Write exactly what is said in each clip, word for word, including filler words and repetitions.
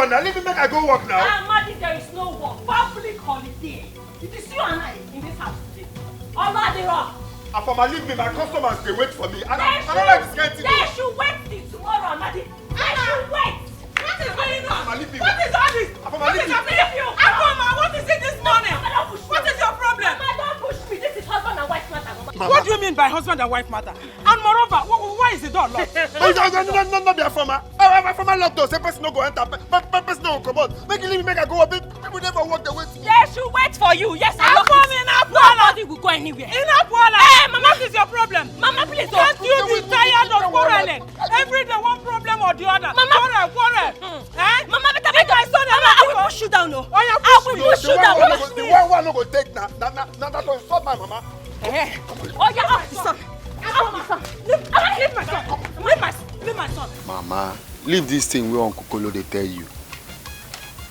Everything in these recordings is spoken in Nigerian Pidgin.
Now leave me, make I go work now. Amadi, there is no work. Public holiday. It is you and I in this house today. Oladiro. Afoma, leave me. My customers, they wait for me. I don't, I don't like this kind of thing. They should wait till tomorrow, Amadi. They should wait. What is going on? Afoma, leave me. What is all this? Afoma, leave me. Afoma, what is it this morning? What is your problem? Mama, don't push me. This is husband and wife matter, Mama. What do you mean by husband and wife matter? And moreover, wh- wh- why is the door locked? No, no, no, no, no, no, be Afoma. Afoma lock door. Say person no go enter. Pe- pe- Person no go comot. Make you leave me, make I go work. Pe- People never work the way to me. They should wait for you. Yes, I love it. Nobody will go anywhere. Enough, Wala. Hey, Mama, what is your problem? Mama, please don't. Can't you be tired of quarreling? Every day one problem or the other. Mama. Quarrel, quarrel. Eh? Mama, better make my son. Mama, I will push you down. Oh, yeah, push me. I will push you down. The one, one no go take na, na, na, na, that one stop my mama. Eh? Oh, yeah, up the son. Up the son. Leave, leave my son. Leave my, leave my son. Mama, leave this thing wey Uncle Kolo dey tell you.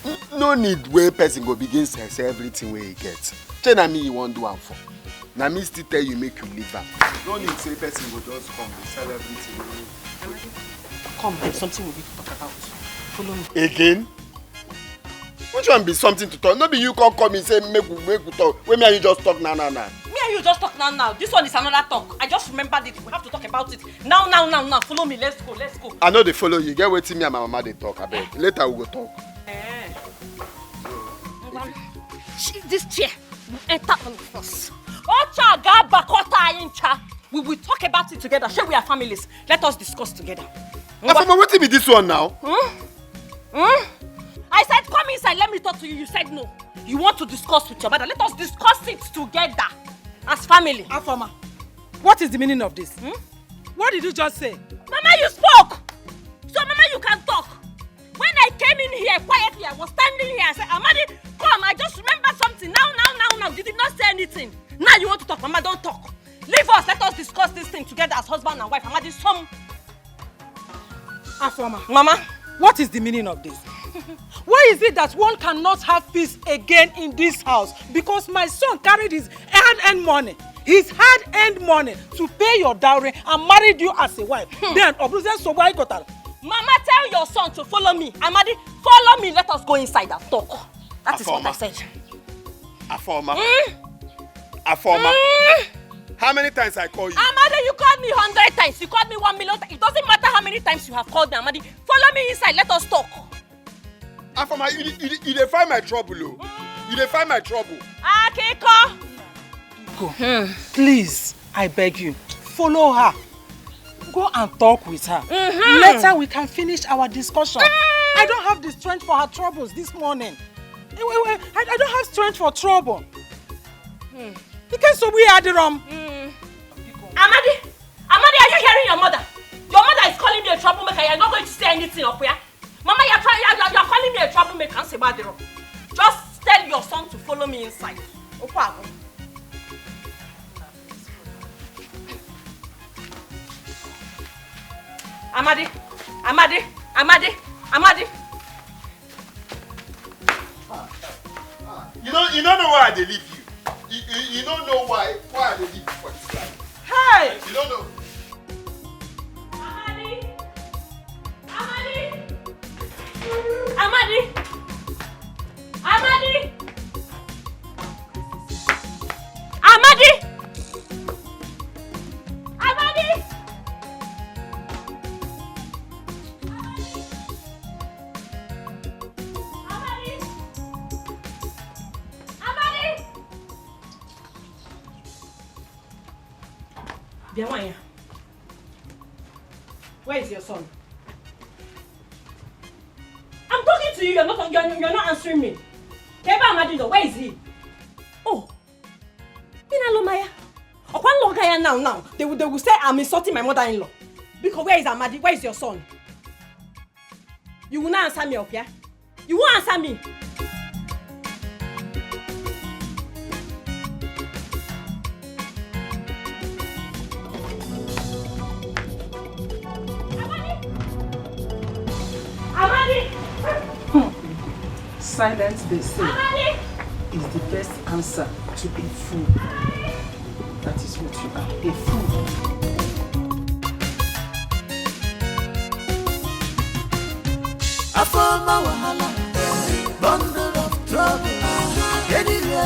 N- No need wey person go begin sell, sell everything wey he get. Shey na me you wan do am for? Na me still tell you make you leave am. No need say person go just come dey sell everything wey. Come, there's something we need to talk about. Follow me. Again? Which one be something to talk? No be you come call me say make we make we talk. Wey me and you just talk now now now. Me and you just talk now now. This one is another talk. I just remembered it. We have to talk about it now now now now. Follow me. Let's go. Let's go. I no dey follow you. Get wetin me and my mama dey talk. Abeg. Later we go talk. Eh. Ngwa. Sh- This chair will enter on first. Ocha ga bakota incha. We will talk about it together. Shey we are families. Let us discuss together. Afoma, wetin be this one now? Hmm? Hmm? I said, come inside, let me talk to you. You said no. You want to discuss with your mother. Let us discuss it together as family. Afoma, what is the meaning of this? Hmm? What did you just say? Mama, you spoke. So, Mama, you can talk. When I came in here quietly, I was standing here. I said, Amadi, come. I just remember something. Now, now, now, now. You did not say anything. Now you want to talk. Mama, don't talk. Leave us. Let us discuss this thing together as husband and wife. Amadi, some Afoma. Mama. What is the meaning of this? Why is it that one cannot have peace again in this house? Because my son carried his hard-earned money, his hard-earned money to pay your dowry and married you as a wife. Hmm. Then, Obuze Sogba Igotara. Mama, tell your son to follow me. Amadi, follow me. Let us go inside and talk. That is what I Afoma. said. Afoma. Mm. Afoma. Mm. How many times I call you? Amadi, you called me hundred times. You called me one million times. It doesn't matter how many times you have called me, Amadi. Follow me inside. Let us talk. Afoma, you, you, you dey find my trouble, oh. You dey find my trouble. Akiko. Go. Hmm. Please, I beg you, follow her. Go and talk with her. Mm-hmm. Later we can finish our discussion. Mm. I don't have the strength for her troubles this morning. Eh, wait, wait, I, I don't have strength for trouble. Hmm. You can't so we are the wrong. Mm. Amadi, Amadi, are you hearing your mother? Your mother is calling me a troublemaker. You're not going to say anything up here. Mama, you're, trying, you're, you're, you're calling me a troublemaker. Answer about the wrong. Just tell your son to follow me inside. Okwago. Amadi, Amadi, Amadi, Amadi. You don't, you don't know why I dey leave you. You, you, you don't know why, why I dey leave you for this life. Hey! You don't know. Amadi! Amadi! Amadi! Amadi! Amadi! Amadi! Amadi! Amadi! Bịa nwaanyị a. Where is your son? I'm talking to you, you're not, you're, you're not answering me. Ka ebe Amadi nọ, where is he? Oh, ị na-alụ ma ya? Ọkwa nlọ ga ya now, now. They will, they will say I'm insulting my mother-in-law. Biko, where is Amadi? Where is your son? You will not answer me, okay? You won't answer me. Amadi! Amadi! Hmm. Silence, they say, Amadi! Is the best answer to a fool. Amadi! That is what you are, a fool. Afoma wahala,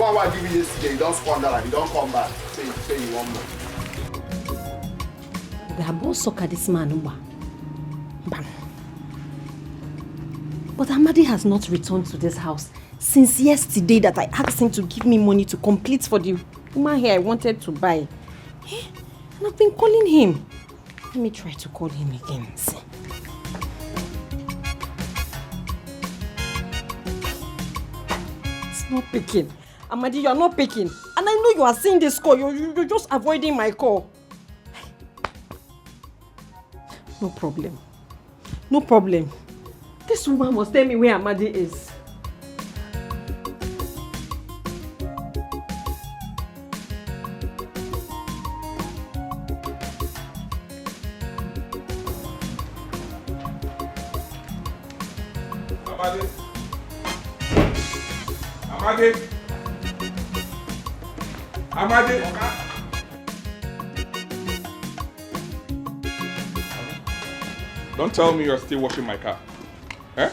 one wey I give you yesterday, you don squander am, you don come back. Say, say you want more. Oga, I won't suck at this man, Uba. Bam. But Amadi has not returned to this house since yesterday that I asked him to give me money to complete for the woman hair I wanted to buy. Eh? And I've been calling him. Let me try to call him again. See. It's not picking. Amadi, you are not picking. And I know you are seeing this call. You, you, you're just avoiding my call. No problem. No problem. This woman must tell me where Amadi is. Amadi. Amadi. Amadi. Don't tell me you're still washing my car. Eh?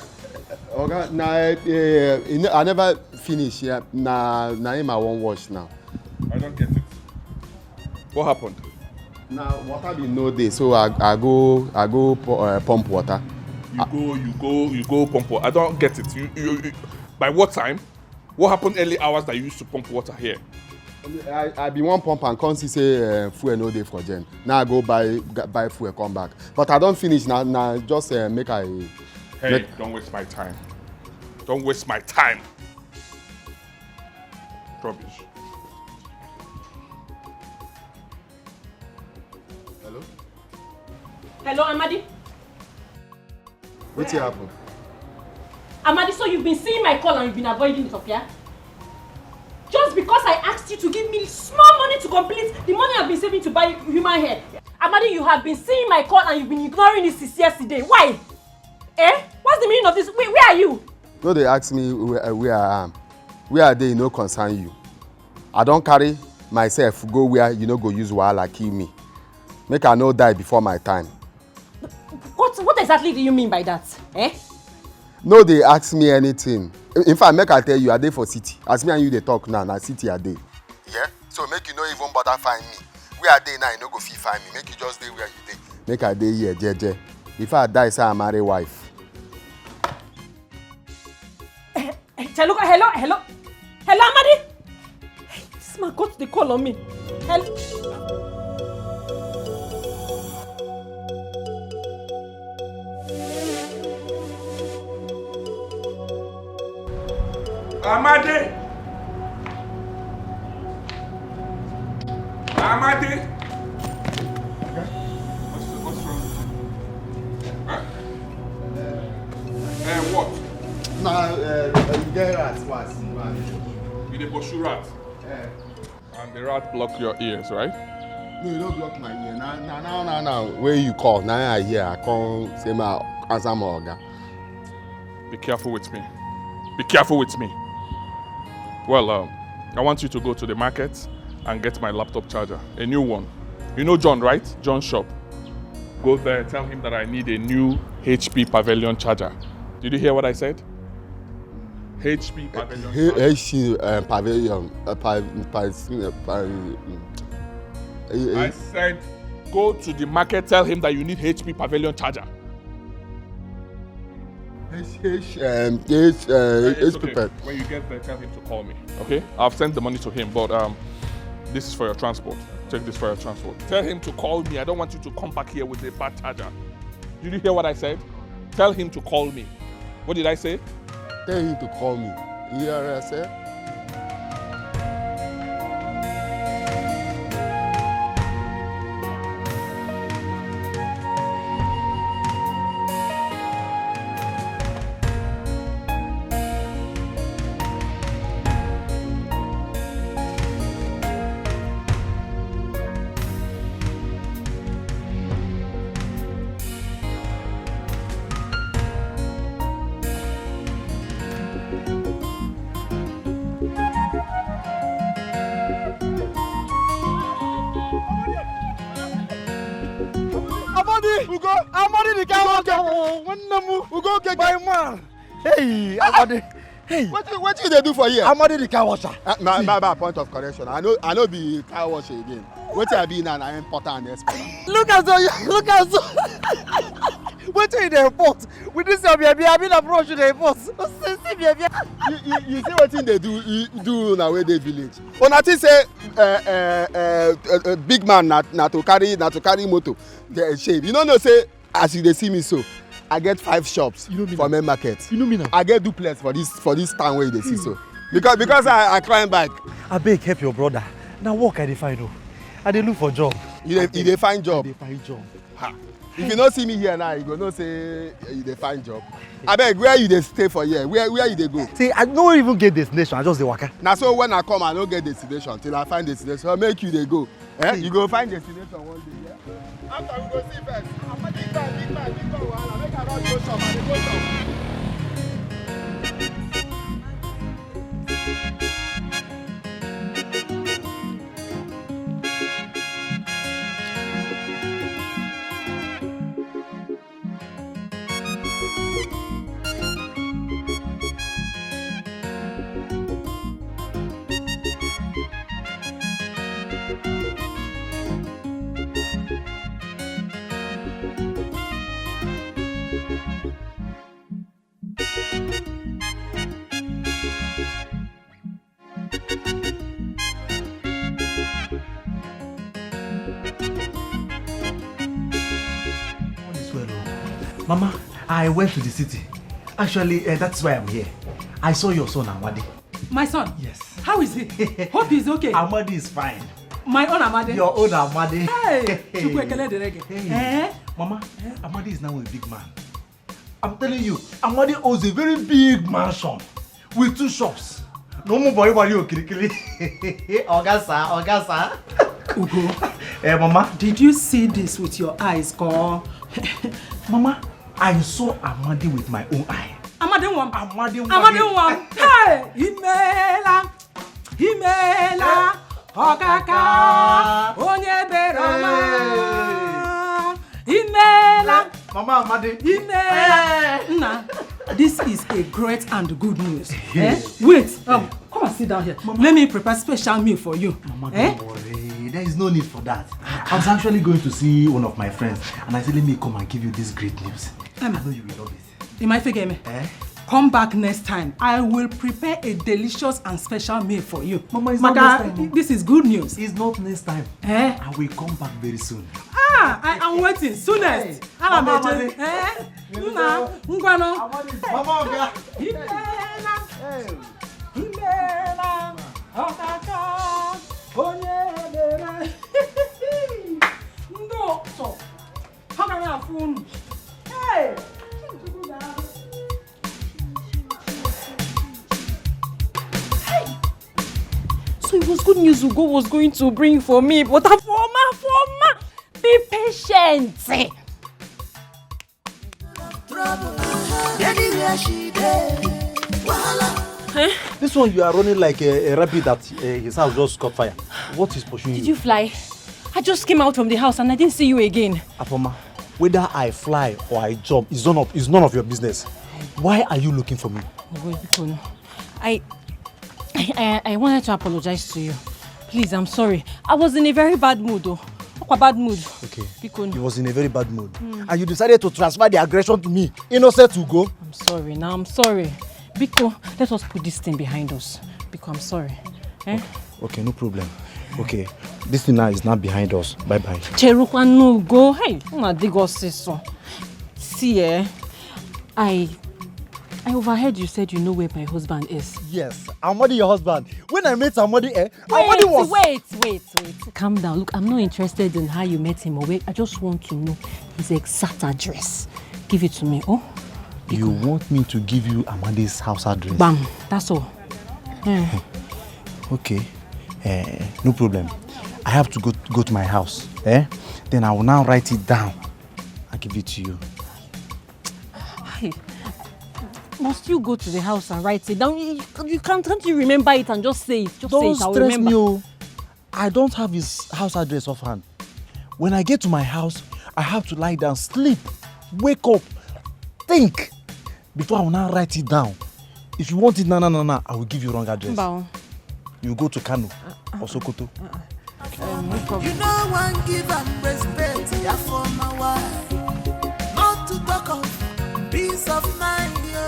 Oga, na uh, I never finish. Yeah. Na na him I wan wash now. I don't get it. What happened? Na water bin no dey, so I, I go I go uh, pump water. You go, you go, you go pump water. I don't get it. You, you, you, by what time? What happened early hours that you used to pump water here? I, I bin wan pump and come see say uh, fuel no dey for gen. Now I go buy buy fuel come back. But I don finish na na just uh, make I. Hey, make... Don't waste my time. Don't waste my time. Rubbish. Hello? Hello, Amadi? Wetin happen? Amadi, so you've been seeing my call and you've been avoiding it, okay? Just because I asked you to give me small money to complete the money I've been saving to buy human hair. Amadi, you have been seeing my call and you've been ignoring it since yesterday. Why? Eh? What's the meaning of this? Where, where are you? No dey ask me where, where I am. Where I dey no concern you. I don carry myself go where you no go use wahala kill me. Make I no die before my time. What, what exactly do you mean by that? Eh? No dey ask me anything. In fact, make I tell you, I dey for city. As me and you dey talk now, na city I dey. Yeah? So make you no even bother find me. Where I dey now, you no go fit find me. Make you just dey where you dey. Make I dey here, jeje. Before I die, say I marry wife. Hello, hello, hello, hello, Amadi. This man got the call on me. Hello. Amade! Amade! What's, what's wrong? Huh? Eh, what? Na, uh, you get rat, was. You dey pursue rat? Eh. And the rat block your ears, right? No, you don't block my ear. Now, now, now, now, now. Where you call? Now I hear. I come say my answer my oga. Be careful with me. Be careful with me. Well, um, I want you to go to the market and get my laptop charger, a new one. You know John, right? John shop. Go there, tell him that I need a new H P Pavilion charger. Did you hear what I said? H P Pavilion H- charger. H C, uh, Pavilion, uh, pa- pa- uh, pa- mm. Eh, eh. I said, go to the market, tell him that you need H P Pavilion charger. H, H, um, H, uh, Eh, it's H P okay. Pad. When you get there, tell him to call me. Okay? I've sent the money to him, but um, this is for your transport. Take this for your transport. Tell him to call me. I don't want you to come back here with a bad charger. Did you hear what I said? Tell him to call me. What did I say? Tell him to call me. You hear what I said? Amadi! Ugo! Amadi, the guy. Ugo, okay. Oh, nwanne m. Ugo, okay. My man. Hey, Amadi. Hey. Wetin, wetin you dey do for here? Amadi, the car washer. Uh, my, my, my point of correction. I no, I no be car washer again. Wetin I be now, na importer and exporter. Look at you, look at you. Wetin you dey import? With this your baby, I mean, approach you dey import. See, see, baby. You, you, you see wetin dey do, you do na wey dey village. Una think say, uh, uh, uh, uh, uh, big man na, na to carry, na to carry motor. Dey shame. You no know say as you dey see me so, I get five shops You know me for now. Main market. You know me now. I get duplex for this, for this town where you dey see so. Because, because I, I climb bike. Abeg, help your brother. Na work I dey find o. I dey look for job. You dey, you dey find I job? Dey find job. Ha. If you no see me here now, you go know say you dey find job. Abeg, where you dey stay for here? Where, where you dey go? See, I no even get destination. I just dey waka. Na so when I come, I no get destination till I find destination. Make you dey go. Eh? See. You go find destination one day. Yeah? After we go see first. Ah, big man, big man, big man, wahala. Make I run go shop, I dey go shop. All is well o. Mama, I went to the city. Actually, uh, that's why I'm here. I saw your son, Amadi. My son? Yes. How is he? Hope he's okay. Amadi is fine. My own Amadi? Your own Amadi. Hey! Chukwu ekele dịrị gị. Hey. Eh? Mama, Amadi is now a big man. I'm telling you, Amadi owns a very big mansion with two shops. No more boy, boy, you kirikiri. Oga sir, Oga sir. Ugo. Eh, Mama. Did you see this with your eyes, ko? Mama, I saw Amadi with my own eye. Amadi nwa m. Amadi nwa m. Amadi nwa m. Hey! Imela. Imela. Okaka. Onye bere ọma. Imela. Mama Amadi. Imela. Eh. Nna, this is a great and good news. Eh? Wait, um, come and sit down here. Mama. Let me prepare special meal for you. Mama, don't worry. There is no need for that. I was actually going to see one of my friends, and I said, let me come and give you this great news. I know you will love it. Ị ma ife ga-eme? Eh? Come back next time. I will prepare a delicious and special meal for you. Mama, it's not next time. This is good news. It's not next time. Eh? I will come back very soon. Ah, I am waiting. Soonest. Hey, Mama Amadi. Eh? Nna, ngwanụ. Mama Oga. Hey. It was good news Ugo was going to bring for me, but Afoma, Afoma, be patient. This one, you are running like a, a rabbit that uh, his house just caught fire. What is pursuing Did you? you fly? I just came out from the house and I didn't see you again. Afoma, whether I fly or I jump is none of is none of your business. Why are you looking for me? Ogo, biko no. I, I, I, I wanted to apologize to you. Please, I'm sorry. I was in a very bad mood, though. What a bad mood. Okay. Biko no. He was in a very bad mood. Mm. And you decided to transfer the aggression to me. Innocent Ugo. I'm sorry now. I'm sorry. Biko, let us put this thing behind us. Biko, I'm sorry. Eh? Okay, okay, no problem. Okay, this thing now is not behind us. Bye bye. Cherukwa, no go. Hey, una dig us this one. See, eh? I I overheard you said you know where my husband is. Yes, Amadi, your husband. When I met Amadi, eh? Amadi Wait, was. wait, wait, wait. Calm down. Look, I'm not interested in how you met him or where. I just want to know his exact address. Give it to me, oh? You want me to give you Amadi's house address? Bam. That's all. Hmm. Okay. Eh, no problem. I have to go go to my house. Eh? Then I will now write it down. I'll give it to you. Hey, must you go to the house and write it down? You, you can't, can't you remember it and just say it? Just say Don't it. I'll stress remember. me, oh. I don't have his house address offhand. When I get to my house, I have to lie down, sleep, wake up, think before I will now write it down. If you want it, na na na na, I will give you wrong address. Mba o. You go to Kano or Sokoto. You know one give and respect ya for my wife. Not to talk of peace of mind, yo.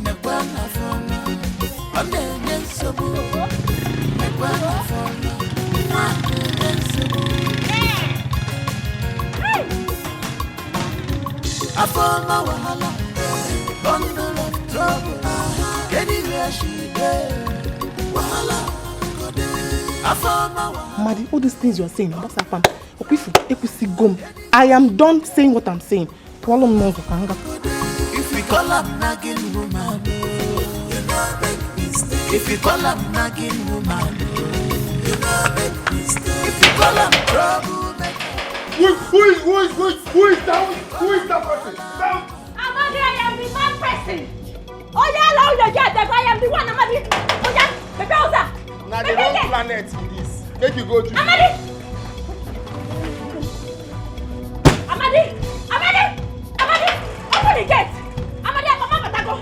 Nekwa na for me. Ọ na-enye nsogbu. Nekwa na for me. Ọ na-enye nsogbu. Afoma wahala, bundle of trouble. Anywhere she dey, wahala go dey. Afoma wahala. Madi, all these things you are saying, what's happened? Okwifu, ekwusigo m. I am done saying what I'm saying. Pụọlụ m n'ụzọ ka m gaa. If we call am nagging woman, you know make mistake. If we call am nagging woman, you know make mistake. If we call am trouble maker. Who, who is who is who is who is that? Who is that person? That Amadi, I am the mad person. Oya, allow the girl, the I am the one, Amadi. Oya, the girls are. Na the wrong planet be this. Make you go do. Amadi! Amadi! Amadi! Amadi! Open the gate! Amadi, I come out, go.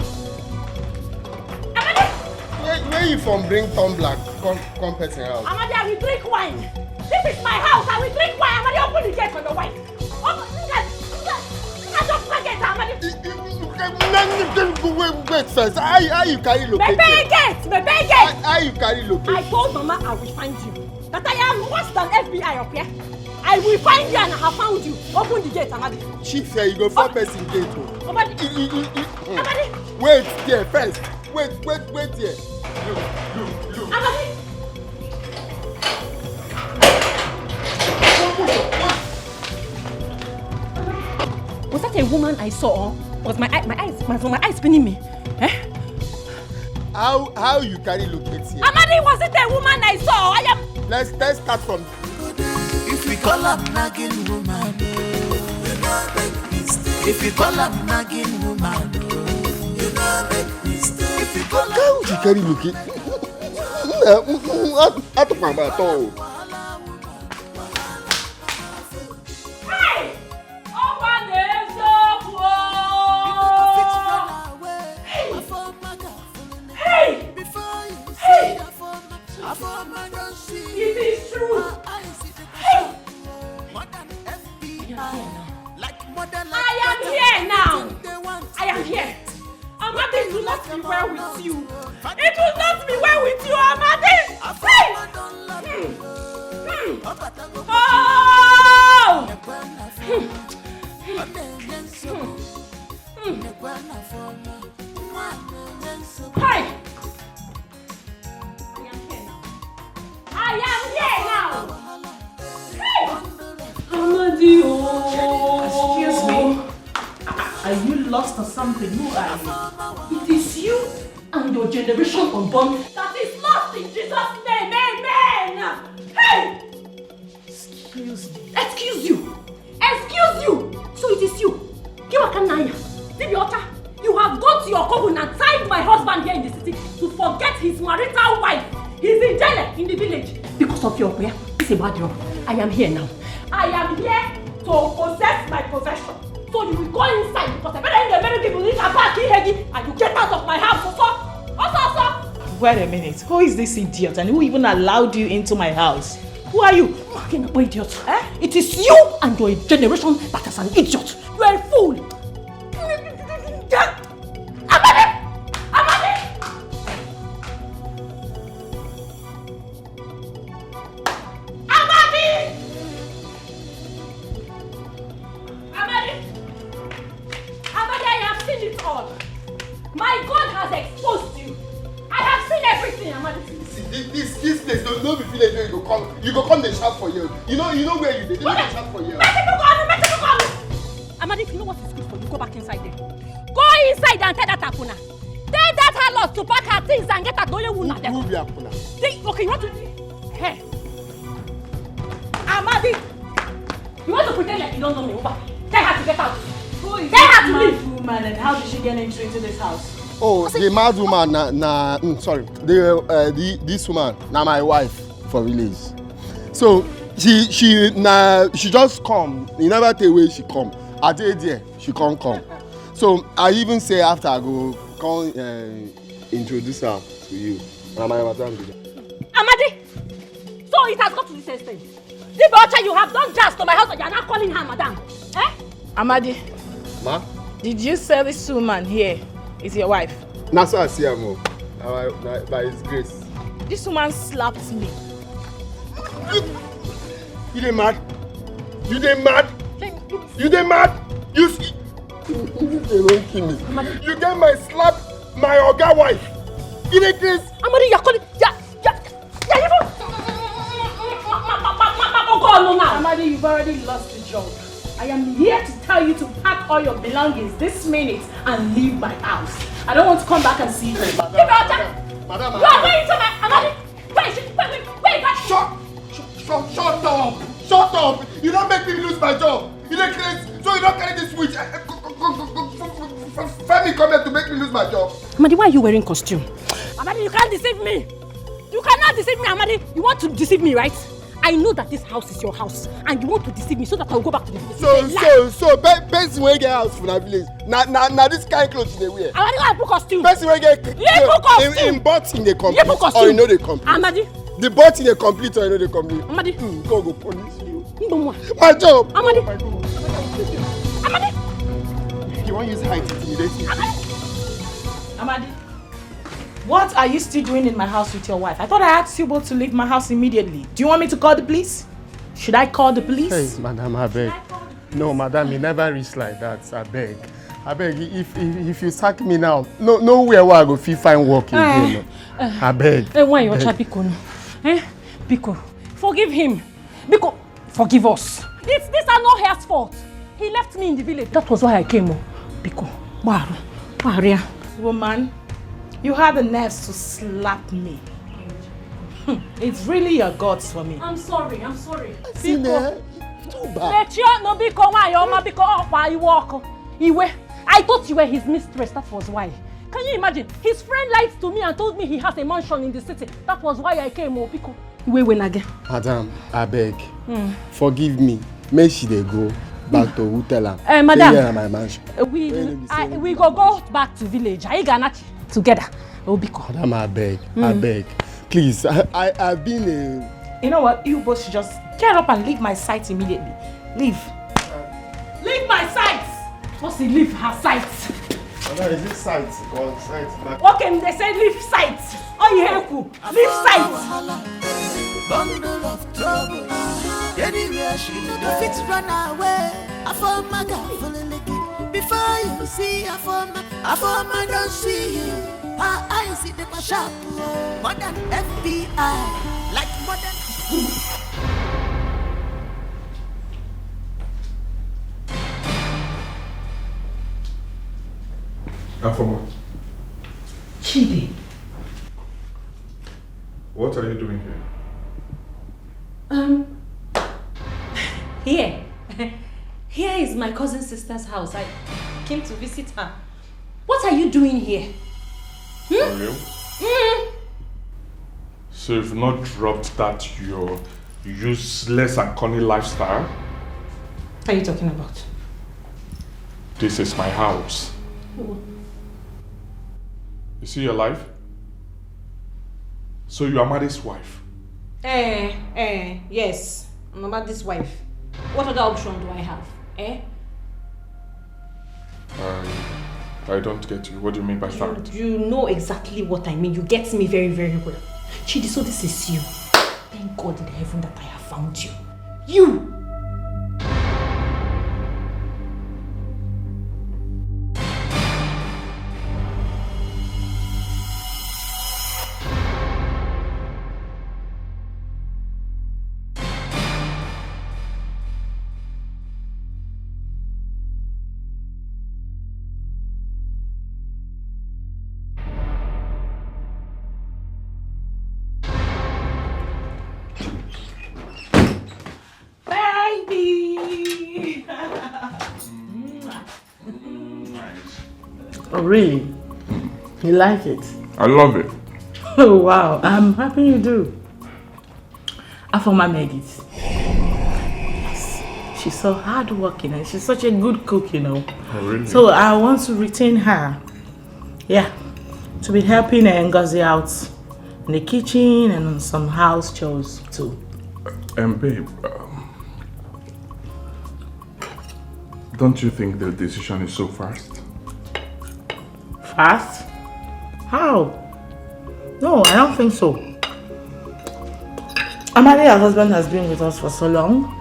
Amadi! Where, where you from bring tumbler come, come person house? Amadi, I will drink wine. This is my house. I will drink wine. Amadi, open the gate for your wife. Open, nigga, nigga, nigga, just pack it, Amadi. Wait, wait first. How, how you carry location? Mepee gate, mepee gate. How, how you carry location? I told Mama I will find you. That I am worse than F B I up here. I will find you and I have found you. Open the gate, Amadi. Chief, here you go. Four person gate. Oh. Amadi. I, I, I, I, Amadi. Wait there first. Wait, wait, wait there. Look, look, look. Amadi. Was that a woman I saw? Was my eye, my eyes, my, my eyes spinning me? Eh? How how you carry locate here? Amadi, was it a woman I saw? I am. Let's let's start from. If we call am nagging woman, you know make mistake. If we call am nagging woman, you know make mistake. If we call am. How you carry locate? Atụkwa m atọ o. Hey! Ọkwa na eziokwu o! Hey! Hey! Hey! It is true! Hey! I am here now. I am here. Amadi, it will not be well with you. It will not be well with you, Amadi. Hey! Hmm. Hmm. Oh! Hmm. Hmm. Hmm. Hey! I am here now. I am here now. Hey! Amadi, oh. Excuse me. Are you lost or something? Who are you? It is you and your generation unborn that is lost in Jesus. Jesus' name, amen. Hey! Excuse me. Excuse you. Excuse you. So it is you. Kiwakanaya. Dibiota, you have gone to your couple and tied my husband here in the city to forget his marital wife. He's in jail in the village. Because of your prayer, it's about you. I am here now. I am here to possess my possession. So you will go inside because I better in the very people in a back in Hegi and you get out of my house. Also, also, also. Wait a minute. Who is this idiot and who even allowed you into my house? Who are you? Fucking idiot. Eh? It is you and your generation that is an idiot. You are a fool. Amadi! Amadi! Amadi! Amadi! Amadi, I have seen it all. My God has exposed you. I have seen everything, Amadi. See, this, this, this place, no, no be village where you go come. You go come dey shout for here. You know, you know where you dey. You no dey shout for here. Make people come, make people come. Amadi, if you know what is good for you, go back inside there. Go inside and tell that Akuna. Tell that harlot to pack her things and get her going. Who, who be Akuna? Okay, you want to? Hey. Amadi, you want to pretend like you don't know me? Over. Tell her to get out. Who is this mad woman and how did she get entry into this house? Oh, the mad woman, na, na, mm, sorry. The, uh, the, this woman, na my wife for village. So she, she, na, she just come. You never tell where she come. I dey there, she come come. So I even say after I go come, uh, introduce her to you. Na my madam be that. Amadi, so it has got to this extent. Dibocha, you have done jazz to my house and you are not calling her madam. Eh? Amadi. Ma? Did you say this woman here is your wife? Na so I see am o. Na by, na by his grace. This woman slapped me. You, you dey mad? You dey mad? You dey mad? You see, you, you dey wan kill me. You get my slap, my oga wife. You dey craze? Amadi, you're calling. Yeah, yeah, yeah, you don't. Amadi, you've already lost the job. I am here to tell you to pack all your belongings this minute and leave my house. I don't want to come back and see you. Madam, madam, madam, you are going to my Amadi. Where is she? Where, where, where is that? Shut, shut, shut, shut up! Shut up! You don't make me lose my job. You dey craze, so you don't carry this switch. Eh, eh, go, go, go, go, go, go, go, go, Femi come here to make me lose my job. Amadi, why are you wearing costume? Amadi, you can't deceive me. You cannot deceive me, Amadi. You want to deceive me, right? I know that this house is your house, and you want to deceive me so that I will go back to the village. So, so, so, pe-, person wey get house for that village, na, na, na this kind clothes you dey wear. Amadi, go and put costume. Person wey get, you put costume. In, in butt in dey complain, you put costume, or you know dey complain. Amadi. The butt in dey complete or you know dey complete. Amadi. Mm, God go punish you. Mbomwa. My job. Amadi. Oh my God. Amadi. You wan use height intimidate me? Amadi. Amadi. What are you still doing in my house with your wife? I thought I asked you both to leave my house immediately. Do you want me to call the police? Should I call the police? Hey, madam, abeg. No, madam, e never reach like that. Abeg. Abeg, if, if, if you sack me now, no, nowhere where I go fit find work again. Eh, eh. Abeg. Eh, why you try, biko, no? Eh? Biko, forgive him. Biko, forgive us. It's, these are not his fault. He left me in the village. That was why I came, oh. Biko, gbaru, gbaria. Woman, you had the nerves to slap me. Hmm, it's really your guts for me. I'm sorry, I'm sorry. Biko. Too bad. Mechie ọnụ, biko, nwanyị ọma, biko, ọkwa iwe ọkụ. Iwe. I thought you were his mistress, that was why. Can you imagine? His friend lied to me and told me he has a mansion in the city. That was why I came, oh, biko. Wait, wait again. Madam, abeg, forgive me. Make she dey go back to who tell am. Eh, madam. Say here na my mansion. Eh, we, I, we go go back to village. Anyị ga-anọchi together. Oh, biko. Madam, abeg, abeg. Please, I, I, I've been a... You know what? You both should just get up and leave my sight immediately. Leave. Leave my sight. What's he leave her sight? Madam, is it sight or sight? Okay, they say leave sight. Oh, you hear who? Leave sight. Bundle of trouble. Anywhere she go. Fit run away. I form my girl, fully licky. Before you see, I form my, I form my, don't see you. Her eyes, it dey sharp. More than F B I. Like more than... Afoma. Chidi. What are you doing here? Um, here. Here is my cousin sister's house. I came to visit her. What are you doing here? For real? Mm. So you've not dropped that your useless and corny lifestyle? What are you talking about? This is my house. Oh. You see your life? So you are Amade's wife? Eh, eh, yes. I'm Amade's wife. What other option do I have? Eh? I, I don't get you. What do you mean by You, that? You know exactly what I mean. You get me very, very well. Chidi, so this is you. Thank God in heaven that I have found you. You! Baby! Oh, really? You like it? I love it. Oh, wow. I'm happy you do. Afoma made it. Yes. She's so hardworking and she's such a good cook, you know. Oh, really? So I want to retain her. Yeah. To be helping Ngozi out in the kitchen and on some house chores too. Um, babe, um, don't you think the decision is so fast? Fast? How? No, I don't think so. Amadi, her husband, has been with us for so long.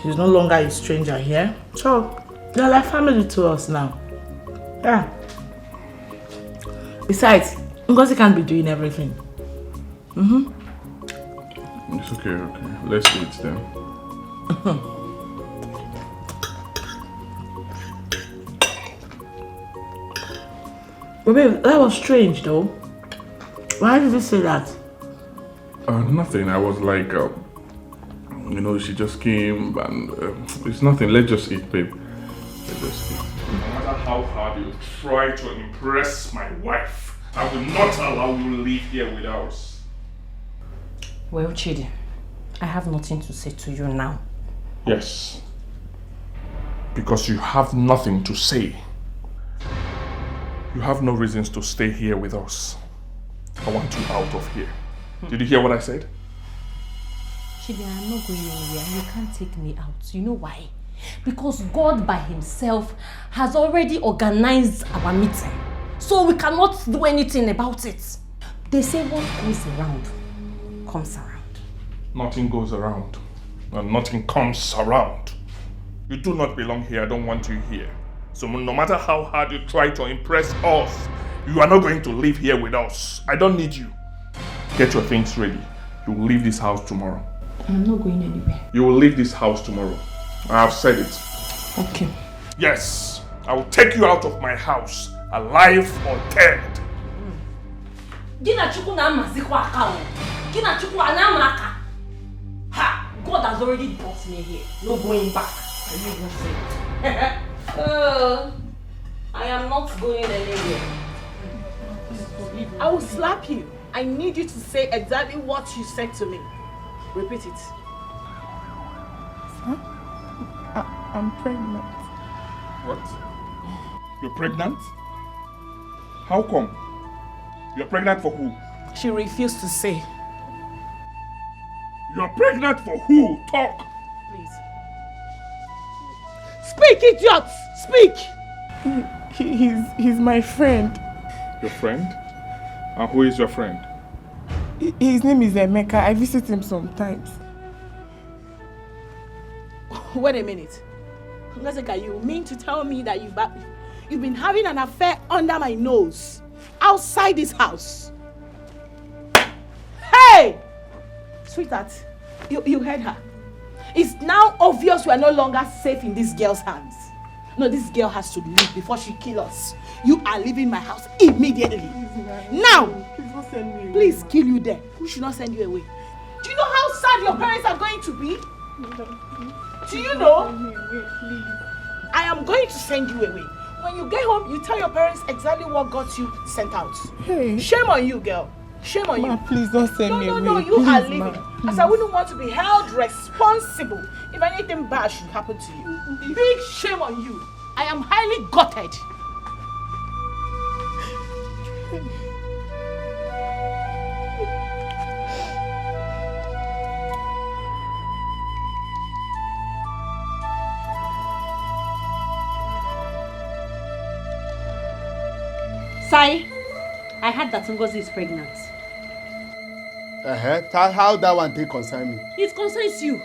He's no longer a stranger here. So, they're like family to us now. Yeah. Besides, Ngozi can't be doing everything. Mm-hmm. It's okay, okay. Let's eat then. But babe, that was strange though. Why did you say that? Uh, nothing. I was like, uh, you know, she just came and uh, it's nothing. Let's just eat, babe. Let's just eat. No matter how hard you try to impress my wife, I will not allow you live here with us. Well, Chidi, I have nothing to say to you now. Yes. Because you have nothing to say. You have no reasons to stay here with us. I want you out of here. Did you hear what I said? Chidi, I'm not going anywhere. You can't take me out. You know why? Because God by himself has already organized our meeting. So we cannot do anything about it. They say what goes around comes around. Nothing goes around, and nothing comes around. You do not belong here. I don't want you here. So no matter how hard you try to impress us, you are not going to live here with us. I don't need you. Get your things ready. You will leave this house tomorrow. I'm not going anywhere. You will leave this house tomorrow. I have said it. Okay. Yes, I will take you out of my house, alive or dead. Gị na Chukwu na-amazikwa aka o. Gị na Chukwu a na-ama aka. Ha! God has already brought me here. No going back. Are you even saying? Oh, I am not going anywhere. I will slap you. I need you to say exactly what you said to me. Repeat it. I, I'm pregnant. What? You're pregnant? How come? You're pregnant for who? She refused to say. You're pregnant for who? Talk! Please. Speak, idiot! Speak! He, he, he's, he's my friend. Your friend? And who is your friend? Hi- His name is Emeka. I visit him sometimes. Wait a minute. Ngozika, you mean to tell me that you've, you've been having an affair under my nose, outside this house? Hey! Sweetheart, you, you heard her. It's now obvious we are no longer safe in this girl's hands. No, this girl has to leave before she kill us. You are leaving my house immediately. Now, please kill you there. Who should not send you away? Do you know how sad your parents are going to be? Do you know? I am going to send you away. When you get home, you tell your parents exactly what got you sent out. Hey. Shame on you, girl. Shame on you. Ma, please don't send me away. No, no, no, you are leaving. As I wouldn't want to be held responsible if anything bad should happen to you. Big shame on you. I am highly gutted. Sai, I heard that Ngozi is pregnant. Uh-huh. How that one take concern me? It concerns you.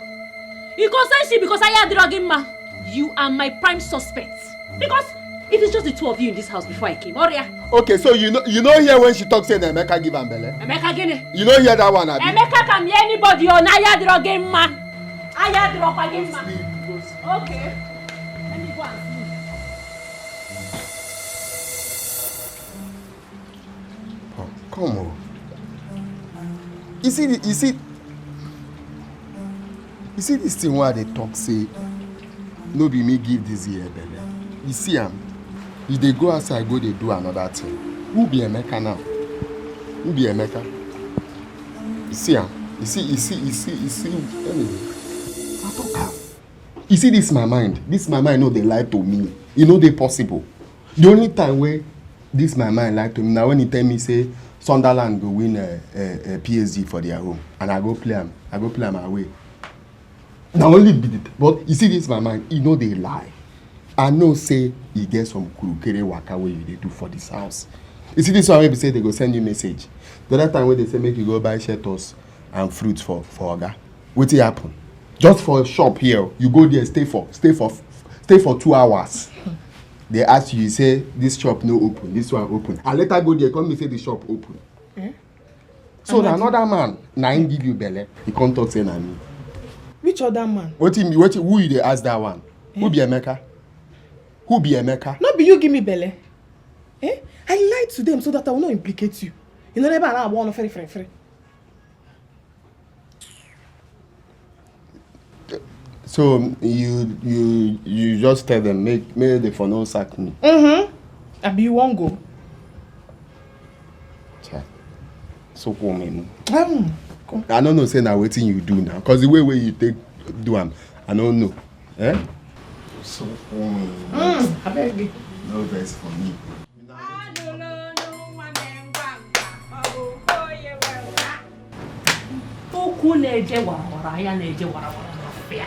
It concerns you because I had drugging ma. You are my prime suspect. Because it is just the two of you in this house before I came. Oria. Okay, so you know you know here when she talks say that Emeka give am belle? Emeka gini? You know hear that one, abi? Emeka can be anybody or na ya drugging ma. I had drugging ma. Okay. Let me go and sleep. Oh, come on. You see, the- you see, you see this thing where they talk say, no be me give this year belle. You see am, you dey go outside go dey do another thing. Who be Emeka now? Who be Emeka? You see am, you see, you see, you see, you see. Anyway, I talk am. You see this my mind. This my mind no dey lie to me. E no dey possible. The only time wey this my mind lie to me na when he tell me say Sunderland go win uh, uh, uh, P S G for their home, and I go play am. I go play am away. Na only be the but you see this my mind. E no dey lie. I know say e get some kurukere waka wey you dey do for this house. You see this one wey be say they go send you message. The other time wey they say make you go buy shelters and fruits for for oga. Wetin happen? Just for shop here, you go there, stay for stay for stay for two hours. They ask you, you say this shop no open, this one open. I later go there, come me say the shop open. Eh? So na another man, na him give you belle. He come talk say na me. Which other man? Wetin be wetin? Who you dey ask that one? Who be Emeka? Who be Emeka? No be you give me belle. Eh? I lied to them so that I will not implicate you. You know never allow one free free free. So you you you just tell them make make they for no sack me. Mm-hmm. Abi you wan go? Cha. So come in. Mm. I don't know say na wetin you do now, cause the way wey you take do am, I don't know. Eh? So come in. Mm, I beg you. No vex for me. Okwu na-eje warawara, ya na-eje warawara n'afịa.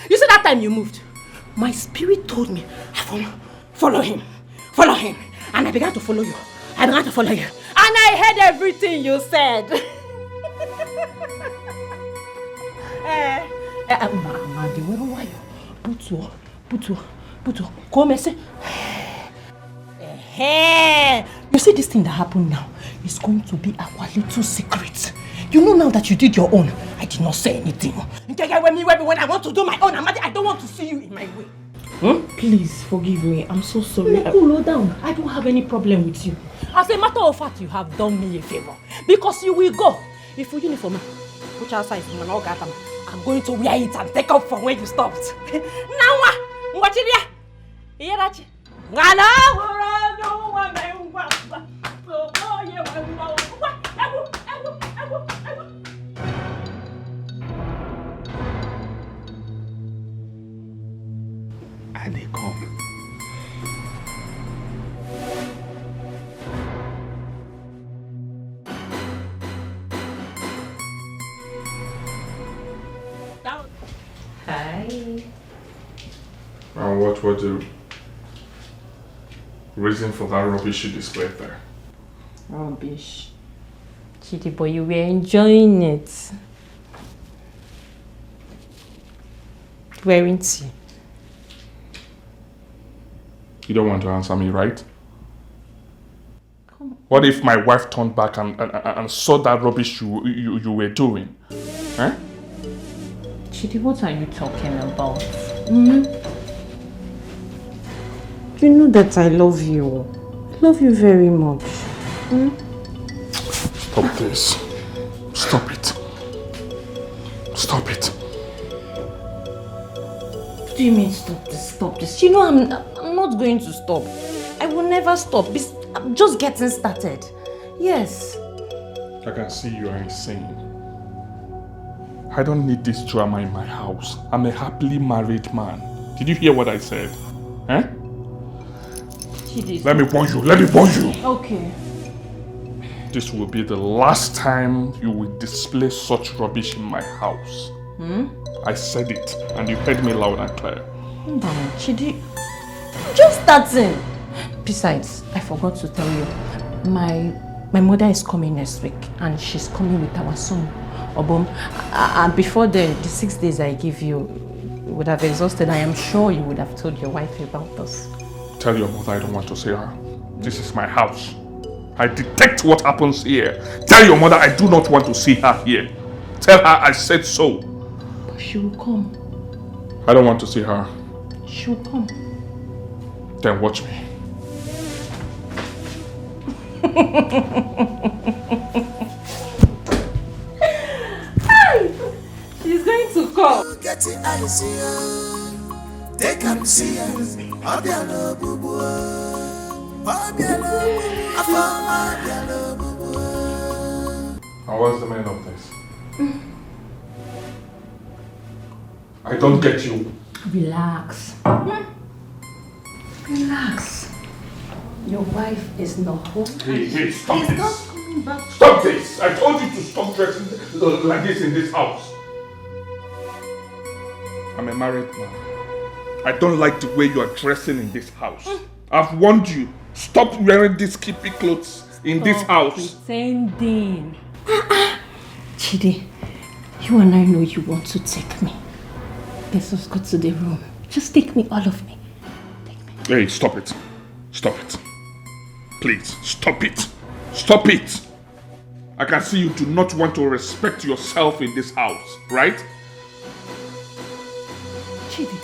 You see that time you moved? My spirit told me, "Afoma, follow him, follow him." And I began to follow you. I began to follow you. And I heard everything you said. Eh, eh, eh, ma, ma, dị were nwayọ. Butuo, butuo, butuo. Ka o mesị. Hey, you see this thing that happened now is going to be our little secret. You know now that you did your own, I did not say anything. Nke ga-ewe m iwe bụ when I want to do my own, Amadi, I don't want to see you in my way. Hmm? Please forgive me. I'm so sorry. No, cool down. I don't have any problem with you. As a matter of fact, you have done me a favor because you will go. If you uniform, which outside is man, I'm going to wear it and take up from where you stopped. Now, what? What you there? Iyerachi. Ngala hụrụ ọnụ nwa mee ngwa ngwa. Okoye wee ngwa ngwa. Egwu, egwu, egwu, egwu. I dey come. Hi. And what was the reason for that rubbish you displayed there? Rubbish. Chidi, but you were enjoying it. Weren't you? You don't want to answer me, right? What if my wife turned back and, and, and saw that rubbish you, you, you were doing? Eh? Chidi, what are you talking about? Hmm? You know that I love you. I love you very much. Hmm? Stop this. Stop it. Stop it. What do you mean stop this, stop this? You know I'm, I'm not going to stop. I will never stop. This, I'm just getting started. Yes. I can see you are insane. I don't need this drama in my house. I'm a happily married man. Did you hear what I said? Eh? Chidi. Let me warn you. Let me warn you. Okay. This will be the last time you will display such rubbish in my house. Hmm? I said it, and you heard me loud and clear. Mba, Chidi, just that thing. Besides, I forgot to tell you, my my mother is coming next week, and she's coming with our son, Obom. Uh, uh, before the, the six days I give you would have exhausted, I am sure you would have told your wife about this. Tell your mother I don't want to see her. This is my house. I detect what happens here. Tell your mother I do not want to see her here. Tell her I said so. But she will come. I don't want to see her. She will come. Then watch me. She's going to come. Get the eyes here. Take am see am. Obiano bubu. Obiano bubu. Afọ Obiano bubu. And what's the meaning of this? I don't get you. Relax. Hmm? Relax. Your wife is not home. Hey, hey, stop She's this. Not coming back. Stop this! I told you to stop dressing like this in this house. I'm a married man. I don't like the way you are dressing in this house. I've warned you. Stop wearing these skimpy clothes in this Stop house. Pretending. Chidi, you and I know you want to take me. Let's just go to the room. Just take me, all of me. Hey, stop it. Stop it. Please, stop it. Stop it. I can see you do not want to respect yourself in this house, right? Chidi,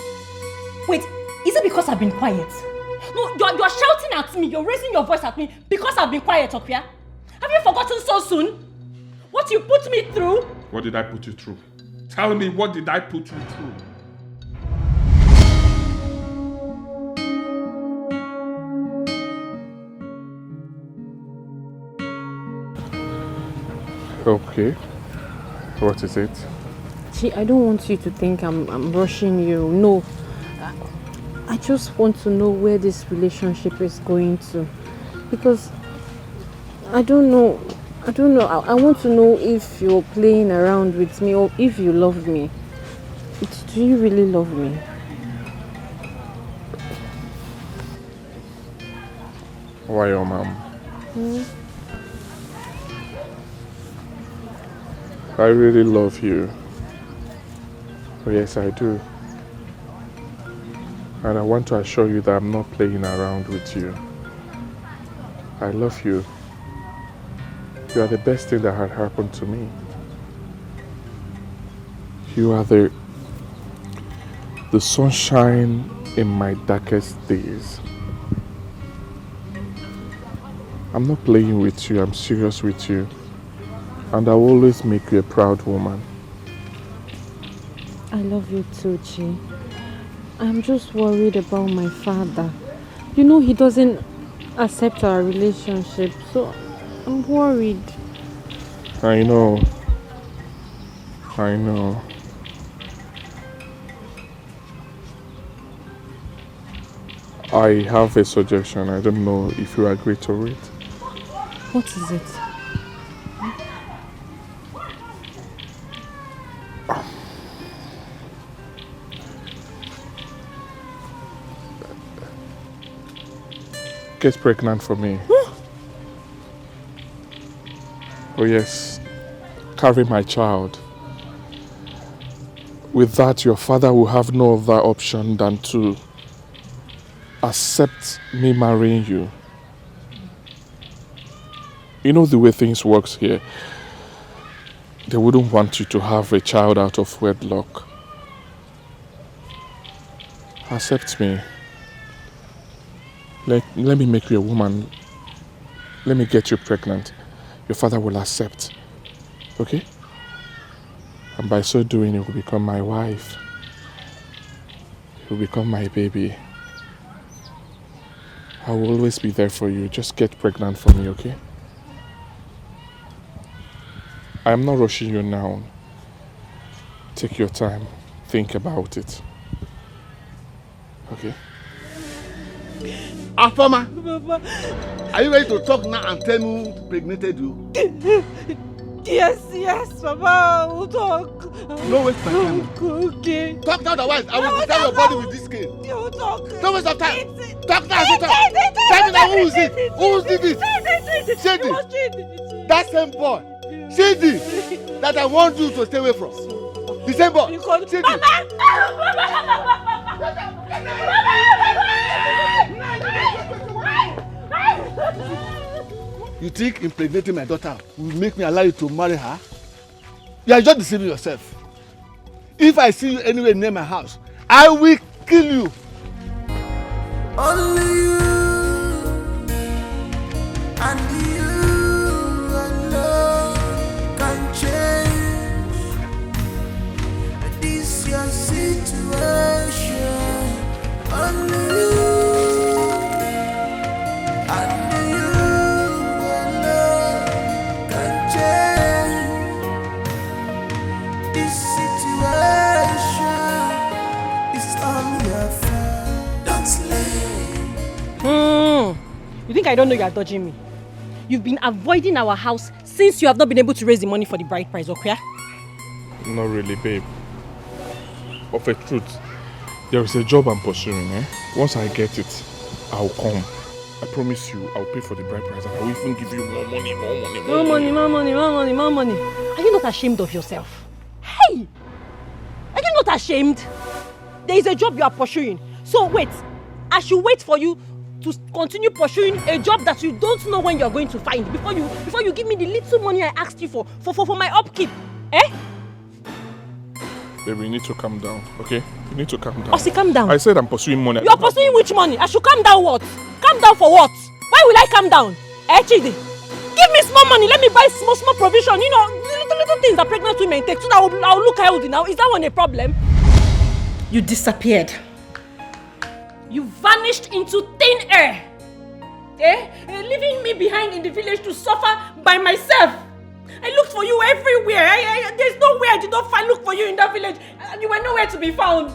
wait, is it because I've been quiet? No, you're, you're shouting at me, you're raising your voice at me because I've been quiet, Okwia. Have you forgotten so soon? What you put me through? What did I put you through? Tell me, what did I put you through? Okay. What is it? See, I don't want you to think I'm, I'm rushing you. No. I, I just want to know where this relationship is going to. Because I don't know. I don't know. I, I want to know if you're playing around with me or if you love me. Do you really love me? Why, your mom? I really love you. Oh, yes, I do. And I want to assure you that I'm not playing around with you. I love you. You are the best thing that had happened to me. You are the the sunshine in my darkest days. I'm not playing with you, I'm serious with you. And I will always make you a proud woman. I love you too, Chi. I'm just worried about my father. You know he doesn't accept our relationship, so I'm worried. I know. I know. I have a suggestion. I don't know if you agree to it. What is it? Get pregnant for me. Oh yes, carry my child. With that, your father will have no other option than to accept me marrying you. You know the way things works here. They wouldn't want you to have a child out of wedlock. Accept me. Let, let me make you a woman. Let me get you pregnant. Your father will accept. Okay? And by so doing, you will become my wife. You will become my baby. I will always be there for you. Just get pregnant for me, okay? I am not rushing you now. Take your time. Think about it. Okay? Afoma, are you ready to talk now and tell me who impregnated you? Yes, yes, Papa, we'll talk. No waste my time. Okay. Talk now, otherwise I will tear your body with this cane. We'll talk. No waste of time. Talk now, I say talk. Tell me now, who is it? Who did it? Shady. That same boy. Shady. That I want you to stay away from. The same boy. Shady. You think impregnating my daughter will make me allow you to marry her? You are just deceiving yourself. If I see you anywhere near my house, I will kill you. Only you and you alone can change this your situation. Only you and you alone can change this situation. It's all your fault. Don't sleep. You think I don't know you are dodging me? You've been avoiding our house since you have not been able to raise the money for the bride price, Okuya. Not really, babe. Of a truth, there is a job I'm pursuing, eh? Once I get it, I'll come. I promise you, I'll pay for the bride price and I'll even give you more money, more money, more More money, more money, more money, more money. Are you not ashamed of yourself? Hey! Are you not ashamed? There is a job you are pursuing. So wait, I should wait for you to continue pursuing a job that you don't know when you are going to find before you before you give me the little money I asked you for for for, for my upkeep. Eh? Baby, you need to calm down, okay? You need to calm down. Osi, calm down. I said I'm pursuing money. You are pursuing which money? I should calm down what? Calm down for what? Why will I calm down? Eh, Chidi? Give me small money. Let me buy small, small provision. You know, the little, little things that pregnant women take so that I'll, I'll look healthy now. Is that one a problem? You disappeared. You vanished into thin air. Eh? Eh, leaving me behind in the village to suffer by myself. I looked for you everywhere. I, I, there's no way I did not find look for you in that village. And you were nowhere to be found.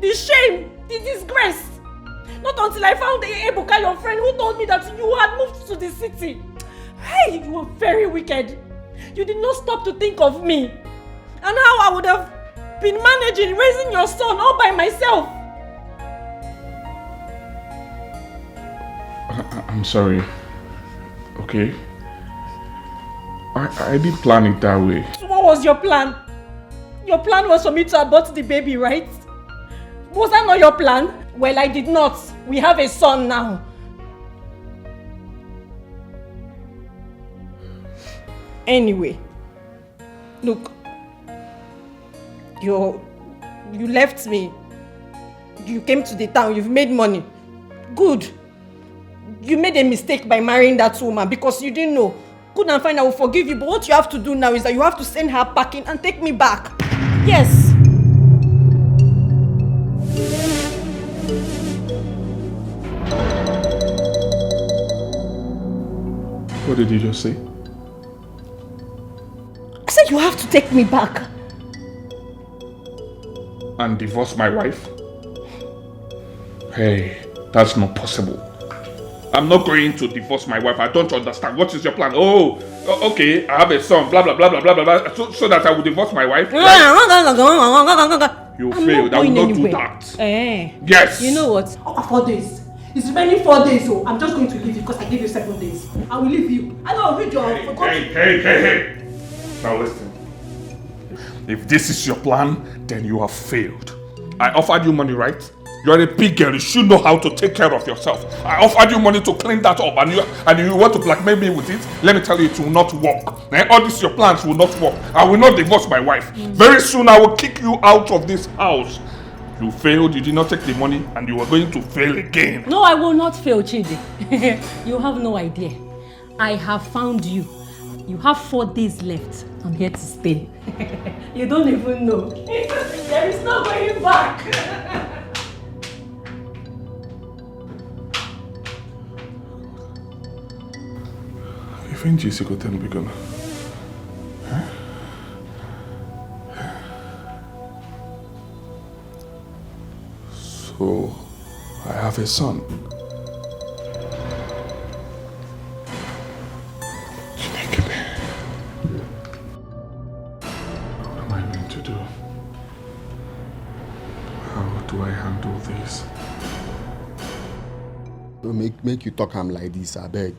The shame, the disgrace. Not until I found Ebuka, your friend, who told me that you had moved to the city. Hey, you were very wicked. You did not stop to think of me and how I would have been managing raising your son all by myself. I, I- I'm sorry. Okay? I, I didn't plan it that way. So what was your plan? Your plan was for me to abort the baby, right? Was that not your plan? Well, I did not. We have a son now. Anyway, look, you you left me. You came to the town. You've made money. Good. You made a mistake by marrying that woman because you didn't know. Good and fine, I will forgive you, but what you have to do now is that you have to send her packing and take me back. Yes. What did you just say? I said you have to take me back. And divorce my wife? Hey, that's not possible. I'm not going to divorce my wife. I don't understand. What is your plan? Oh, o- okay. I have a son. Blah blah blah blah blah blah blah. So, so that I will divorce my wife. Right? You I'm failed. Not I will going not anywhere. Do that. Eh. Yes. You know what? Oh, four days. It's remaining four days, so I'm just going to leave you because I gave you seven days. I will leave you. I know I'll read your. Hey, hey, hey, hey, hey. Now listen. If this is your plan, then you have failed. I offered you money, right? You are a big girl. You should know how to take care of yourself. I offered you money to clean that up, and you and you want to blackmail me with it. Let me tell you, it will not work. Eh? All these your plans will not work. I will not divorce my wife. Very soon, I will kick you out of this house. You failed, you did not take the money, and you are going to fail again. No, I will not fail, Chidi. You have no idea. I have found you. You have four days left. I'm here to stay. You don't even know. There is no going back. Even Jesse go tell me gonna. So, I have a son. Chineke me. What am I going to do? How do I handle this? Make make you talk am like this, abeg.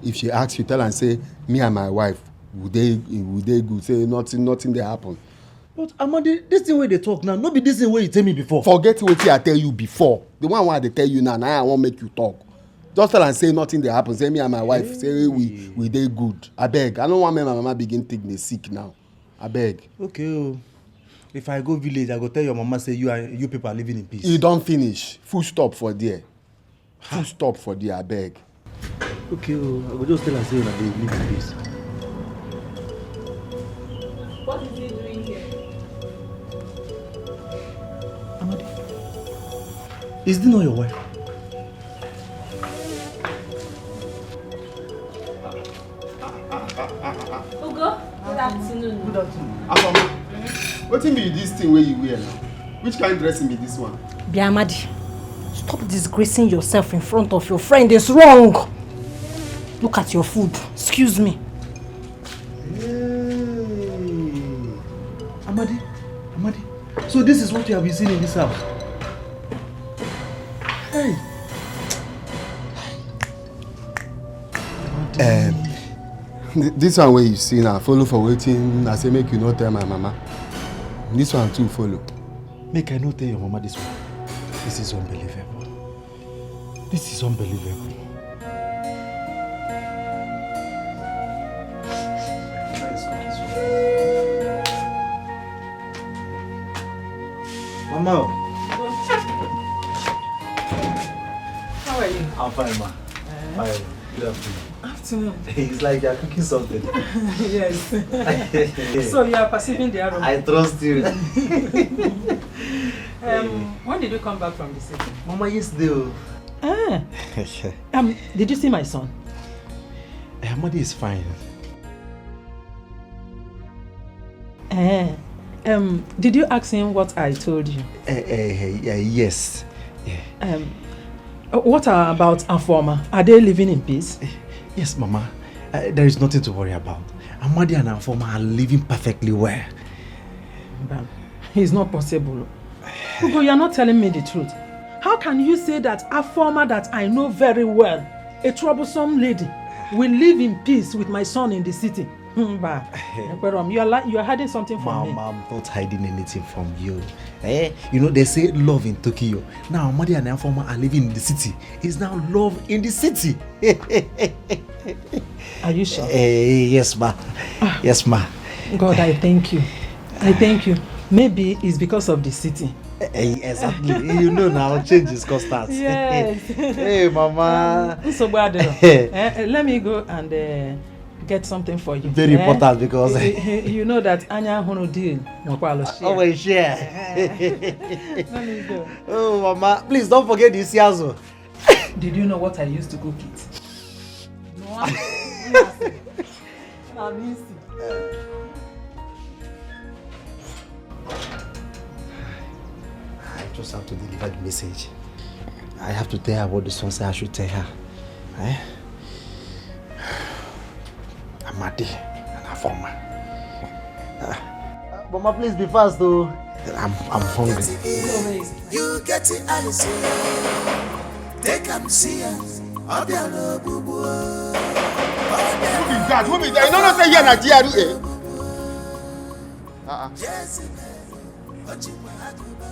If she ask you, tell am say me and my wife we dey we dey good, say nothing nothing dey happen. But Amadi, this thing wey you dey talk now, no be this thing wey you tell me before. Forget wetin I tell you before. The one wey I dey tell you now, na I wan make you talk. Just tell am say nothing dey happen. Say me and my wife, say we we dey good. Abeg, I no wan make my mama begin think dey sick now. Abeg. Okay o. If I go village, I go tell your mama say you and you people are living in peace. E don finish. Full stop for there. Full stop for there, abeg. Okay o, I go just tell am say una dey live in peace. What is he doing here? Amadi, is this not your wife? Ugo, good afternoon. Good afternoon. Afama, wetin be this thing wey you wear now? Which kind dressing be this one? Biamadi, stop disgracing yourself in front of your friend. It's wrong. Look at your food. Excuse me. Hey. Amadi, Amadi. So this is what you have been seeing in this house? Hey. Um, th- this one wey you see now, follow for wetin I say make you no tell my mama. This one too follow. Make I no tell your mama this one. This is unbelievable. This is unbelievable. Mama. How are you? I'm fine, ma. Fine. Good afternoon. Afternoon. It's like you're cooking something. Yes. So you are perceiving the aroma. I trust you. Um, when did you come back from the city? Mama, yesterday. Oh. Ah. Um, did you see my son? Amadi is fine. Eh. Um, did you ask him what I told you? Uh, uh, uh, yes. Yeah. Um, uh, what about Afoma? Are they living in peace? Yes, Mama. Uh, there is nothing to worry about. Amadi and Afoma are living perfectly well. But it's not possible. Ugo, you're not telling me the truth. How can you say that Afoma that I know very well, a troublesome lady, will live in peace with my son in the city? Mba, Ekwerom, you are li- you are hiding something from me. Mama, I'm not hiding anything from you. Eh? You know, they say love in Tokyo. Now, Amadi and Afoma are living in the city. It's now love in the city. Are you sure? Eh, yes, ma. Yes, ma. God, I thank you. I thank you. Maybe it's because of the city. Eh, exactly. You know now, change is constant. Yes. Hey, Mama. Nsogbu adịrọ. Eh, eh, let me go and uh, get something for you. Very Eh? Important because Eh, eh, you know that anya hụrụ deal nwekwalụ share. Always share. Let me go. Oh, Mama, please don't forget the isi azụ. Did you know what I used to cook it? No, I'm I just have to deliver the message. I have to tell her what the son said I should tell her. Eh? Amadi and Afoma. Ah. Mama, please be fast, though. I'm, I'm hungry. You get it, Alice. Take am see am. Obiara ogbugbu. Who be that? Who be that? You no know say here na G R A. Uh-uh.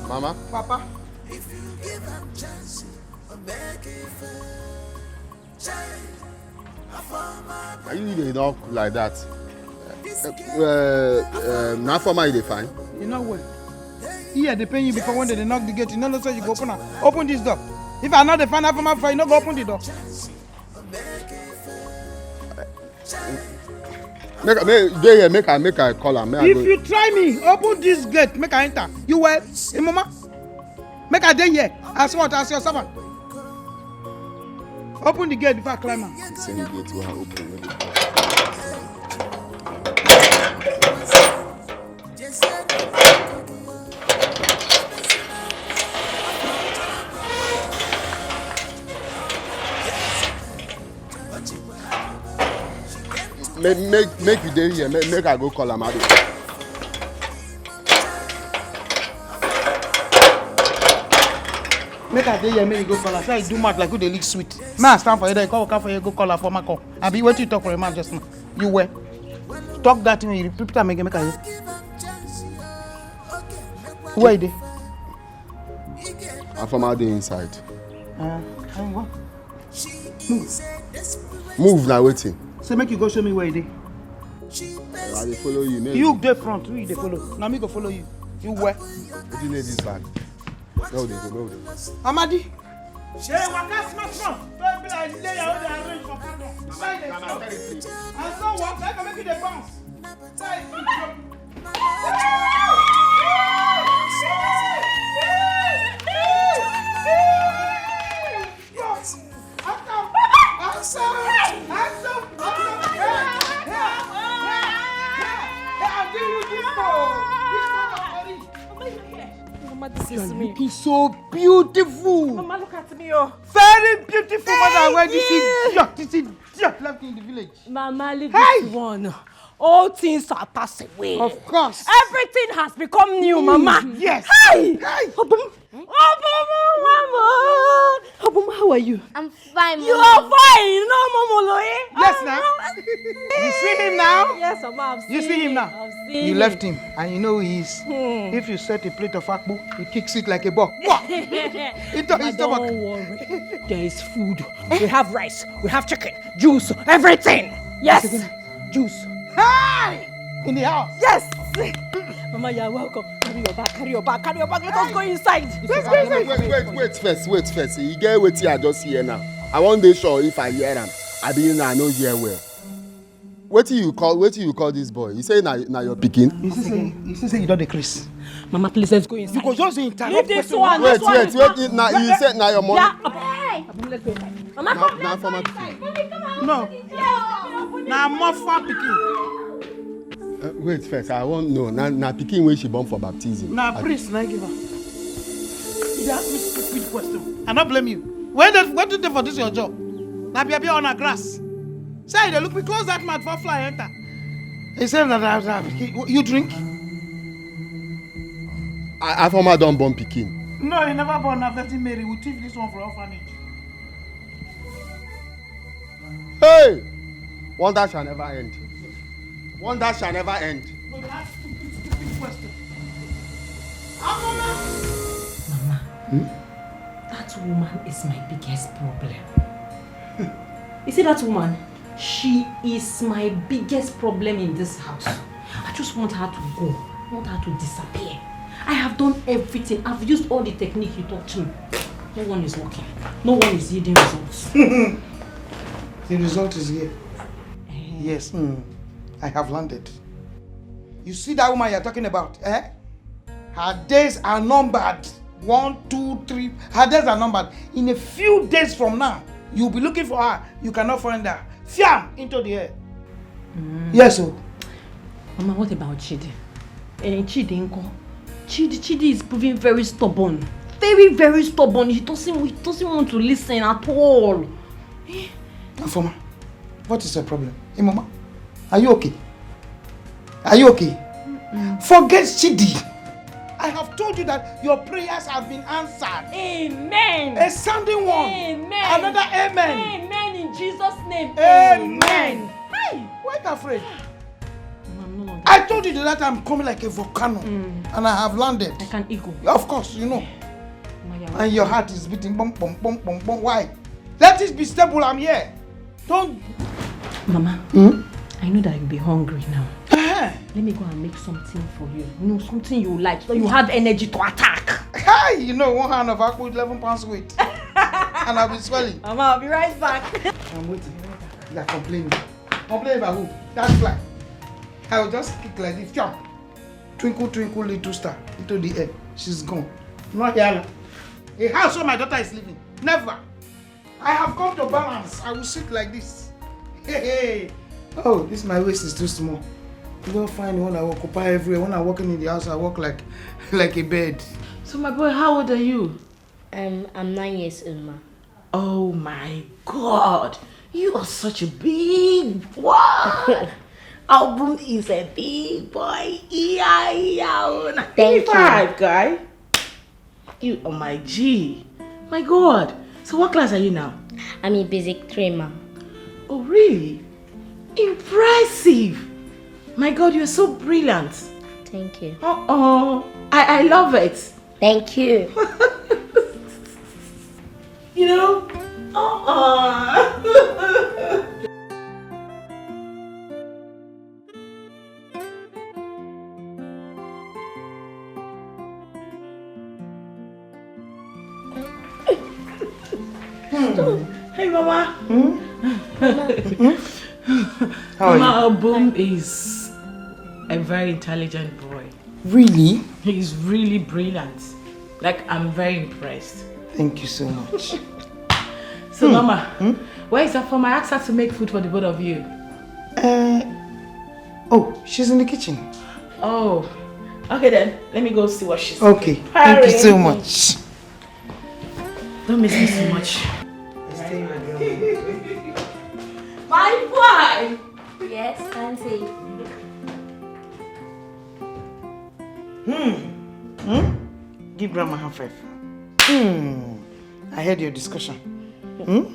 Mama. Papa. If you give am chance, make it fair. Child, Afoma. Are you dey knock like that? Uh, uh, na Afoma you dey find? You know what? Ear dey pain you before when they dey knock the gate, you no know say you go open am. Open this door. If I no dey find out for my fire, you no go open the door. Make I, make, dey here, make I, make I call am. Make I go. If you try me, open this gate, make I enter. You well? Hey, mama, make I dey here. As what? As your servant. Open the gate before I climb am. Same gate wey I open. Make, make, make you dey here. Make, make I go call am. I dey. Make I dey here, make you go call am. Say I do mouth like who dey lick sweet. Make I stand for here, then you come waka for here, go call am for my call. Abi wetin you talk for your mouth just now? You were. Talk that thing, you repeat am again, make I hear. Where you dey? Afoma dey inside. Uh, and what? Move. Move na wetin? Say make you go show me where you dey. I dey follow you. Make you dey front, who you dey follow? Na me go follow you. You where? Wetin dey this bag? No, dey go, no, dey go. Amadi. Hey, waka small small. Don't be like lay your own arrange for corner. Why you dey stop? And so what? I can make you dey bounce. Why you dey drop? Mama, this is me. Looking so beautiful. Mama, look at me, oh. Very beautiful mother. Where this is, this is just left in the village. Mama, leave this one. All things are passed away. Of course. Everything has become new, Mama. Yes. Hey! Hey! Obum. Obum, Mama. Obum, how are you? I'm fine, Mama. You are fine. No, Mama, Loe. Yes, now. You see him now? Yes, Mama, I've seen him. You see him now? I've seen him. You left him, and you know who he is. Hmm. If you set a plate of akpu, he kicks it like a ball. He don't worry. There is food. We have rice. We have chicken. Juice, everything. Yes. Juice. Hey! In the house. Yes. Mama, you are welcome. Carry your bag, carry your bag, carry your bag. Let us go inside. Let's go inside. Wait, wait, wait first, wait first. You get wetin I just hear now. I wan dey sure if I hear am. I be na I no hear well. Wetin you call, wetin you call this boy? You say na, na your pikin? You see say, you see say you don dey craze. Mama, please, let's go inside. You go just dey interrupt. Leave this one. Wait, this one wait, wait. Na, you say na your money. Yeah. Hey! Let's go inside. Mama, come, let's go inside. Mommy, come on. No. Na Mofa pikin. Uh, wait first, I wan know. Na, na pikin wey she born for baptism. Na priest na give am. You dey ask me stupid question. I no blame you. Where the, where the dey for this your job? Na bia bia on a grass. Say you dey look me, close that mouth before fly enter. He say na, na, na, you drink? I, Afoma don born pikin. No, he never born. Na Virgin Mary. We thief this one for orphanage. Hey! Wonder shall never end. Wonder shall never end. No, that stupid, stupid question. Afoma! Mama, hmm? That woman is my biggest problem. You see that woman? She is my biggest problem in this house. I just want her to go. I want her to disappear. I have done everything. I've used all the technique you taught me. No one is working. No one is yielding results. The result is here. Eh. Yes, mm, I have landed. You see that woman you're talking about, eh? Her days are numbered. One, two, three. Her days are numbered. In a few days from now, you'll be looking for her. You cannot find her. Fiam into the air. Mm. Yes, oh. Mama, what about Chidi? Eh, Chidi nko? Chidi, Chidi is proving very stubborn. Very, very stubborn. He doesn't, he doesn't want to listen at all. Eh? Afoma, what is your problem? Hey, Mama, are you okay? Are you okay? Mm-mm. Forget Chidi. I have told you that your prayers have been answered. Amen. A sounding one. Amen. Another amen. Amen in Jesus' name. Amen. Amen. Hey! Why you afraid? Mama, I'm no longer I told you that I'm coming like a volcano, mm, and I have landed. Like an eagle. Of course, you know. Mama, you're welcome. And your heart is beating boom, boom, boom, boom, boom. Why? Let it be stable. I'm here. Don't. Mama, hmm? I know that you'll be hungry now. Eh, Let me go and make something for you. You know, something you like, so you have energy to attack. Hey, you know, one hand of apple, eleven pounds weight. And I'll be swelling. Mama, I'll be right back. I'm waiting. You're complaining. Complaining about who? That fly. I will just kick like this, jump. Twinkle, twinkle, little star, into the air. She's gone. Not here. A house where my daughter is living. Never. I have come to balance. I will sit like this. Hey, hey. Oh, this my waist is too small. You don't find when I occupy everywhere. When I walk in the house, I walk like like a bed. So my boy, how old are you? Um, I'm nine years old, ma. Oh my God, you are such a big boy. Album is a big boy. Yeah, yeah. Thank you. Five, guy. You are my G. My God. So what class are you now? I'm in basic three, ma. Oh, really? Impressive. My God, you're so brilliant. Thank you. Uh-oh. I, I love it. Thank you. You know? Uh-uh. Hmm. Hey, Mama. Hmm? How are Mama, you? Obum is a very intelligent boy. Really? He's really brilliant. Like, I'm very impressed. Thank you so much. So, hmm. Mama, hmm? Where is Afoma? I asked her to make food for the both of you. Uh, oh, she's in the kitchen. Oh, okay then. Let me go see what she's okay. Preparing. Thank you so much. Don't miss me so much. My boy! Yes, Auntie. Hmm. Hmm? Give grandma hand five. Hmm. I heard your discussion. Hmm?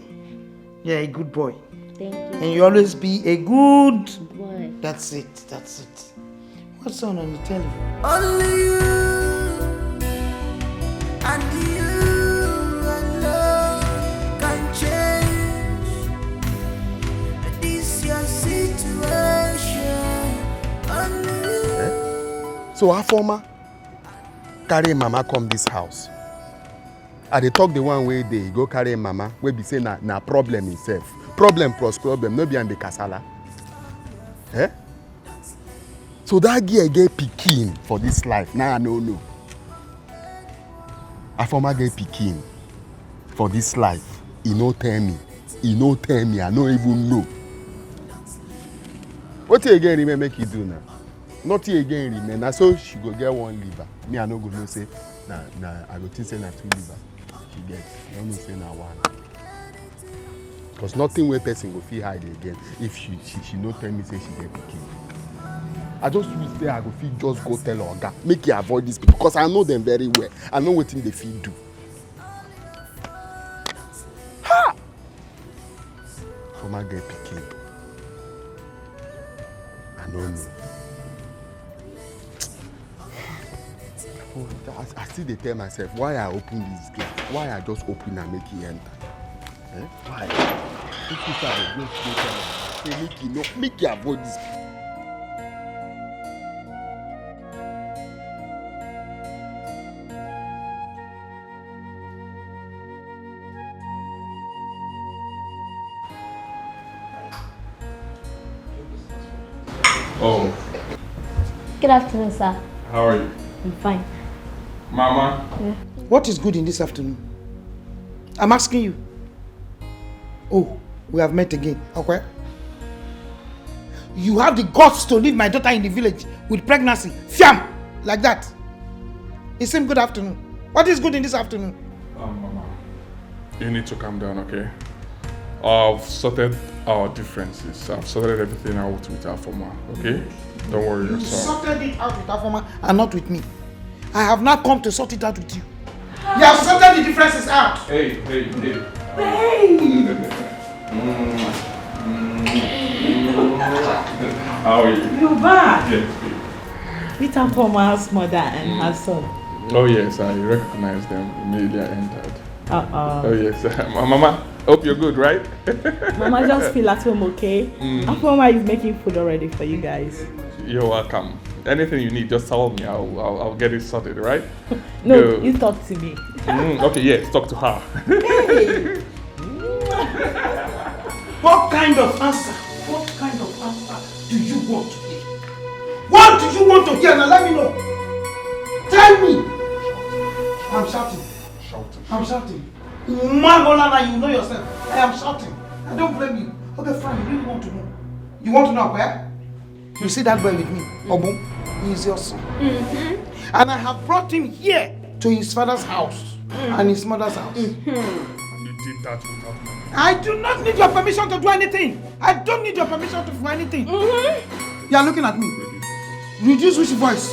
You're a good boy. Thank you. And you always be a good boy. That's it. That's it. What's on on the television? Only you and you alone can change this your situation. Only you. Eh? So Afoma carry mama come this house. I dey talk the one wey dey go carry mama wey be say na na problem himself. Problem plus problem, no be am be kasala. Eh? So that girl get pikin for this life. Now I no know. Afoma get pikin for this life. He no tell me. He no tell me. I no even know. Wetin again remain make you do now? Nothing again remain. Na so she go get one liver. Me, I no go know say na na I go think say na two liver she get. I no know say na one. Because nothing wey person go fit hide again if she she she no tell me say she get pikin. I just wish say I go fit just go tell oga make he avoid this people because I know them very well. I know wetin they fit do. Ha! Afoma get pikin. I no know. Oh, I, I still dey tell myself why I open this gate. Why I just open and make he enter. Eh? Why? This is how I just dey tell myself. Say make he no, make he avoid this. Oh. Good afternoon, sir. How are you? I'm fine. Mama. Yeah. What is good in this afternoon? I'm asking you. Oh, we have met again. Okay. You have the guts to leave my daughter in the village with pregnancy. Fiam! Like that. It seems good afternoon. What is good in this afternoon? Um, Mama, you need to calm down, okay? I've sorted our differences. I've sorted everything out with Afoma, okay? Don't worry yourself. You sorted it out with Afoma and not with me. I have not come to sort it out with you. You have sorted the differences out. Hey, hey, hey. Hey! Mm, mm, mm. How are you? You're back. Yes, babe. Meet Afoma's mother and her son. Oh, yes, I recognized them immediately I entered. Uh-uh. Oh, yes. Mama, Hope you're good, right? Mama, just feel at home, okay? Afoma is making food already for you guys. You're welcome. Anything you need, just tell me. I'll, I'll, I'll get it sorted, right? No, Go. You talk to me. Mm, okay, yes, talk to her. What kind of answer? What kind of answer do you want to hear? What do you want to hear? Now let me know. Tell me. I'm shouting. Shout. I'm shouting. Magola, now you know yourself. I am shouting. I don't blame you. Okay, fine. You really want to know. You want to know where? You see that boy with me, Obum? He is your son. And I have brought him here to his father's house and his mother's house. And you did that without my I do not need your permission to do anything. I don't need your permission to do anything. You are looking at me. Reduce which voice?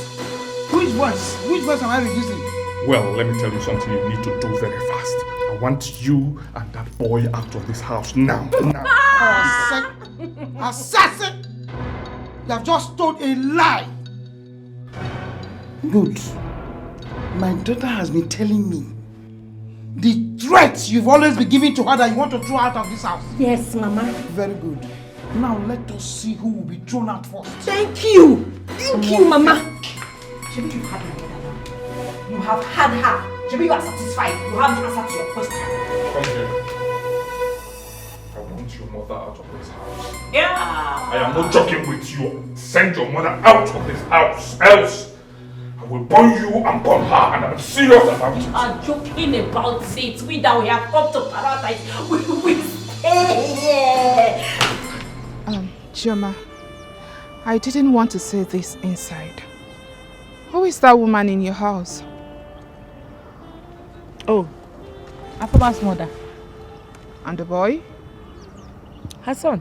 Which voice? Which voice am I reducing? Well, let me tell you something you need to do very fast. I want you and that boy out of this house now. Now. Assassin! Assassin! You have just told a lie. Good. My daughter has been telling me the threats you've always been giving to her that you want to throw out of this house. Yes, Mama. Very good. Now let us see who will be thrown out first. Thank you. Thank you, Mama. Shebi you had my mother now. You have had her. Shebi you are satisfied. You have the answer to your question. Come here. I want your mother out of this house. Yeah. I am not joking with you. Send your mother out of this house. Else, I will burn you and burn her, and I'm serious about it. You are joking about it. We that we have come to paradise. We will stay here. Um, Chioma, I didn't want to say this inside. Who is that woman in your house? Oh, Afoma's mother. And the boy? Her son.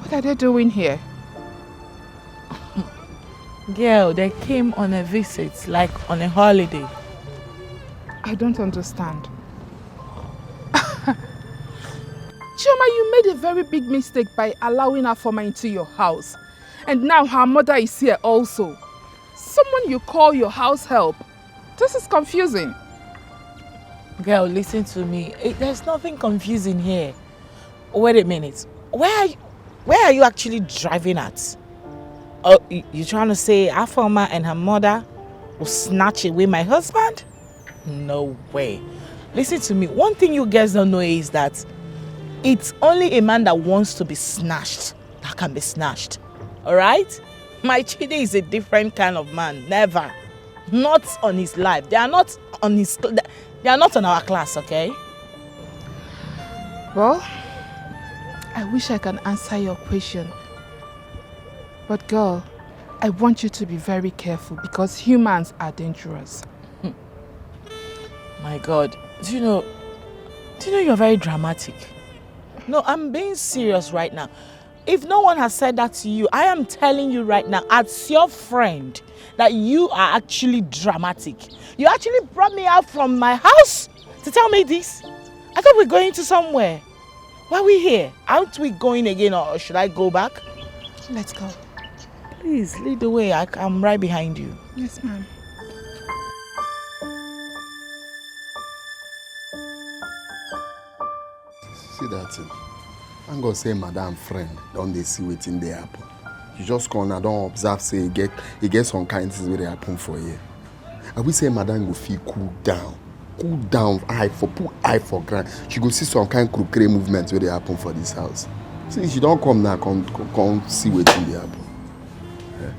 What are they doing here? Girl, they came on a visit, like on a holiday. I don't understand. Chioma, you made a very big mistake by allowing Afoma into your house. And now her mother is here also. Someone you call your house help. This is confusing. Girl, listen to me. Eh, there's nothing confusing here. Wait a minute. Where are you, where are you actually driving at? Oh, you, you trying to say Afoma and her mother will snatch away my husband? No way. Listen to me. One thing you guys don't know is that it's only a man that wants to be snatched that can be snatched. All right? My Chidi is a different kind of man. Never. Not on his life. They are not on his. They are not on our class, okay? Well, I wish I can answer your question. But girl, I want you to be very careful because humans are dangerous. My God, do you know? Do you know you're very dramatic? No, I'm being serious right now. If no one has said that to you, I am telling you right now, as your friend, that you are actually dramatic. You actually brought me out from my house to tell me this. I thought we're going to somewhere. Why are we here? Aren't we going again, or should I go back? Let's go. Please lead the way. I, I'm right behind you. Yes, ma'am. See that thing. Thank God say madam friend don dey see wetin dey happen. You just come and don observe say e get e get some kind things wey dey happen for here. I wish say madam go fit cool down, cool down, eye for put eye for ground. She go see some kind kukere movement wey dey happen for this house. See, she don come now, come come, come see wetin dey happen. Eh?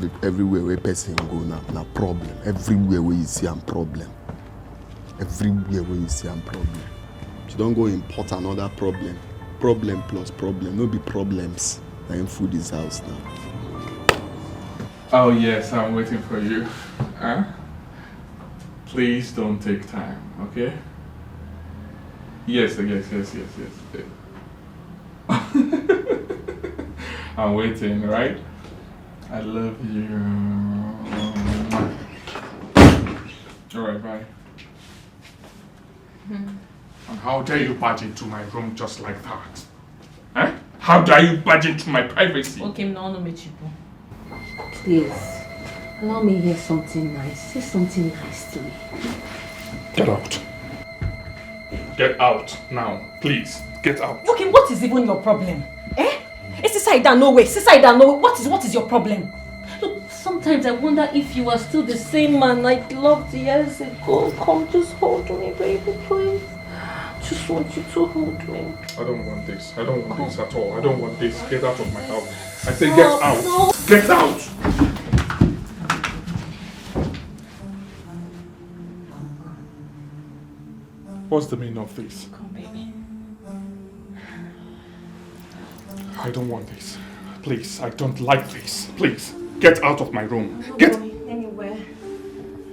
Look, everywhere where person go now, na problem. Everywhere where you see am problem. Everywhere where you see am problem. She don go import another problem. Problem plus problem. No be problems. Na him full this house now. Oh yes, I'm waiting for you. Huh? Please don't take time, okay? Yes, yes, yes, yes, yes. I'm waiting, right? I love you. All right, bye. And how dare you barge into my room just like that? Eh? How dare you barge into my privacy? Okay, no, no, me chipo. Please, allow me hear something nice. Say something nice to me. Get out. Get out now, please. Get out. Okay, what is even your problem? Eh? It's inside that no way. It's inside that no way. What is what is your problem? Look, sometimes I wonder if you are still the same man I loved years ago. Come, just hold me, baby, please. Just want you to hold me. I don't want this. I don't want this at all. I don't want this. Get out of my house. I say get out. Get out. What's the meaning of this? Come, baby. I don't want this. Please, I don't like this. Please, get out of my room. Get anywhere.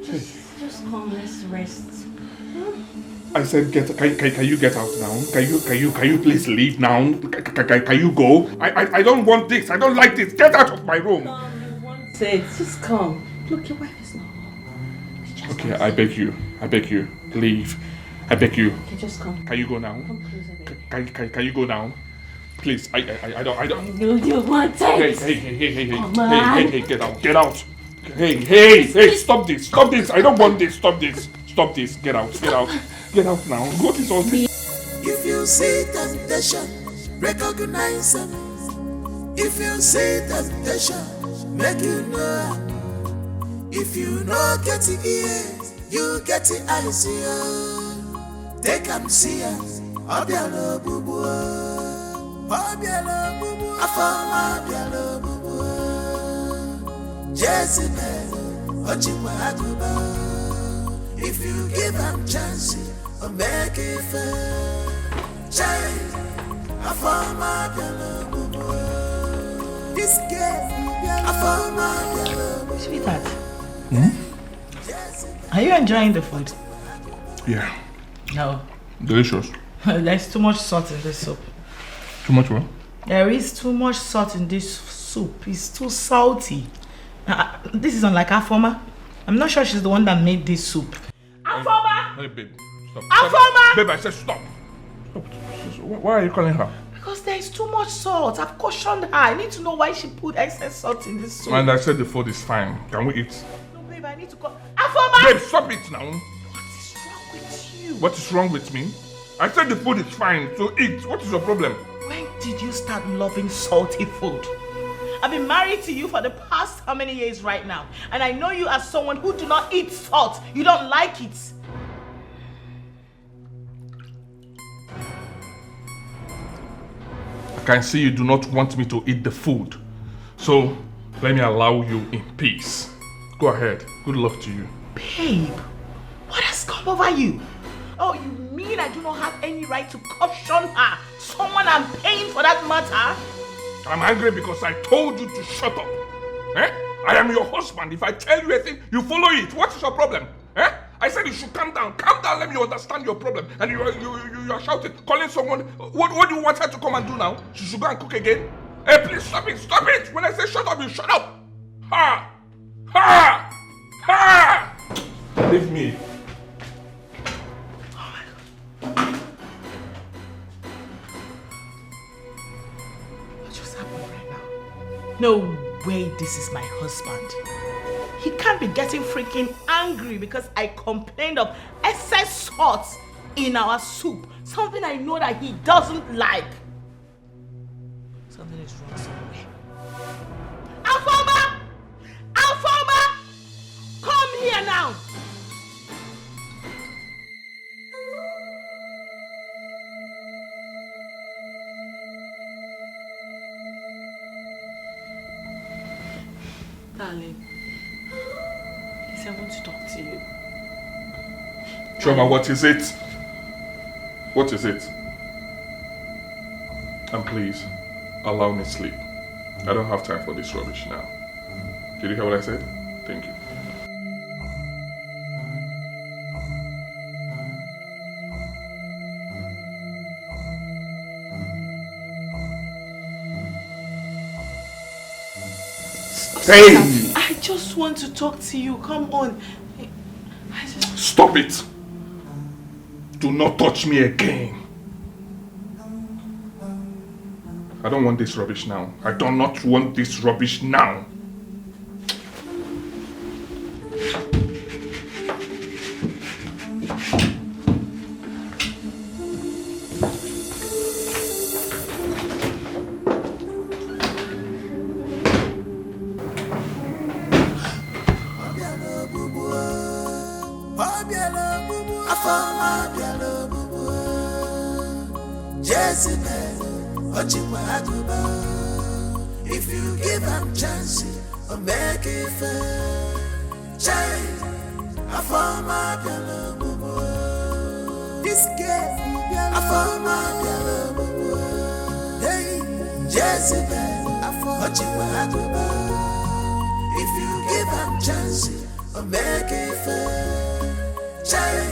Just, just come, let's rest. I said, get. Can, can, can you get out now? Can you, can you, can you please leave now? Can, can, can, can you go? I, I, I don't want this. I don't like this. Get out of my room. Say, just come. Look, your wife is not home. Okay, I beg you. I beg you. Leave. I beg you. Okay, just come. Can you go now? Come closer, baby. Can, can, can you go now? Please, I, I, I don't, I don't. No, you want Hey, it. Hey, hey, hey, hey, hey, Come hey, on. Hey, hey, get out, get out. Hey, hey, hey, stop this, stop this. I don't want this, stop this, stop this. Get out, get out, get out now. What is all this? If you see temptation, recognize them. If you see temptation, make you know. If you no get the ears, you get the eyes. Yeah. Take am see am. Obiara ogbugbu. Obiara ogbugbu. Afọma obiara ogbugbu. Jezebel, Ochikwa Aguba. If you give am chance, o make it fair. Chai, Afọma obiara ogbugbu. This girl, Afọma obiara ogbugbu. Sweetheart, are you enjoying the food? Yeah, No. Delicious. There's too much salt in this soup. Too much what? There is too much salt in this soup. It's too salty. Uh, this is unlike Afoma. I'm not sure she's the one that made this soup. Afoma! Hey, babe. Stop. Afoma! Babe, I said stop. Stop. Why are you calling her? Because there is too much salt. I've cautioned her. I need to know why she put excess salt in this soup. And I said the food is fine. Can we eat? No, babe, I need to call. Afoma! Babe, stop it now. What is wrong with you? What is wrong with me? I said the food is fine, so eat. What is your problem? When did you start loving salty food? I've been married to you for the past how many years right now? And I know you as someone who do not eat salt. You don't like it. I can see you do not want me to eat the food. So, let me allow you in peace. Go ahead. Good luck to you. Babe, what has come over you? Oh, you mean I do not have any right to caution her? Someone I'm paying for that matter? I'm angry because I told you to shut up. Eh? I am your husband. If I tell you a thing, you follow it. What is your problem? Eh? I said you should calm down. Calm down. Let me understand your problem. And you are, you, you, you are shouting, calling someone. What, what do you want her to come and do now? She should go and cook again? Hey, please stop it. Stop it. When I say shut up, you shut up. Ha! Ha! Ha! Leave me. What just happened right now? No way this is my husband. He can't be getting freaking angry because I complained of excess salt in our soup. Something I know that he doesn't like. Something is wrong somewhere. Afoma! Afoma! Come here now! Darling, please, I want to talk to you. Chioma, what is it? What is it? And please, allow me sleep. I don't have time for this rubbish now. Did you hear what I said? Thank you. Hey! I just want to talk to you. Come on. I just... Stop it! Do not touch me again. I don't want this rubbish now. I do not want this rubbish now. Jezebel, Ochiwa Aguba. If you give am chance, o make it fair. Chai, Afoma Biala Bubu. This girl, Afoma Biala Bubu. Hey, Jezebel, Ochiwa Aguba. If you give am chance, o make it fair. Chai,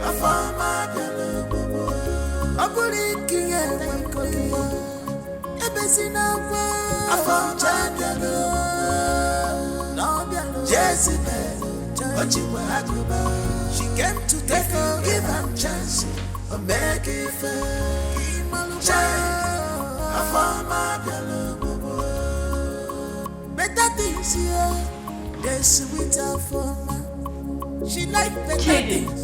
Afoma Biala Bubu. Ọ bụrụ ike ya enwe ike ya. Ebe si n'akwa. Afoma Biala Bubu. Na ọ bịala. Jezebel, Ochiwa Aguba. She came to take a give am chance. O make it fair. Chai, Afoma Biala Bubu. Better things here, they sweet Afoma. She like better Chidi. Things.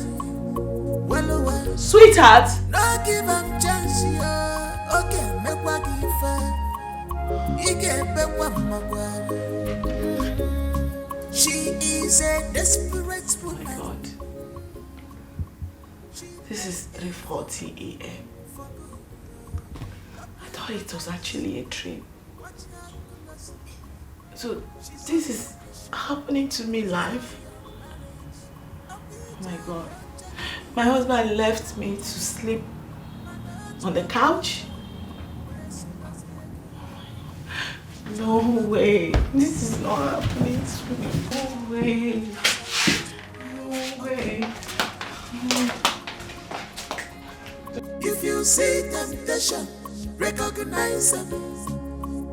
Well, oh, well. Sweetheart. No give am chance here. Okay, make what give her. He can make what makwa. She is a desperate woman. My God. This is three forty a m. I thought it was actually a dream. So, this is happening to me live? Oh my God. My husband left me to sleep on the couch? No way. This is not happening to me. No way. No way. If you see temptation, recognize them.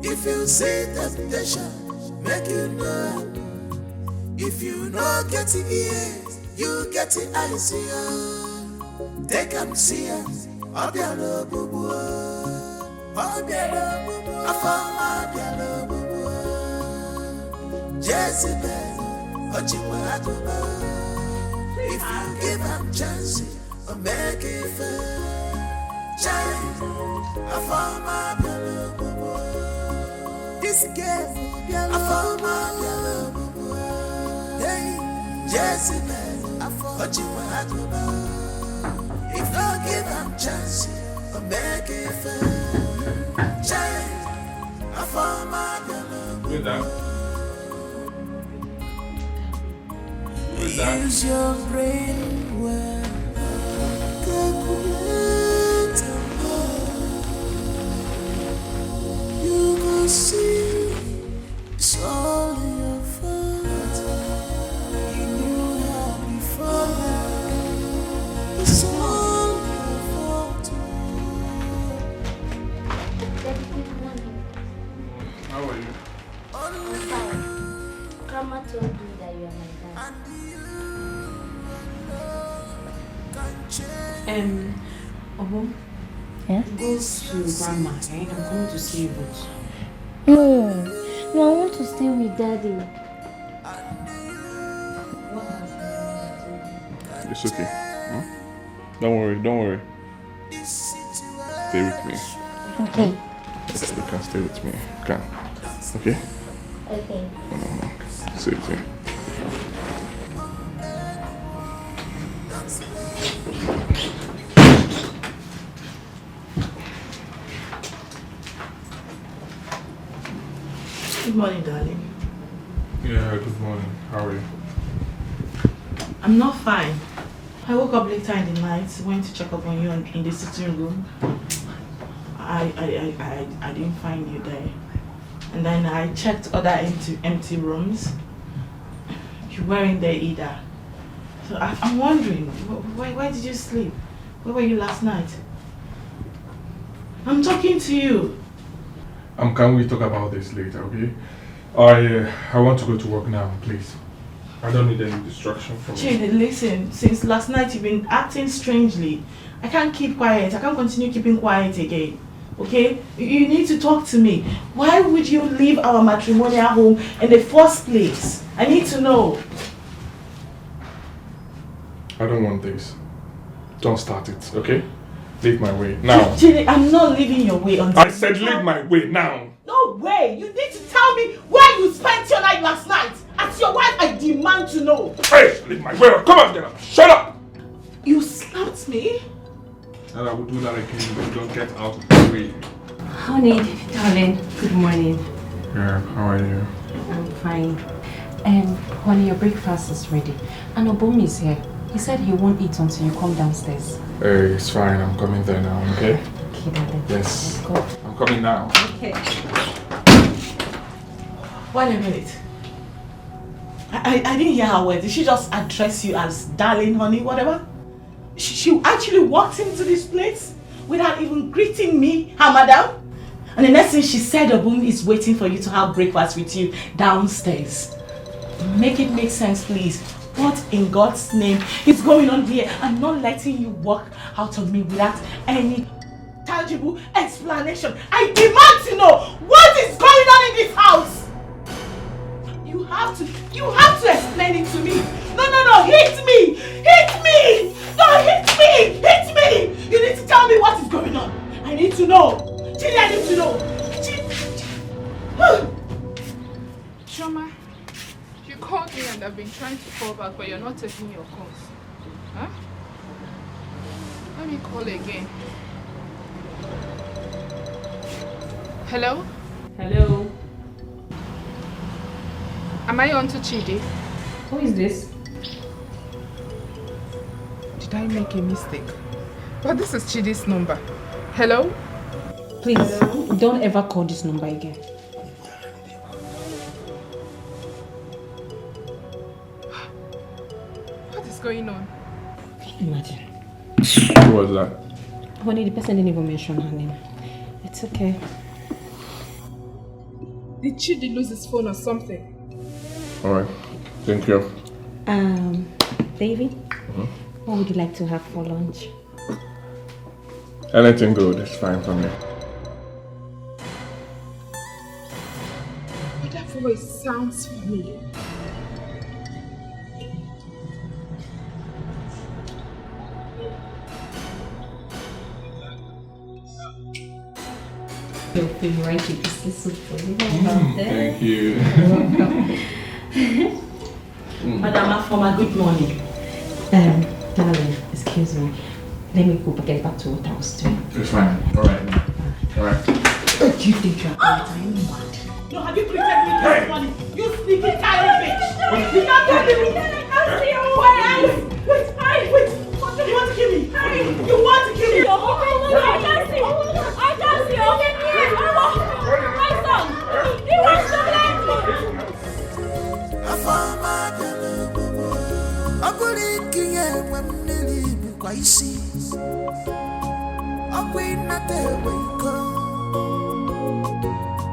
If you see temptation, make you know. If you no get ears, you get the eyes. Yeah. Take am see am. Obiara Bubu. Obiara Bubu. Afoma Obiara Bubu. Jezebel, Ochiwa Aguba. If you give am chance, o make it fair. Chai, Afoma Biala Bubu. This girl, Afoma Biala Bubu. Hey, Jezebel, Ochiwa Aguba. If no give am chance, o make it fair. Chai, Afoma Biala Bubu. Wait, use your brain well. Calculate and you go see it's all your fault. You knew her before now. It's all your fault. How are you? I'm fine. Grandma told me that you are my dad. Um, Obum, yeah? Go to grandma, eh? I'm coming to see you both. No, no, I want to stay with daddy. It's okay. Hmm? Don't worry, don't worry. Stay with me. Okay. You can stay with me. You can. Okay? Okay. Mm-hmm. Stay with me. Good morning, darling. Yeah, good morning. How are you? I'm not fine. I woke up later in the night, went to check up on you in the sitting room. I, I, I, I, I didn't find you there. And then I checked other empty, empty rooms. You weren't there either. So I, I'm wondering, wh- why, why did you sleep? Where were you last night? I'm talking to you. Um, can we talk about this later, okay? I, uh, I want to go to work now, please. I don't need any distraction from you. Chidi, listen. Since last night, you've been acting strangely. I can't keep quiet. I can't continue keeping quiet again. Okay? You, you need to talk to me. Why would you leave our matrimonial home in the first place? I need to know. I don't want this. Don't start it, okay? Leave my way now. Chidi, I'm not leaving your way until I said leave my way now. No way! You need to tell me where you spent your night last night. As your wife, I demand to know. Hey, leave my way. Come on, get up. Shut up. You slapped me? And I will do that again if you don't get out of the way. Honey, darling, good morning. Yeah, how are you? I'm fine. Um, honey, your breakfast is ready. And Obum is here. He said he won't eat until you come downstairs. Hey, it's fine. I'm coming there now, okay? Okay, darling. Yes. Let's go. I'm coming now. Okay. Wait a minute. I, I, I didn't hear her word. Did she just address you as darling, honey, whatever? She, she actually walked into this place without even greeting me, her madam? And the next thing she said, Obum is waiting for you to have breakfast with you downstairs. Make it make sense, please. What in God's name is going on here? I'm not letting you walk out on me without any tangible explanation. I demand to know what is going on in this house. You have to, you have to explain it to me. No, no, no, hit me, hit me, no, hit me, hit me. You need to tell me what is going on. I need to know. Chidi, I need to know. Chidi. Chioma, you called me and I've been trying to call back, but you're not taking your calls. Huh? Let me call again. Hello? Hello. Am I on to Chidi? Who is this? Did I make a mistake? But this is Chidi's number. Hello? Please, don't ever call this number again. What is going on? Imagine. Who was that? Honey, the person didn't even mention her name. It's okay. Did Chidi lose his phone or something? All right. Thank you. Um, baby, Mm-hmm. What would you like to have for lunch? Anything good is fine for me. But that voice sounds familiar. Your favorite is this soup for you. Mm, thank you. Madam Afoma, good morning. Um, darling, excuse me. Let me go get back to what I was doing. It's fine. All right. All right. What do you think you're going to do? No, have you created me this morning? You sneaky tiny bitch! You not tell me. Wait, wait, wait! What do you want to kill me? You want to kill me? Afoma bịara obodo. Ọ bụrụ ikinye enwe mmiri bụkwa isi. Ọkwa ịnata ewe iko.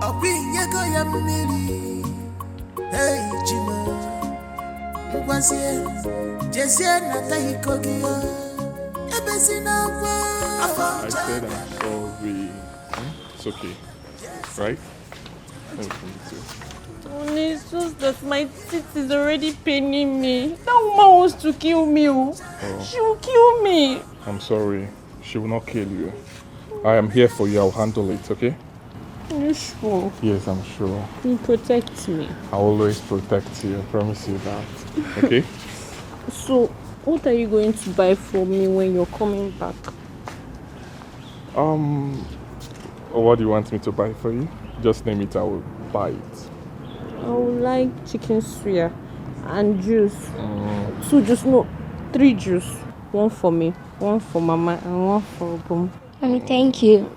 Ọkwa inyego ya mmiri. Hey, Chima. Ngwazie, jezie nata iko gị o. Ebezi n'akwa. Afọ I said I'm sorry. Hmm? It's okay. Right? Let me feel it too. Honey, it's just that my teeth is already paining me. That woman wants to kill me. Oh. Oh. She will kill me. I'm sorry. She will not kill you. I am here for you. I'll handle it, okay? You sure? Yes, I'm sure. You protect me. I always protect you. I promise you that. Okay? So, what are you going to buy for me when you're coming back? Um, what do you want me to buy for you? Just name it, I will buy it. I would like chicken suya and juice. Mm. Two juice, no, three juice. One for me, one for Mama, and one for Obum. Mommy, thank you.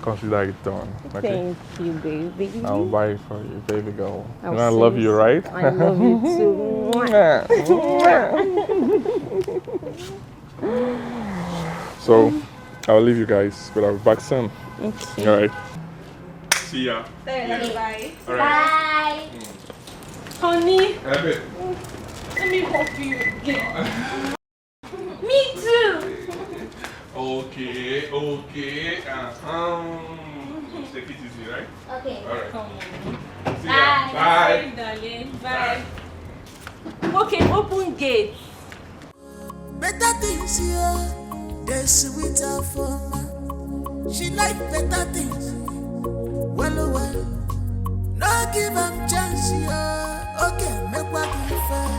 Consider it done. Okay? Thank you, baby. I'll buy it for you, baby girl. I'll You know I see love you you, soon. Right? I love you too. So, I'll leave you guys, but I'll be back soon. Okay. All right. See ya. Bye. All right. Bye. Honey, Have it. let me hug you again. Me too. Okay, okay. Uh-huh. Take it easy, right? Okay. All right. Come on. See ya. Bye. Bye. Bye, darling. Bye. Okay, open gate. Better things here, they sweet Afoma. She like better things. Well, oh, well, no give am chance here. Okay, make what you fair.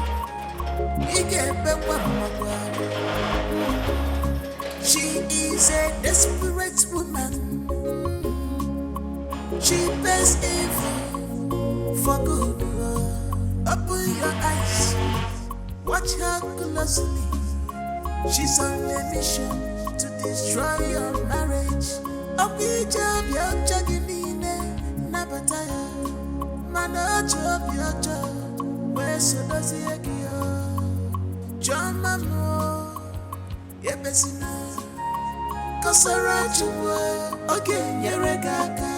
Ị ga-ebekwa mmakwa. She is a desperate woman. She pays evil for good. Open your eyes, watch her closely. She's on a mission to destroy your marriage. Ọ bụ ije obi ọjọọ gị niile nabata ya, mana o ji obi ọjọọ wee so dozie gị ya. Chioma m, ebezina, kọsara Chukwu, ọ ga-enyere gị aka.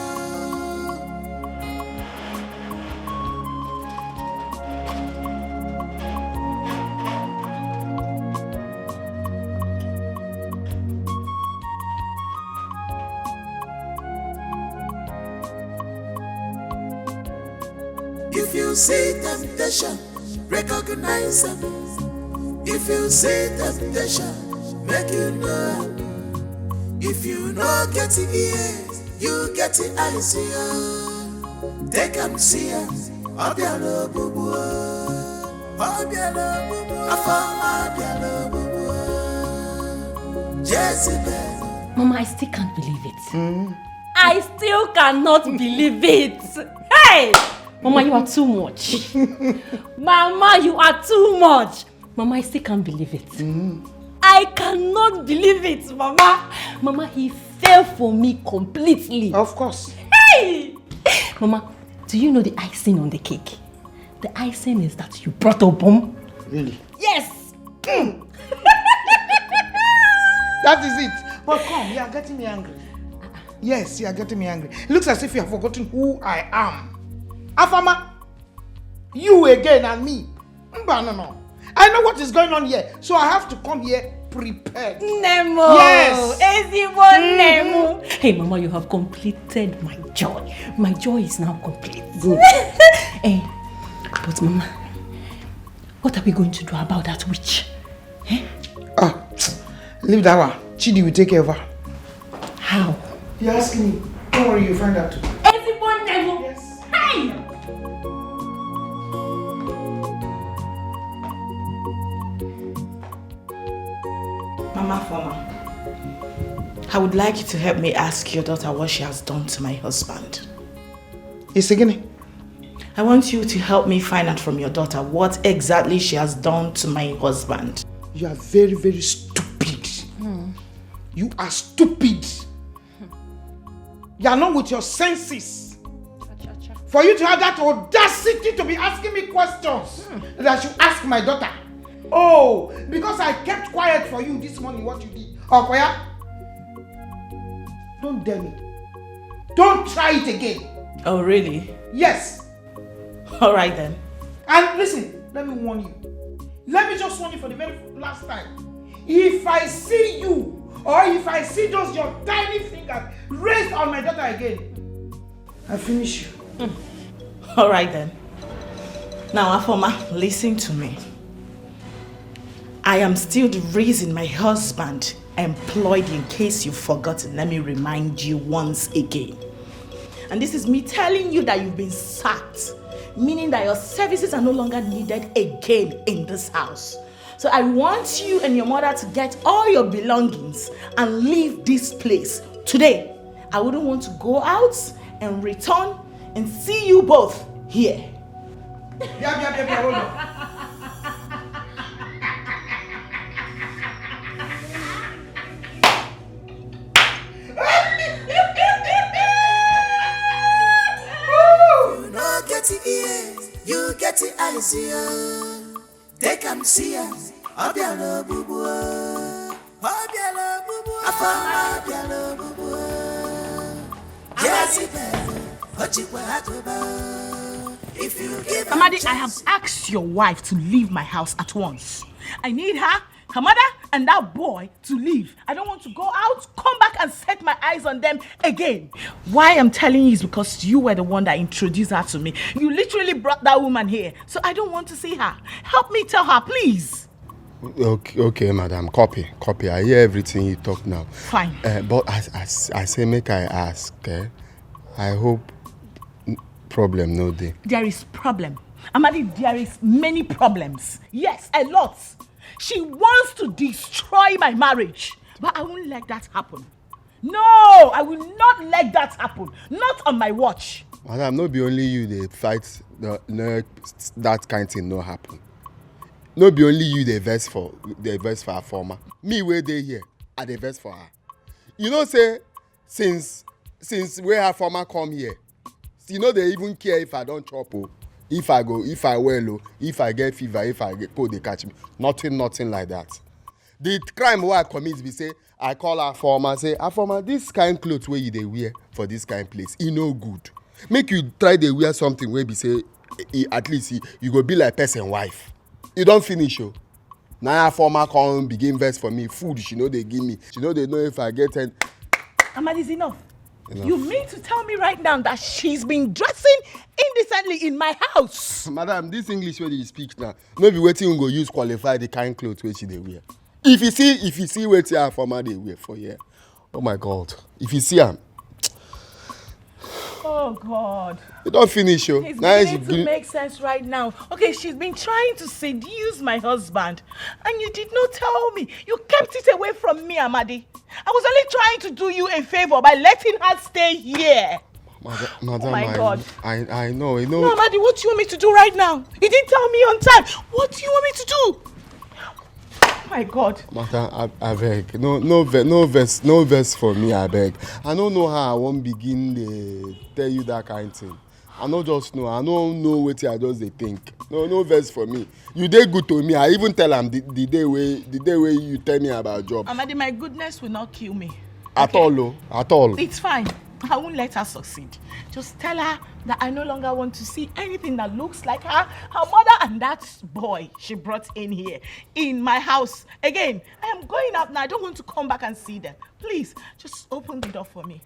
If you see temptation, recognize them. If you see temptation, make you know. If you no get ears, you get the eyes. Take am see am. Ọ bịara ogbugbu. Ọ bịara ogbugbu. Afọ ọma bịara ogbugbu. Jezebel. Mama, I still can't believe it. I still cannot believe it. Hey! Mama, you are too much. Mama, you are too much. Mama, I still can't believe it. I cannot believe it, Mama. Mama, he fell for me completely. Of course. Hey! Mama, do you know the icing on the cake? The icing is that you brought a bomb. Really? Yes! That is it. But come, you are getting me angry. Yes, you are getting me angry. It looks as if you have forgotten who I am. Afama, you again and me. Mba, no, no. I know what is going on here, so I have to come here prepared. Nemo! Yes. Ezigbo Nemo! Hey, Mama, you have completed my joy. My joy is now complete. Good. Hey, but Mama, what are we going to do about that witch? Ah, leave that one. Chidi will take care of her. How? You ask me. Don't worry, you find out too. Ezigbo Nemo! Yes. Hey! Mama Foma, I would like you to help me ask your daughter what she has done to my husband. It's again. I want you to help me find out from your daughter what exactly she has done to my husband. You are very, very stupid. You are stupid. You are not with your senses. For you to have that audacity to be asking me questions that you ask my daughter. Oh, because I kept quiet for you this morning, what you did. Okoya, don't dare me. Don't try it again. Oh, really? Yes. All right then. And listen, let me warn you. Let me just warn you for the very last time. If I see you, or if I see those your tiny fingers raised on my daughter again, I finish you. All right then. Now, Afoma, listen to me. I am still the reason my husband employed you, in case you've forgotten. Let me remind you once again. And this is me telling you that you've been sacked, meaning that your services are no longer needed again in this house. So I want you and your mother to get all your belongings and leave this place today. I wouldn't want to go out and return and see you both here. Bia, bia, bia, bia, hold on. You no get the ears, you get the eyes, yeah. Take am see am, ọ bịara ogbugbu. Ọ bịara ogbugbu. Afọ ọma bịara ogbugbu. Jezebel, o jikwa agụba. If you give am Amadi, I chance, have asked your wife to leave my house at once. I need her, her mother, and that boy to leave. I don't want to go out, come back and set my eyes on them again. Why I'm telling you is because you were the one that introduced her to me. You literally brought that woman here. So I don't want to see her. Help me tell her, please. Okay, okay, madam. Copy, copy. I hear everything you talk now. Fine. Uh, but as, as I say, make I ask. Eh? I hope n- problem no dey. There is problem. Amadi, there is many problems. Yes, a lot. She wants to destroy my marriage, but I won't let that happen. No, I will not let that happen. Not on my watch. Madam, no be only you dey fight the, no, that kind thing no happen. No be only you dey vex for dey vex for her former. Me wey dey here, I dey vex for her. You know say since since wey her former come here, she no dey even care if I don chop o, if I go, if I well o, if I get fever, if I get cold dey catch me. Nothing, nothing like that. The crime wey I commit be say I call her former say, "Her former, this kind cloth wey you dey wear for this kind place, e no good. Make you try dey wear something wey be say e, at least e, you go be like person wife." E don finish o. Na her former come begin vex for me. Food she no dey give me. She no dey know if I get any. Amadi, is enough. Enough. You mean to tell me right now that she's been dressing indecently in my house? Madam, this English wey you speak now, no be wetin we go use qualify the kind cloth wey she dey wear. If you see, if you see wetin her former dey wear for here, oh my God, if you see am, Oh God. E don finish o. It's beginning to make sense right now. Okay, she's been trying to seduce my husband, and you did not tell me. You kept it away from me, Amadi. I was only trying to do you a favor by letting her stay here. Madam, oh my I, God. I, I know, you know. No, Amadi, what do you want me to do right now? You didn't tell me on time. What do you want me to do? My God. Madam, I, I beg. No, no, no vex, no vex for me, I beg. I don't know how I won't begin to tell you that kind of thing. I no just know. I no know wetin I just dey think. No, no vex for me. You dey good to me. I even tell am the, the day wey the day wey you tell me about job. Amadi, my goodness will not kill me. At okay? all, oh, at all. It's fine. I won't let her succeed. Just tell her that I no longer want to see anything that looks like her, her mother, and that boy she brought in here in my house. Again, I am going out now. I don't want to come back and see them. Please, just open the door for me.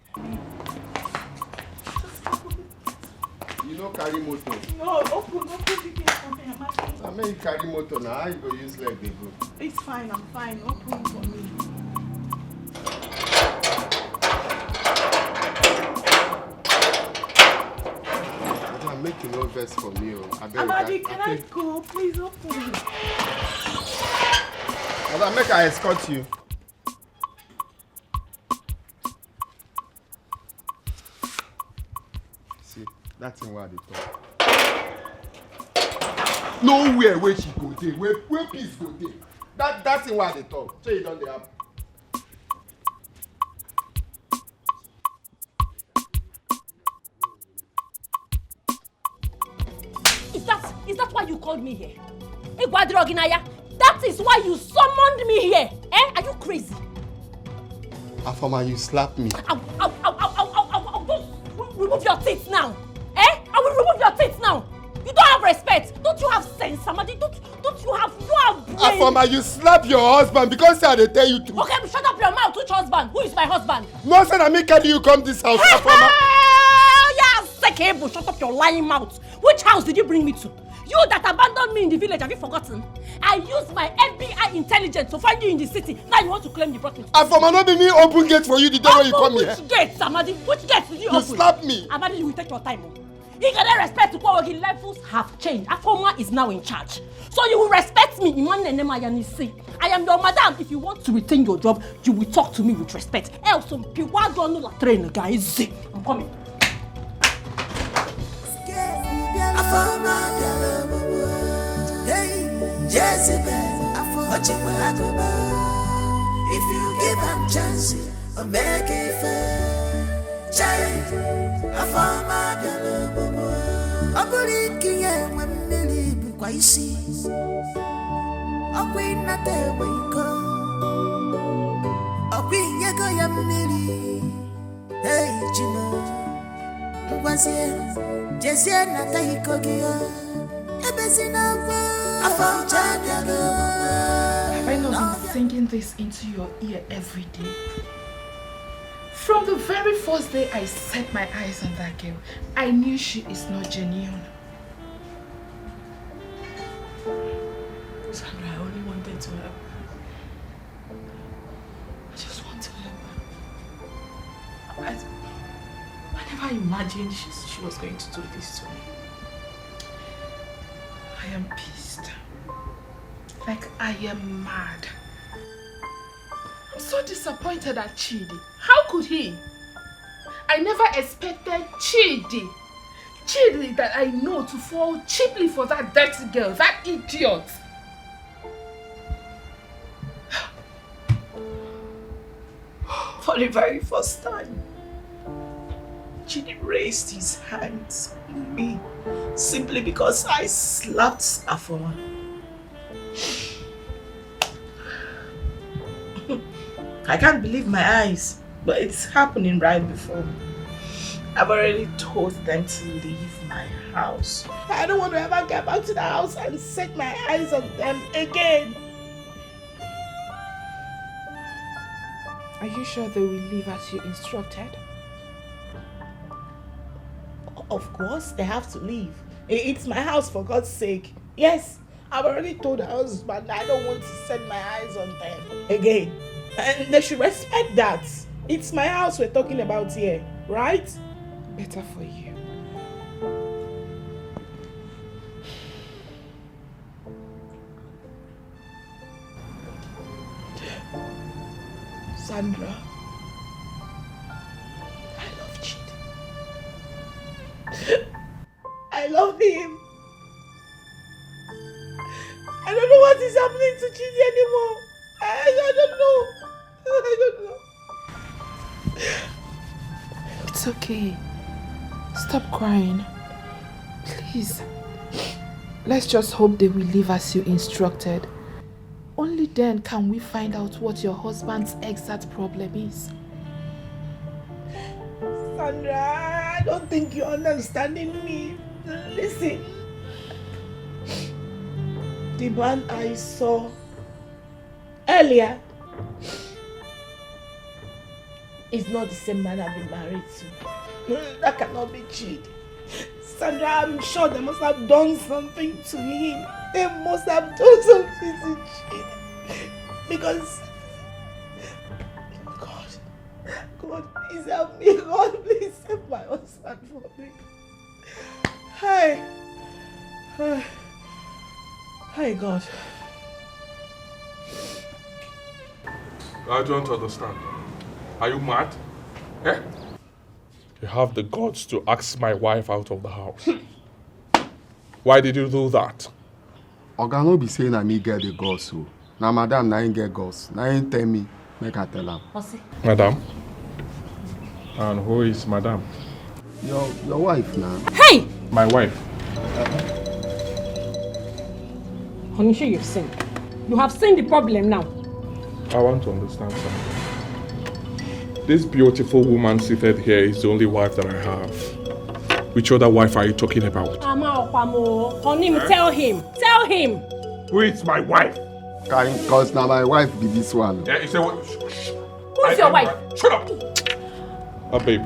You no carry motor. No, open, open the gate for me. I'm asking. I mean, you carry motor now. How you go use leg dey go? It's fine, I'm fine. Open for me. Madam, make you no vex for me o. Abeg, Amadi, I, can I, I go? Please open. Madam, make I escort you. See, that thing wey I dey talk. Nowhere wey she go dey, where, where peace go dey. That, that thing wey I dey talk, shey e don dey happen? Is that is that why you called me here? Igwa Droginaya, that is why you summoned me here. Eh? Are you crazy? Afoma, you slap me. I, I, I, I, I, I, I will remove your teeth now. Eh? I will remove your teeth now. You don't have respect. Don't you have sense, Amadi? Don't, don't you have, you have brain? Afoma, you slap your husband because I dey tell you to. Okay, shut up your mouth. Which husband? Who is my husband? No, say na me carry you come this house, Afoma. Hell yeah, Sekebo, shut up your lying mouth. Which house did you bring me to? You that abandoned me in the village, have you forgotten? I used my F B I intelligence to find you in the city. Now you want to claim you brought me to. Afoma, no be me open gate for you the day wey you come here. Which gate, Amadi? Which gate did you open? You slap me. Amadi, you will take your time o. He get respect to Kwawogi. Levels have changed. Afoma is now in charge. So you will respect me. Iman Nene Mayanisi. I am your madam. If you want to retain your job, you will talk to me with respect. Else, some piwa don't know la train, guys. I'm coming. Hey, Jezebel, if you give am chance, I'll make it fair. Chai, Afoma bịara ogbugbu. Ọ bụrụ ikinye enwe mmiri bụkwa isi. Ọkwa ịnata egbe iko. Ọkwa inyego ya mmiri. Hey, Chimo. Ngwazie, jezie nata iko gị o. Ebezi n'akwa. Afoma bịara ogbugbu. Have I not been singing this into your ear every day? From the very first day I set my eyes on that girl, I knew she is not genuine. Sandra, I only wanted to help. I just want to help. I, I never imagined she, she was going to do this to me. I am pissed. Like, I am mad. I'm so disappointed at Chidi. How could he? I never expected Chidi, Chidi that I know, to fall cheaply for that dirty girl, that idiot. For the very first time, Chidi raised his hands on me simply because I slapped Afoma. I can't believe my eyes, but it's happening right before me. I've already told them to leave my house. I don't want to ever get back to the house and set my eyes on them again. Are you sure they will leave as you instructed? Of course, they have to leave. I- It's my house, for God's sake. Yes, I've already told her husband I don't want to set my eyes on them again. And they should respect that. It's my house we're talking about here, right? Better for you. Sandra, I love Chidi. I love him. I don't know what is happening to Chidi anymore. I, I don't know. I don't know. It's okay. Stop crying. Please. Let's just hope they will leave as you instructed. Only then can we find out what your husband's exact problem is. Sandra, I don't think you're understanding me. Listen. The man I saw earlier is not the same man I've been married to. That cannot be Chidi. Sandra, I'm sure they must have done something to him. They must have done something to Chidi. Because, God, God, please help me. God, please save my husband for me. Hi. Hi, God. I don't understand. Are you mad? Eh? You have the guts to ask my wife out of the house. Why did you do that? Oga, no be say na me get the guts o. Na madam na him get guts. Na him tell me make I tell am. Madam? And who is madam? Your your wife na. Hey! My wife. Honey, sure you've seen. You have seen the problem now. I want to understand something. This beautiful woman seated here is the only wife that I have. Which other wife are you talking about? Ama Okwamo, honey, tell him. Tell him. Who is my wife? Cause na my wife be this one. Yeah, you say what? Who's your wife? Shut up. Uh, babe,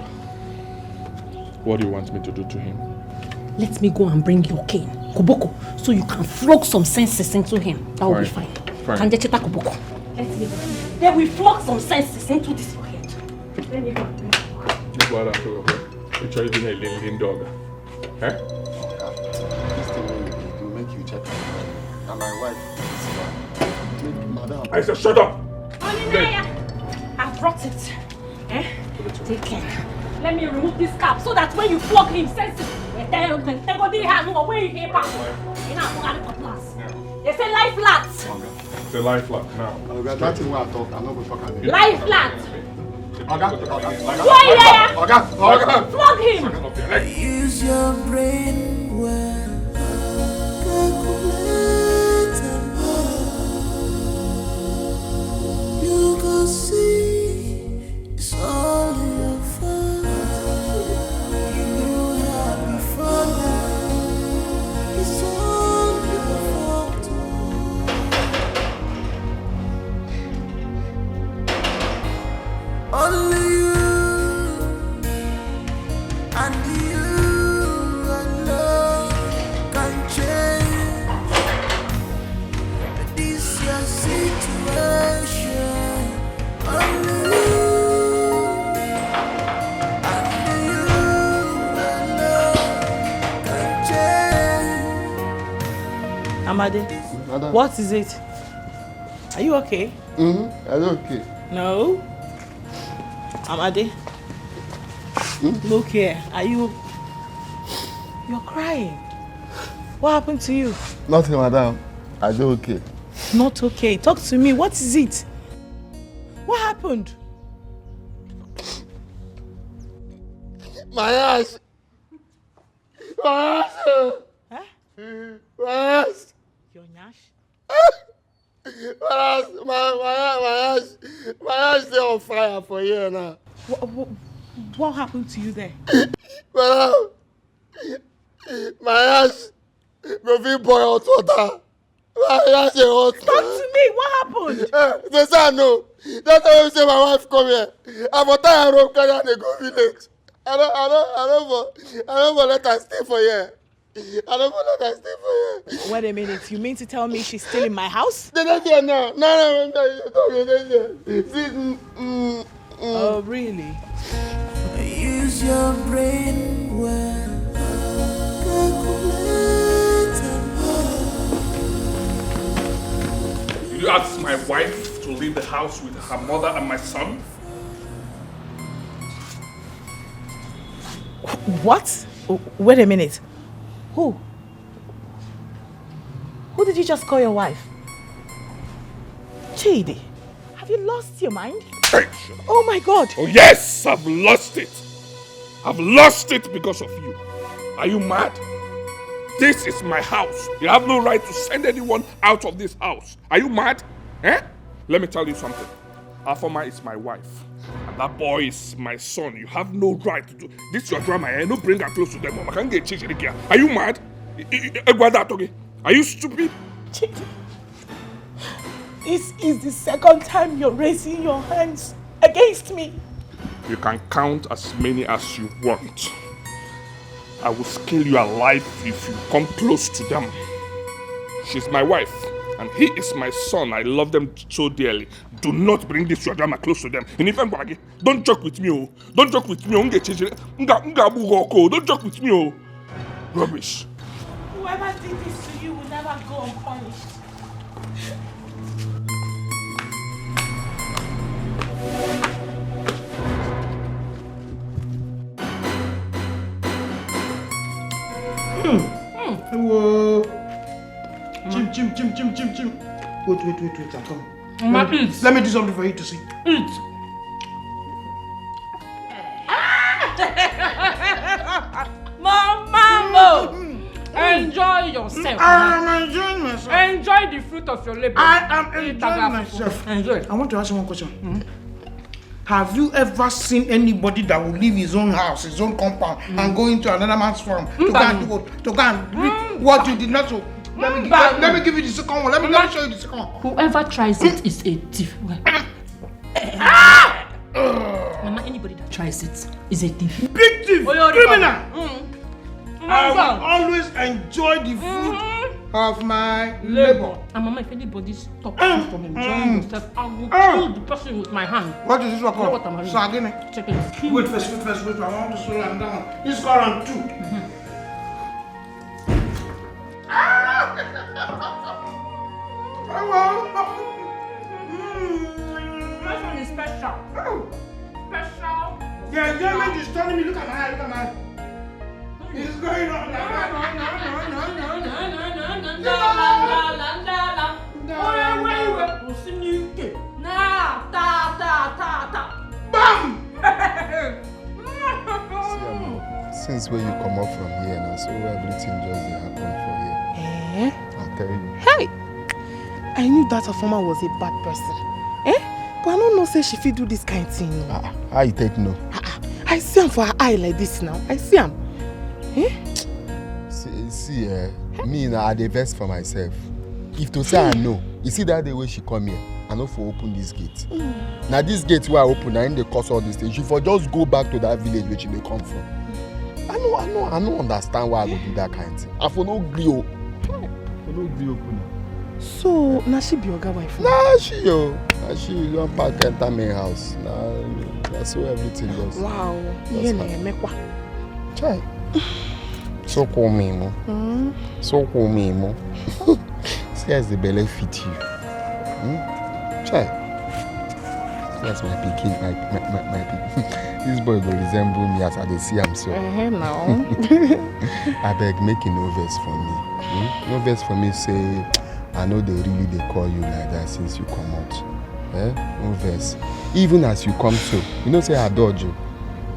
what do you want me to do to him? Let me go and bring your cane, Koboko, so you can flog some senses into him. That will be fine. Fine. Kanje cheta Koboko. Let me go. Then we flog some senses into this your head. Let me go and bring your cane. Go out and show your boy. You try to be a little dog. Eh? This thing wey you dey do, make you check am well. Na my wife be this one. Make madam. I said, shut up! Honey, Naya, I brought it. Eh? Take care. Let me remove this cap so that when you flog him, sense it. Tell him, tell him, tell him, tell him, where he came from. You know, I'm going to class. They say life flat. It's a life flat now. Oga, that thing wey I talk, I no go talk am again. Life flat. Oga, oga, oga, oga, oga, oga. Flog him. Use your brain well. Calculate and work. You go see. It's all your fault. You know how before now. It's all your fault. Only you and you alone can change this your situation. Only you, only you alone can change. Amade, Madam. What is it? Are you okay? Mm-hmm. I don't okay. No. Amade, look here. Are you? You're crying. What happened to you? Nothing, madam. I don't okay. Not okay. Talk to me. What is it? What happened? My ass. My ass. Huh? My ass. Your nyash? My ass. My, my, my ass. My ass dey on fire for here now. What, what, what happened to you there? Madam, my ass go fit boil hot water. My ass dey hot. Talk to me. What happened? Eh, they say I know. That's why we say my wife come here. I for tie her rope, carry her dey go village. I don't, I don't, I don't for, I don't for let her stay for here. I don't for let her stay for here. Wait a minute. You mean to tell me she's still in my house? They don't there now. No, no, no, no, you don't, you don't there. See, mm, mm, mm. Oh, really? Use your brain well. Calculate and Did you ask my wife to leave the house with her mother and my son? What? Wait a minute. Who? Who did you just call your wife? Chidi, have you lost your mind? Hey, Oh my God! Oh yes, I've lost it. I've lost it because of you. Are you mad? This is my house. You have no right to send anyone out of this house. Are you mad? Eh? Let me tell you something. Afoma is my wife. And that boy is my son. You have no right to do this. Your drama, eh? No bring her close to them. I can't get changed again. Are you mad? I- I- I- Egwada Atoge, are you stupid? Chidi, this is the second time you're raising your hands against me. You can count as many as you want. I will scale you alive if you come close to them. She's my wife, and he is my son. I love them so dearly. Do not bring this your drama close to them. And if I'm going, don't joke with me, oh. Don't joke with me, oh. Nga change it. Nga, nga bugo ko. Don't joke with me, oh. Rubbish. Whoever did this to you will never go unpunished. Whoa. Chim, chim, chim, chim, chim, chim. Wait, wait, wait, wait, I'm coming. Mama, let, me, eat. Let me do something for you to see. Eat. Mama, enjoy yourself. I am enjoying myself. Enjoy the fruit of your labor. I am Eat enjoying agaga myself. Food. Enjoy. I want to ask you one question. Have you ever seen anybody that will leave his own house, his own compound, and go into another man's farm to go and do what? To go and reap what you did not sow? Let me, let, let me give you the second one. Let me, let me show you the second one. Whoever tries it is a thief. Mama, anybody that tries it is a thief. Big thief, Oh, yeah, criminal. Mm. I will always enjoy the fruit of my labor. And Mama, if anybody stops you from enjoying yourself, I will Ah. Kill the person with my hand. What is this one You know called? what I'm having? Sardine. Check it. Wait first, wait first, wait. I want to slow am down. This call am two. This one is special. Special. Yeah, yeah, man, just telling me. Look at my eye, look at my eye. It's going on. Bam! See, Mama, since where you come up from here now, so everything just dey happen for here. Eh? I tell you. Hey! I knew that Afoma was a bad person. Eh? But I don't know say she fit do this kind thing. Ah, how you take no? I see am for her eye like this now. I see am. Eh? See, see eh, me now, I dey vex for myself. If to say I know, you see that day wey she come here, I no for open this gate. Na this gate wey I open, na im dey cause all these things. She for just go back to that village wey she dey come from. I no, I no, I no understand why I go do that kind thing. I for no gree o. I for no gree open am. So, na she be oga wife? Na she o. Na she don pack enter main house. Na, na so everything just. Wow. Yes, Ihe ma'am. na-emekwa. Chai. So cool me mo. So cool me mo. Yes, the belle fit you. Hmm? Chai. Yes, my pikin, my, my, my, my pikin. This boy go resemble me as I dey see am so. Uh-huh, now. Abeg, make you no vex for me. Hmm? No vex for me, say I know they really dey call you like that since you come out. Eh? No vex. Even as you come so, you know say I dodge you.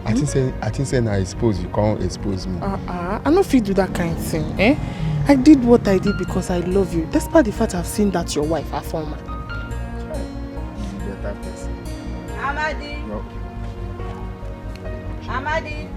I think say I think say na expose you come expose me. Uh-uh. I no fit do that kind thing, eh? I did what I did because I love you, despite the fact I've seen that your wife, Afoma. Better person. Amadi. No. Amadi.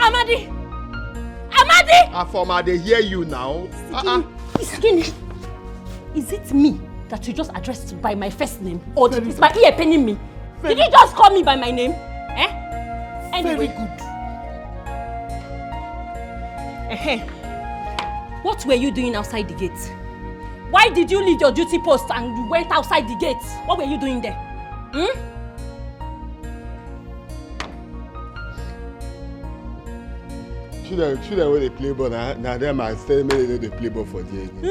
Amadi! Amadi! Afoma, I dey hear you now. Uh-uh. Is it me that you just addressed by my first name? Or is my ear paining me? Did you just call me by my name? Eh? Anyway. Very good. Eh-heh. What were you doing outside the gate? Why did you leave your duty post and you went outside the gate? What were you doing there? Hmm? Children, children wey dey play ball, na, na dem I tell make dem no dey play ball for there again.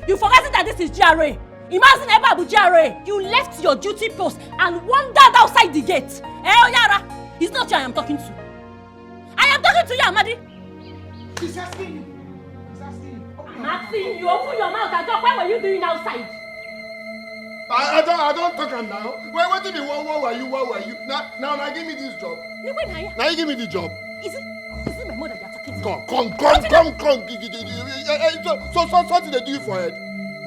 You forget that this is G R A. Imagine Ebabu G R A. You left your duty post and wandered outside the gate. Eh, Oyara, it's not you I am talking to. I am talking to you, Amadi. He's asking you. He's asking you. Open your mouth. I'm asking you, open your mouth and talk. What were you doing outside? I, I don't, I don't talk am now. Wait, wetin be what, what were you, what were you? Now, now, now give me this job. Look when I Now you give me the job. Is it, is it my mother you are talking to? Come, come, come, come, come. Gi- gi- gi- gi- eh, eh, So, so, so, something they do you for head.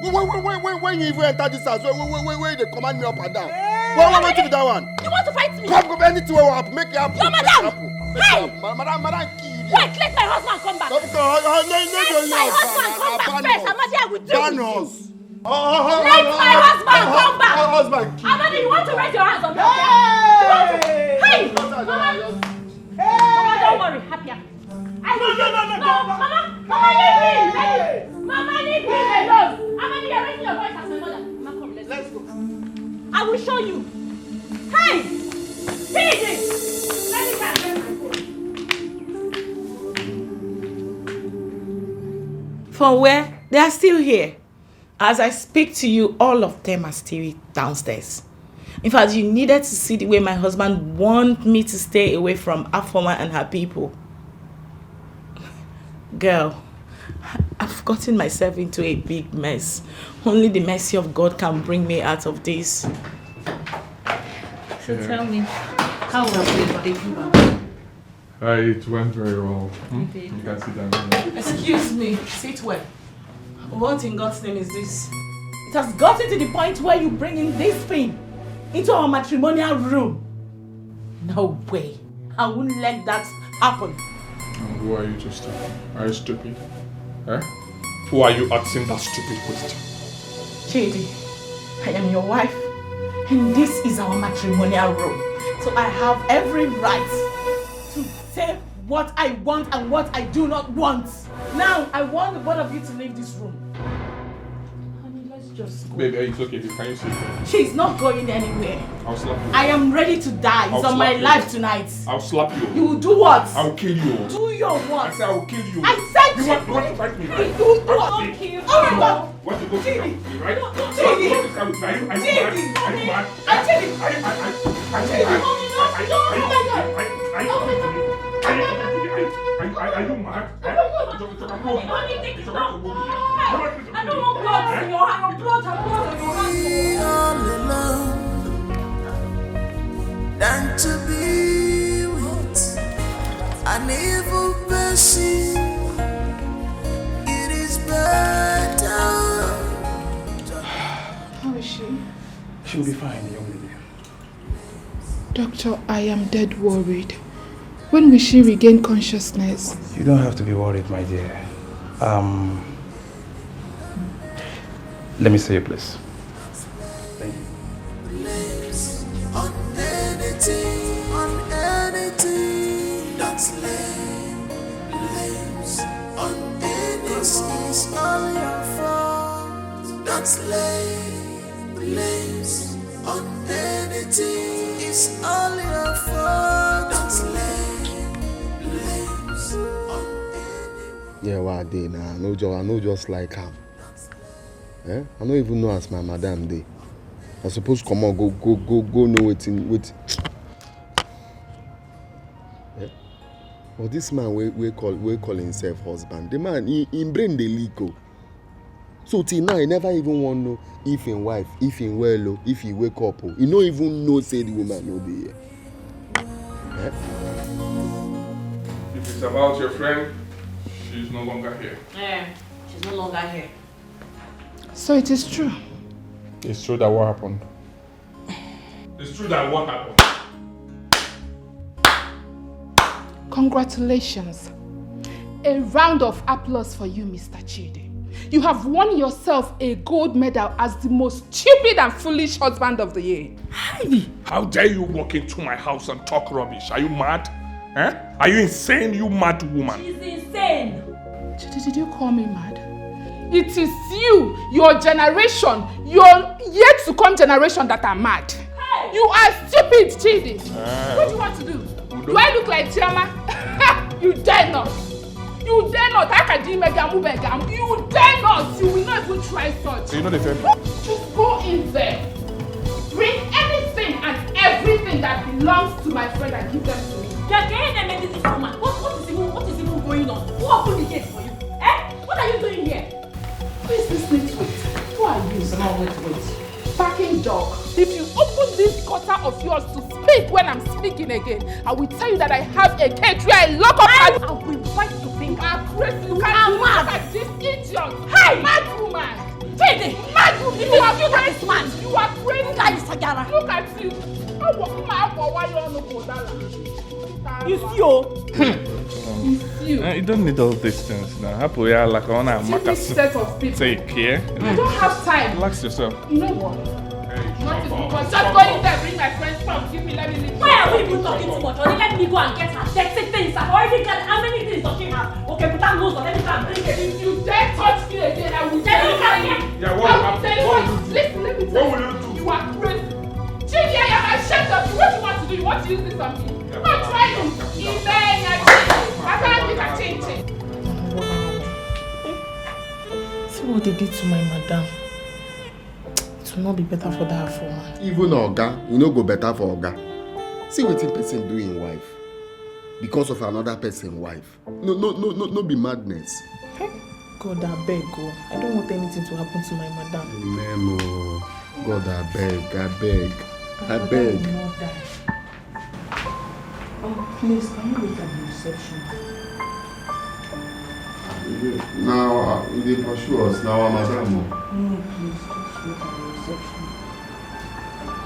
When, when, when, when, when, when you even enter this house, when, when, when, when, when they command me up and down. Hey! What, what, what be that one? You want to fight me? Come, come, anything will happen. Make it happen. Your Make it madam! Happen. Make it Hey! happen. Ma- Madam, madam, kill you. Wait, let my husband come back. Come, come, uh, uh, no, no, Let no, no, my husband no, come no, back no, first. no. Amadi, I will deal with you. Banos. Oh, oh, oh, Let oh, my oh, husband oh, come back. Oh, husband kill Amadi, you want to raise your hands on me? Okay? You want to? Hey! Hey! Mama! Mama, don't worry. Happier. I No, no, no, no, no, no. Mama, Mama, leave me. Leave me. Mama, leave me alone. Amadi, you're raising your voice as my mother. Mama, come, let's Let's go. go. I will show you. Hey! P J! Let me go and get my phone. From where? They are still here. As I speak to you, all of them are still downstairs. In fact, you needed to see the way my husband warned me to stay away from Afoma and her people. Girl, I've gotten myself into a big mess. Only the mercy of God can bring me out of this. So Yeah. tell me, how was the, the Cuba? Uh, it went very well. Hmm? You can sit down here. Excuse me, sit well. What in God's name is this? It has gotten to the point where you bringing this thing into our matrimonial room. No way. I won't let that happen. And who are you to stop me? Are you stupid? Eh? Who are you asking that stupid question? Chidi, I am your wife, and this is our matrimonial room. So I have every right to say what I want and what I do not want. Now, I want the both of you to leave this room. Honey, let's just go. Baby, it's okay. Can you sit down? She's not going anywhere. I'll slap you. I am ready to die. It's I'll on my slap you. life tonight. I'll slap you. You will do what? I'll kill you. Do your what? I said I will kill you. I said You want, you want to fight me, right? You will do what? I'll kill you. All right, What you go to Chidi. Chidi. Right? What, what is that? Are you, are you mad? Are you mad? Chidi. Are you, are, are, are you mad? Are you, are you, are you, are you, are you, are you, are you, are you mad? Eh? It's okay, it's okay, I'm going. It's okay, I'm going. I don't want blood in your hand. Your blood, your blood on your hand. All alone than to be with an evil person. It is better. How is she? She'll be fine, the young lady. Doctor, I am dead worried. When will she regain consciousness? You don't have to be worried, my dear. Um, let me see you, please. Thank you. Blames on anything, on anything. Don't let Lay blames on anything. It's all your fault. Don't lay blames on anyone. Yeah, what I did now? I know, ju- I know, just like him. Eh? I don't even know as my madam dey. I suppose come on, go, go, go, go know wetin, wait. Eh? But this man, we, we call, we call himself husband. The man, he, him brain dey leak o. So till now, he never even wan know if him wife, if him well o, if he wake up o. He no even know say the woman no dey here. Eh? If it's about your friend, she's no longer here. Eh, she's no longer here. So it is true. It's true that what happened? It's true that what happened? Congratulations. A round of applause for you, Mister Chidi. You have won yourself a gold medal as the most stupid and foolish husband of the year. How dare you walk into my house and talk rubbish? Are you mad? Eh? Are you insane, you mad woman? She's insane. Chidi, did you call me mad? It is you, your generation, your yet to come generation that are mad. You are stupid, Chidi. What do you want to do? Do I look like Chioma? You dare not. You dare not. How can you make a move? You dare not. You will not even try such. You know the thing. Just go in there. Bring anything and everything that belongs to my friend and give them to me. Can you make this woman? What, what is even what is even going on? Who opened the gate for you? Eh? What are you doing here? Who is this little? Who are you? No, wait, wait. Packing dog. If you open this gutter of yours to speak when I'm speaking again, I will tell you that I have a cage where I lock up. I, I will bite your finger. You are crazy. You are mad. This idiot. Hey, mad woman. Chidi, mad woman. You are crazy. You are crazy. Look at you. How will my why you on the You see, oh. You see, oh. Eh, you don't need all these things now. Happy ya like on a This set of people. Take care. I don't have time. Relax yourself. You know what? Not even because just go in there, bring my friend's phone, give me, let me leave. Why are we even talking too much? Or let me go and get her thirty things. I've already got how many things does she have? Okay, put her nose on, let me go and bring it. If you dare touch me again, I will tell you. Yeah, what I will will tell you. What will you do? Listen, let me What tell will you. you do? You are crazy. Chidi, I am ashamed of you. What do you want to do? You want to use this on me? You want to try me? Amen. I tell you. I can't give a change. See what they did to my madam. It will not be better for that woman. Even oga, e no go better for oga. See wetin person do im wife because of another person wife. No, no, no, no, no be madness. God, I beg, oh. I don't want anything to happen to my madam. Amen, oh. God, I beg, I beg, I beg. Oh, please, can you wait at the reception? Now, uh, e dey pursue us. Now, our madam. Oh. No, please, just wait at the reception.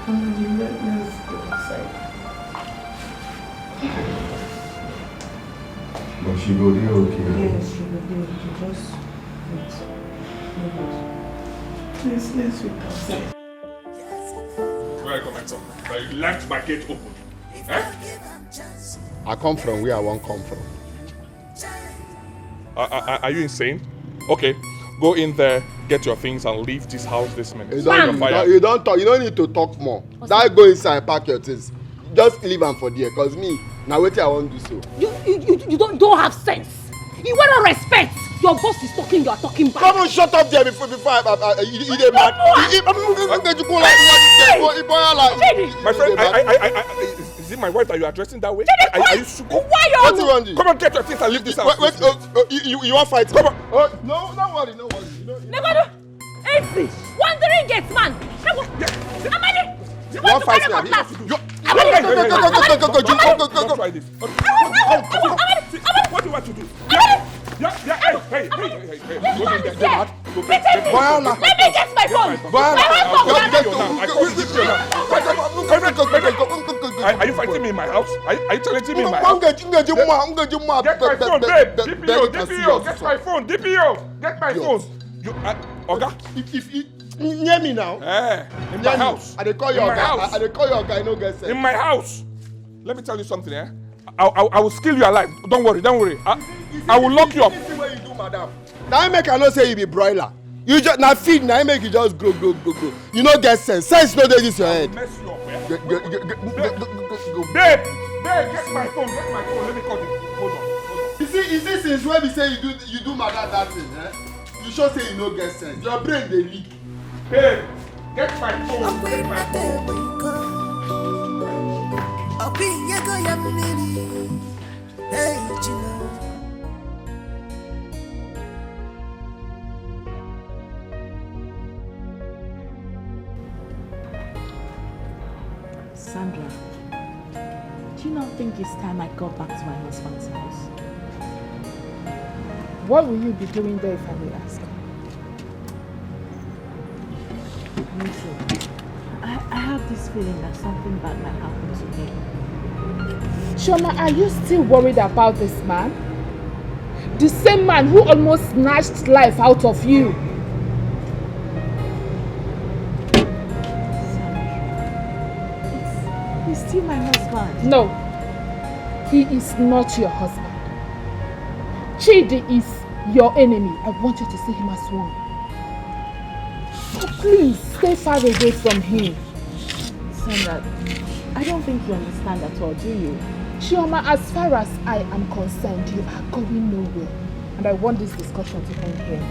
Come on, let, let's go outside. But she go dey okay. Yes, she go dey okay. Just wait. Please, let's wait outside. Where I come from? But you left my gate open. Eh? I come from where I wan come from. Are, are, are you insane? Okay, go in there, get your things, and leave this house this minute. You don't, you don't, you don't talk. You don't need to talk more. That go inside, pack your things. Just leave am for there, cause me, na wetin I wan do so. You you you, you don't don't have sense. You want no respect. Your boss is talking, you are talking back. Come on, shut up there before before I, I, I, you, you dey mad. You, you, you, you, you, you, you, you, you, you, you, My friend, I, I, I, I, I, is, is it my wife that you are addressing that way? Are, are you stupid? Why you What do you want? Come on, get your things and leave this house. Wait, wait, oh, oh, you, you, you want fight? Come on. Oh, no, no worry, no worry. You know, Negodo, easy, wandering gate man. Amadi, you want fight me? Abi? You, Hey, hey, hey, hey, hey, don't, don't, don't, don't try this. What do you want to do? Yeah, yeah, yeah, hey, hey, hey, hey, hey, hey, go in there. Go in there. Let me get my phone. Get my phone. I'll give it to you now. I call you now. Are, are you fighting me in my house? Are, are you challenging me in my house? Get my phone, babe. D P O, D P O, get my phone. D P O, get my phone. You, uh, Oga? If, if, if, near me now. Eh, in my house. I dey call your oga. I, I dey call your oga. I no get sense. In my house. Let me tell you something, eh? I, I, I will skin you alive. Don't worry, don't worry. I, I will lock you up. This is what you do, madam. Now make I know say you be broiler. You just na feed na im make you just grow grow grow grow. You no get sense. Sense no dey this your head. Mess you up, eh? Go, go, go, go, go, go, go, go, go. Babe, babe, get my phone, get my phone. Let me call you. Hold on, hold on. You see, you see, since when we say you do you do madam that thing, eh? You sure say you no get sense. Your brain dey leak. Babe, get my phone, get my phone. Ọ bụ ihe go ya mmiri. Hey, Chino. Sandra, do you not think it's time I got back to my husband's house? What will you be doing there if I may ask? Me too. I, I have this feeling that something bad might happen to me. Shoma, are you still worried about this man? The same man who almost snatched life out of you. He's still my husband. No, he is not your husband. Chidi is your enemy. I want you to see him as one. So please stay far away from him. Sandra, I don't think you understand at all, do you? Chioma, as far as I am concerned, you are going nowhere. And I want this discussion to end here.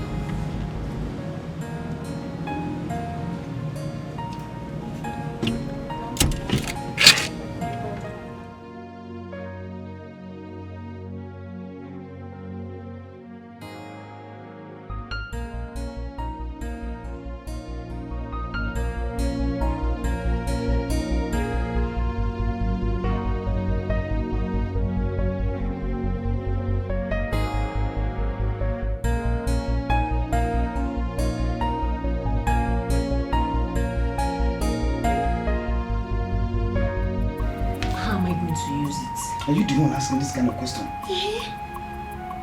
How am I going to use it? Are you the one asking this kind of question? Eh?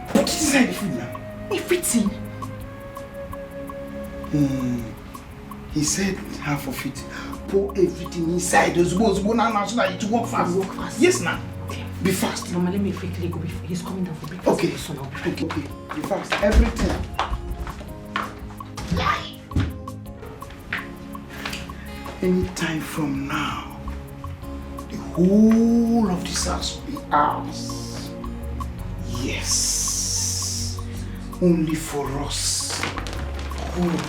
Put it inside the food now. Everything. Hmm. He said half of it. Pour everything inside. Ozugbo, ozugbo, now, now, so that it work fast. Work fast. Yes, now. Be fast. Mama, let me quickly go. Before, he's coming down for breakfast. Okay. So now, be ready. Okay, okay. Be fast. Everything. Anytime from now, the whole of this house will be ours. Yes. Only for us. Good.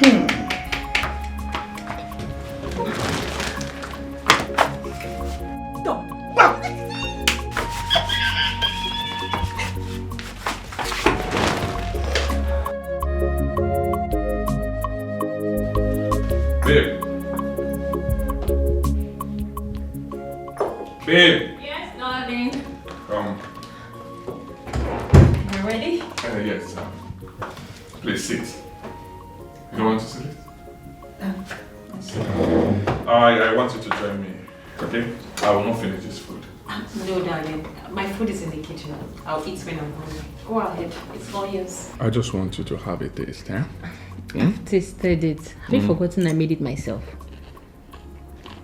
Hmm. Babe. Babe. Yes, darling. Um, You ready? Uh, yes. Um, please sit. You don't want to sit? Um, I, I want you to join me, okay? I will not finish this food. No, darling. My food is in the kitchen. I'll eat when I'm hungry. Go ahead. It's all yours. I just want you to have a taste, eh? I've tasted it. Have you forgotten I made it myself?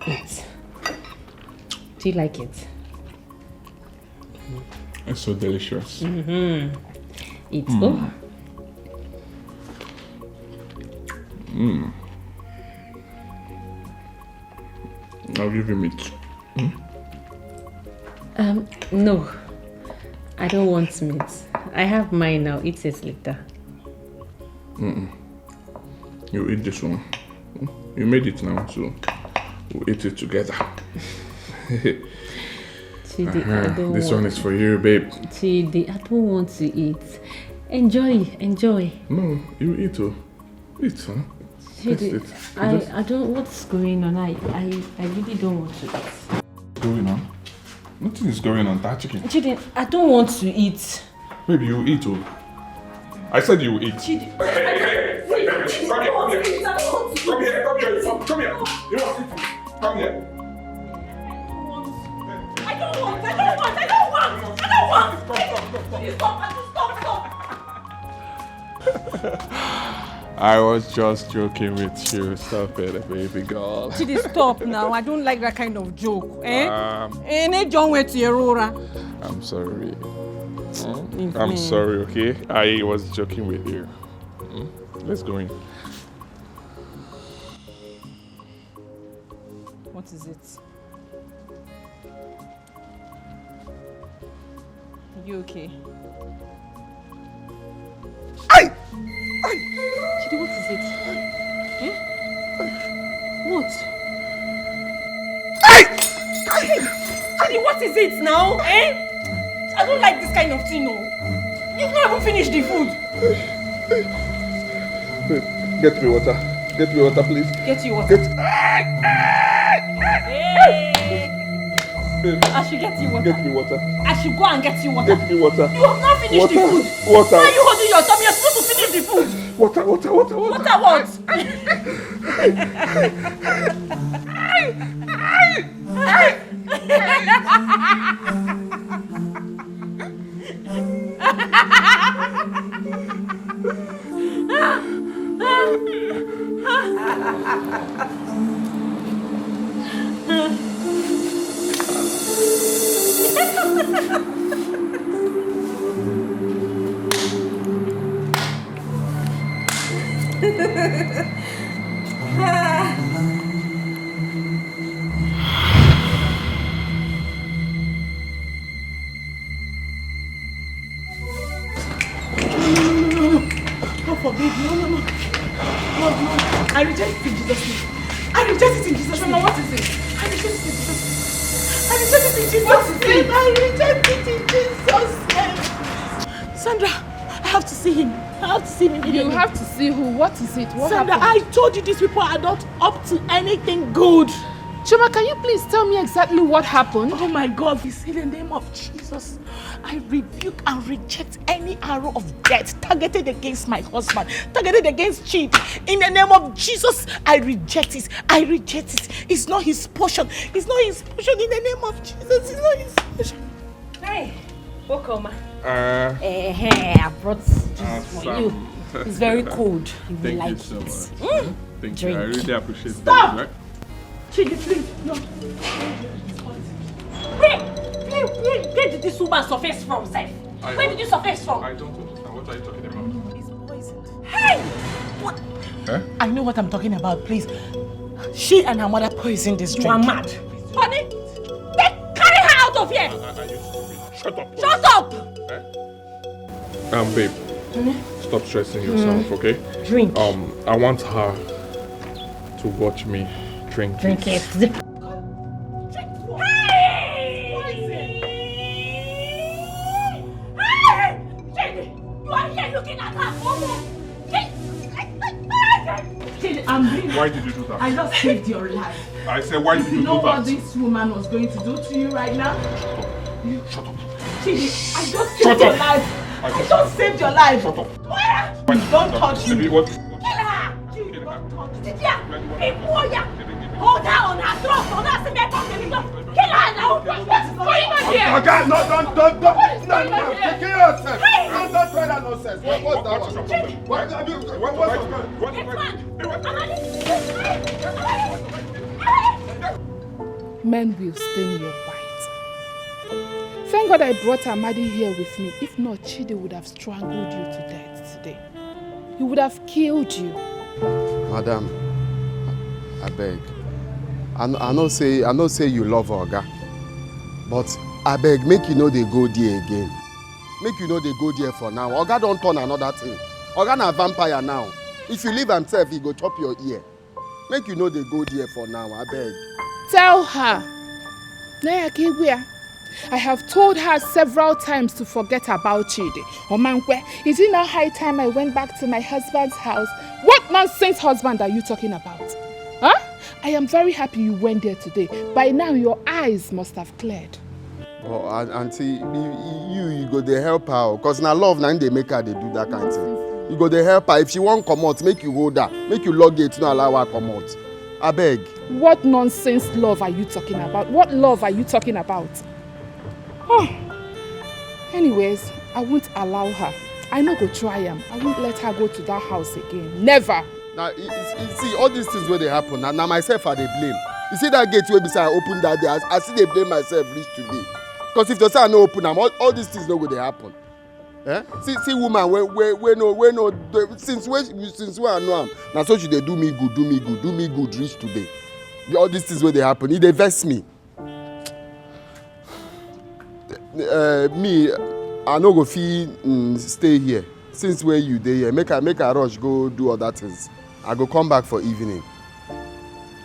Yes. Do you like it? It's so delicious. Mm-hmm. It's oh. Mm. I'll give you meat. Um, no. I don't want meat. I have mine now. Eat it later. Mm-mm. You eat this one. You made it now, so we'll eat it together. Chidi, I Uh-huh. don't This want one is for you, babe. Chidi, I don't want to eat. Enjoy, enjoy. No, you eat, oh. Eat, huh? Taste Chidi, it. I, Just I don't. What's going on? I, I, I really don't want to eat. going on? Nothing is going on. That chicken. Chidi, I don't want to eat. Babe, you eat, oh. I said you eat. Chidi. Come here, come here, come here, come here, come here. You want to eat? Come here. I don't want. I don't want. I don't want. I don't want. I don't want. Please stop. Stop. Stop. I was just joking with you. Stop it, baby girl. Chidi, stop now. I don't like that kind of joke. Eh? Um, Eh, ne John went to Erora. I'm sorry. I'm sorry, okay? I was joking with you. Hmm? Let's go in. What is it? You okay? Hey! Chidi, what is it? Eh? What? Hey! Chidi, what is it now? Eh? I don't like this kind of thing, no. You've not even finished the food. Babe, get me water. Get me water, please. Get you water. Get... Hey! Babe, I should get you water. Get me water. I should go and get you water. Get me water. You have not finished water. The food. Water. Why are you holding your tummy? You're supposed to finish the food. Water, water, water, water. Water what? God forbid. No, no, no. God, no. I reject it in Jesus' name. I reject it in Jesus' name. What is it? I reject it in Jesus' name. I reject it in Jesus' name. I reject it in Jesus' name. Sandra, I have to see him. I have to see him immediately. You have to see who? What is it? What Sandra, happened? I told you these people are not up to anything good. Chima, can you please tell me exactly what happened? Oh my God, this in the name of Jesus. I rebuke and reject any arrow of death targeted against my husband, targeted against Chidi. In the name of Jesus, I reject it. I reject it. It's not his portion. It's not his portion. In the name of Jesus, it's not his portion. Hey, welcome. Uh, hey, hey, I brought this uh, for you. It's very cold. You will like it. Thank you so much. Mm. Thank you. I really appreciate that. Stop! Chidi, please, no. Where, where, where, where did this woman surface from, sef? Where did you surface from? I don't understand. What are you talking about? It's poisoned. Hey! What? Huh? I know what I'm talking about, please. She and her mother poisoned this drink. You are mad. Honey, then carry her out of here! Are, are you stupid? Shut up. Shut up! Eh? Um, babe, stop stressing yourself, okay? Drink. Um, I want her to watch me drink it. Drink it. Zip. Why did you do that? I just saved your life. I said, why did you do that? You know what this woman was going to do to you right now? Shut up. Shut up. Chidi, I just saved your life. I just saved your life. Shut up. Don't touch me. Kill her. Don't touch me. Hold her on her throat. On her stomach. Kill her now. What is going on here? Oga, no, don't, don't, don't. No, no, kill yourself. Don't, don't try that nonsense. What, what's that one? What, what, what, what's that one? Men will stain your white. Thank God I brought Amadi here with me. If not, Chidi would have strangled you to death today. He would have killed you. Madam, I beg. I, I know say I know say you love Oga, but I beg make you no dey go there again. Make you no dey go there for now. Oga don turn another thing. Oga na vampire now. If you leave am sef, he go chop your ear. Make you no dey go there for now, I beg. Tell her. Naya Kigwea, I have told her several times to forget about Chidi. Omankwe, is it not high time I went back to my husband's house? What nonsense husband are you talking about? Huh? I am very happy you went there today. By now, your eyes must have cleared. But aunty, you, you go dey help her, cause na love na dey make her dey do that kind thing. You go dey help her. If she wan comot, make you hold her, make you lock gate, no allow her comot. Abeg. What nonsense love are you talking about? What love are you talking about? Oh. Anyways, I won't allow her. I no go try am. I won't let her go to that house again. Never. Na you see all these things wey dey happen, na na myself I dey blame. You see that gate wey be say I open that day, I, I still dey blame myself reach today. Because if to say I no open am, all, all these things no go dey happen. Eh? See, see woman wey, wey, wey no, wey no, dey- since wey, since wey I know am, na so she dey do me good, do me good, do me good reach today. The- All these things wey dey happen, e dey vex me. Uh, me, I no go fit mm, stay here. Since wey you dey here, make I, make I rush go do other things. I go come back for evening.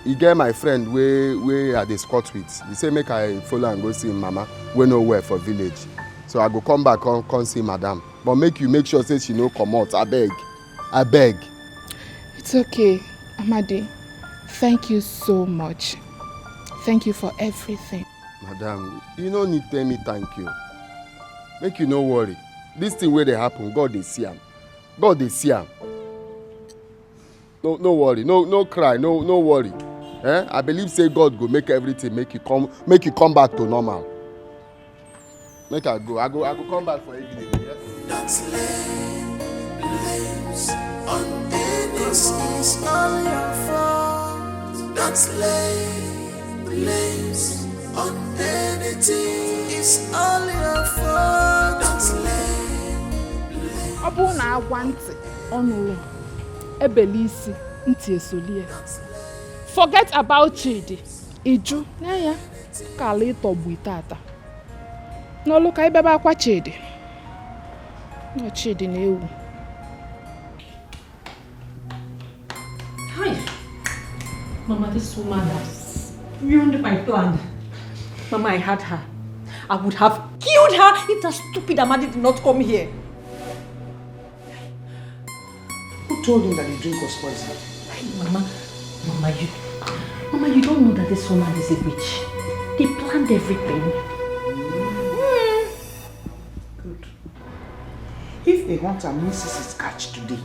E get my friend wey, wey I dey squat with. He say make I follow am go see him mama wey no well for village. So I go come back come, come see madam. But make you make sure say she no comot, abeg. Abeg. It's okay, Amadi. Thank you so much. Thank you for everything. Madam, you no need tell me thank you. Make you no worry. This thing wey dey happen, God dey see am. God dey see am. No, no worry, no, no cry, no, no worry. Eh? I believe say God go make everything make you come, make you come back to normal. Make I go, I go, I go come back for evening. Yes. Don't lay blames on anyone. It's all your fault. Don't lay blames on anything. It's all your fault. Don't lay blames. Ọ bụrụ na agwa ntị ọ nụrụ, ebele isi, ntị esolie. Forget about Chidi. Iju, na ya ka ala ịtọgbu tata. N'ọlụ ka ibebe akwa Chidi. Nọ Chidi na-ewu. Hi. Mama, this woman has ruined my plan. Mama, I had her. I would have killed her if that stupid Amadi did not come here. Who told him that the drink was poisoned? Hey, Mama, Mama, you, Mama, you don't know that this woman is a witch. They planned everything. Good. If a hunter misses his catch today,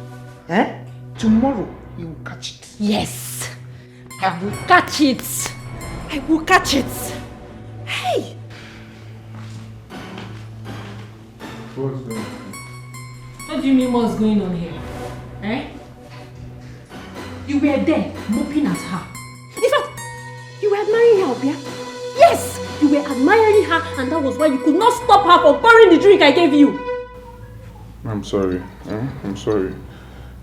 eh? Tomorrow he will catch it. Yes, I will catch it. I will catch it. Hey! What's going on? What do you mean what's going on here? Eh? You were there, moping at her. In fact, you were admiring her, Obia. Yes, you were admiring her, and that was why you could not stop her from pouring the drink I gave you. I'm sorry. Eh? I'm sorry.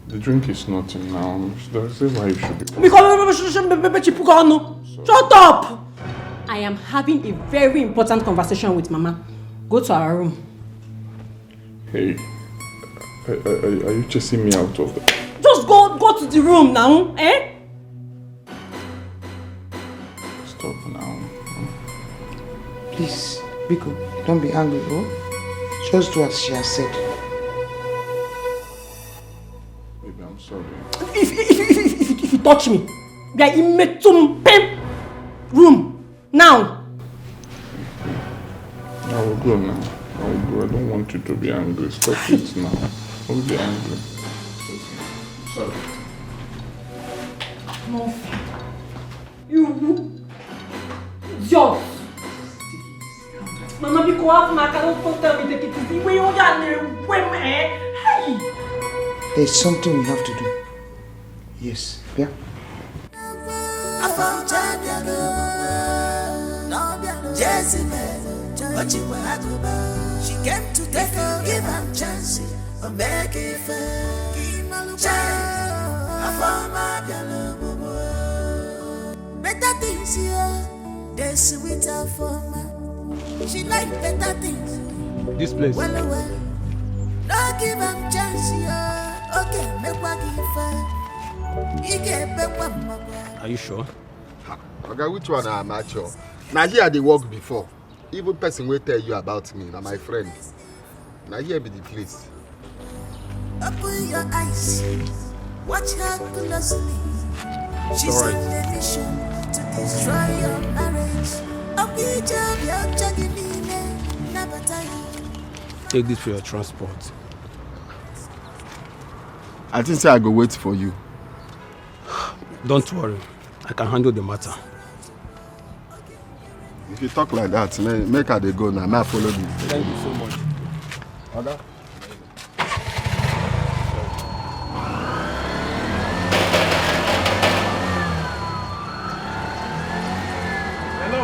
The drink is nothing now. That's why you should be. Because Shut up! I am having a very important conversation with Mama. Go to our room. Hey, are, are, are you chasing me out of the? Just go, go to the room now, eh? Stop now. Please, Biko, don't be angry, oh? Just do as she has said. Baby, I'm sorry. If, if, if, if, if, if you touch me, I will metum pim room now. I will go now. I will go. I don't want you to be angry. Stop it now. Don't be angry. Sorry. No. You idiot. Mama, biko, have my car. Don't tell me take it easy. Wait, oh, yeah, wait, man. Hey. There's something we have to do. Yes, yeah. Jezebel, what you were at. She came to take a give am chance. Make it fair. Child, Afoma bịara ọmụmụ. Better things here, they sweet Afoma. She like better things. This place. Well, well, no give am chance here. Okay, make what give her. He get back one more. Are you sure? Oga, which one am I sure? Na here I dey work before. Even person wey tell you about me, na my friend. Na here be the place. Open your eyes, watch her closely. She's Alright. On a mission to destroy your marriage. Okija bịa ọcha gị niile, nabata ya. Take this for your transport. I think say I go wait for you. Don't worry. I can handle the matter. If you talk like that, make, make I dey go now. May I follow you? Thank you so much. Oga. Hello.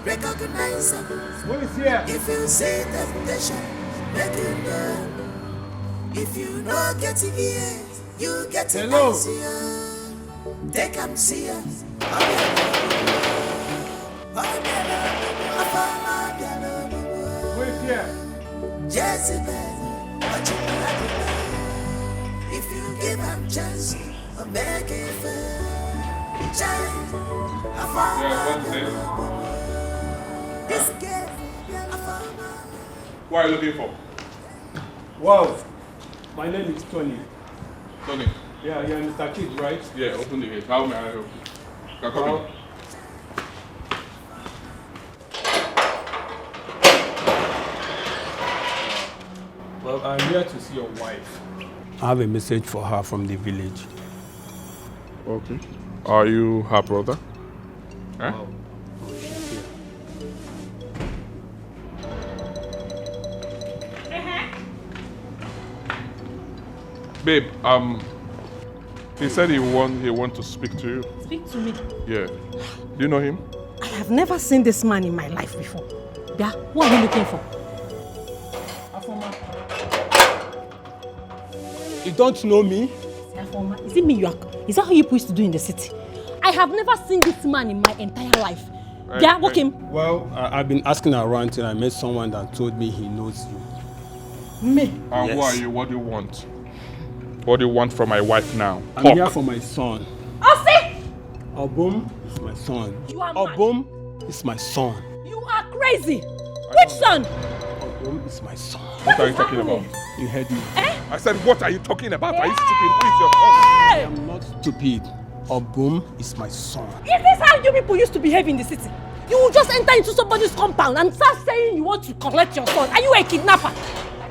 Recognize them. Who is here? If you see temptation, make you know. If you no get ears, you get Hello. Eyes, yeah. Take am see am. Who is here? Jezebel, what you gonna do? If you give am chance, I'll make it fair. Child, I found Yeah, what is this? This girl, I found Who are you looking for? Wow, my name is Tony. Tony. Yeah, you're Mister Kidd, right? Yeah, open the gate. How may I help you? You're coming. Wow. Well, I'm here to see your wife. I have a message for her from the village. Okay. Are you her brother? Huh? Wow. Babe, um, he said he want he want to speak to you. Speak to me. Yeah. Do you know him? I have never seen this man in my life before. Yeah, who are you looking for? You don't know me? Afoma, is it me you are? Is that how you used to do in the city? I have never seen this man in my entire life. Yeah, walk him. Well, I, I've been asking around till I met someone that told me he knows you. Me? And who are you? What do you want? What do you want from my wife now? I'm here for my son. Ose! Obum is my son. You are mad. Obum is my son. You are crazy. Which son? Obum is my son. What are you talking about? You heard me. Eh? I said, what are you talking about? Are you stupid? Who is your son? I am not stupid. Obum is my son. Is this how you people used to behave in the city? You will just enter into somebody's compound and start saying you want to collect your son. Are you a kidnapper?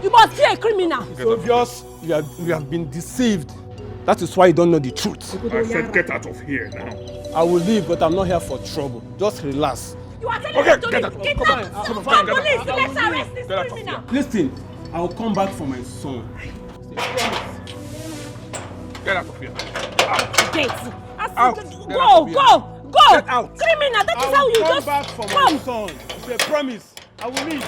You must be a criminal. It's obvious you have, you have been deceived. That is why you don't know the truth. I said get out of here now. I will leave, but I'm not here for trouble. Just relax. You are telling me to leave? Kidnap! Come on, come on, come on, come on. Police, let's arrest this criminal. Listen, I will come back for my son. Get out of here. Out. Go, go, go. Get out. Criminal, that is how you just come. I will come back for my son. It's a promise. I will leave.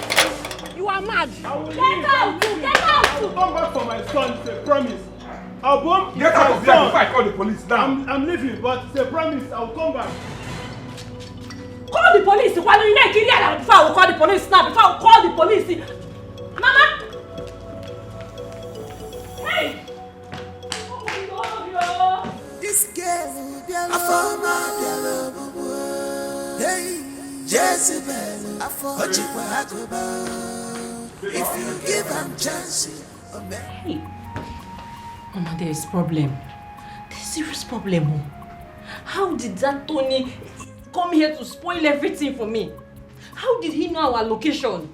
You are mad. I will leave. Get out, get out. I will come back for my son. It's a promise. Obum is my son. Get out of here before I call the police now. I'm, I'm leaving, but it's a promise. I will come back. Call the police. Why don't you make it here before I will call the police now? Before I will call the police. Mama. Hey. This girl, Afoma, hey, Jezebel, Ojikwa Aguba. If you give am chance, Hey, Mama, there is problem. There's serious problem. Oh. How did that Tony come here to spoil everything for me? How did he know our location?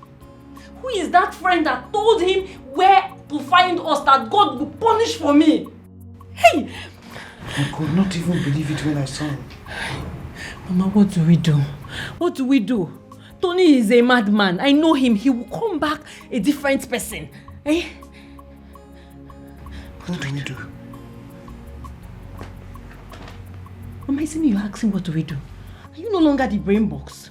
Who is that friend that told him where to find us that God will punish for me? Hey! I could not even believe it when I saw him. Mama, what do we do? What do we do? Tony is a madman. I know him. He will come back a different person. Eh? What do we do? Mama, isn't you're asking what do we do? Are you no longer the brain box?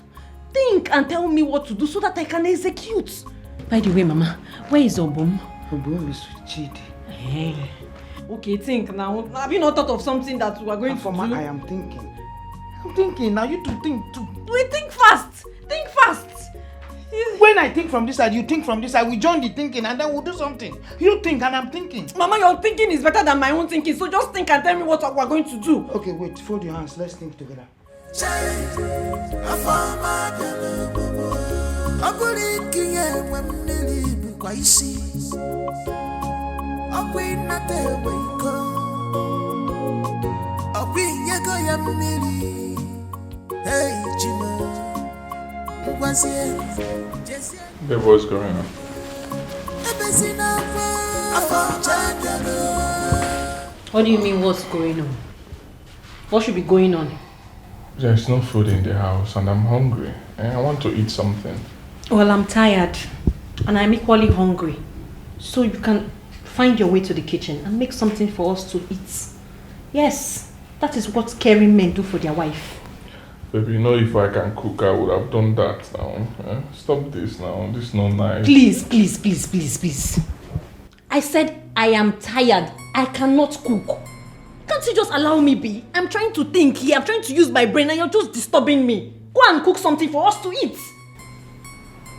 Think and tell me what to do so that I can execute. By the way, Mama, where is Obum? Obum is with Chidi. Hey. Okay, think now. Have you not thought of something that we are going Afoma, to do? I am thinking. I'm thinking. Now you two think too. We think fast. Think fast. When I think from this side, you think from this side. We join the thinking and then we'll do something. You think and I'm thinking. Mama, your thinking is better than my own thinking. So just think and tell me what we are going to do. Okay, wait. Fold your hands. Let's think together. Chai, afọ ọma bịara ogbugbo. Ọ bụrụ ike ya enwe mmiri bụkwa isi. Ọ bụ ịnata enwe iko. Ọ bụ inyego ya mmiri. Hey, Chimo. Ngwazie, jezie. Babe, what's going on? Ebezina afọ, afọ ọma bịara. What do you mean, what's going on? What should be going on? There's no food in the house and I'm hungry. Eh, I want to eat something. Well, I'm tired and I'm equally hungry. So you can find your way to the kitchen and make something for us to eat. Yes, that is what caring men do for their wife. Baby, you know, if I can cook, I would have done that now. Eh? Stop this now. This is not nice. Please, please, please, please, please. I said I am tired. I cannot cook. Can't you just allow me be? I'm trying to think here. I'm trying to use my brain and you're just disturbing me. Go and cook something for us to eat.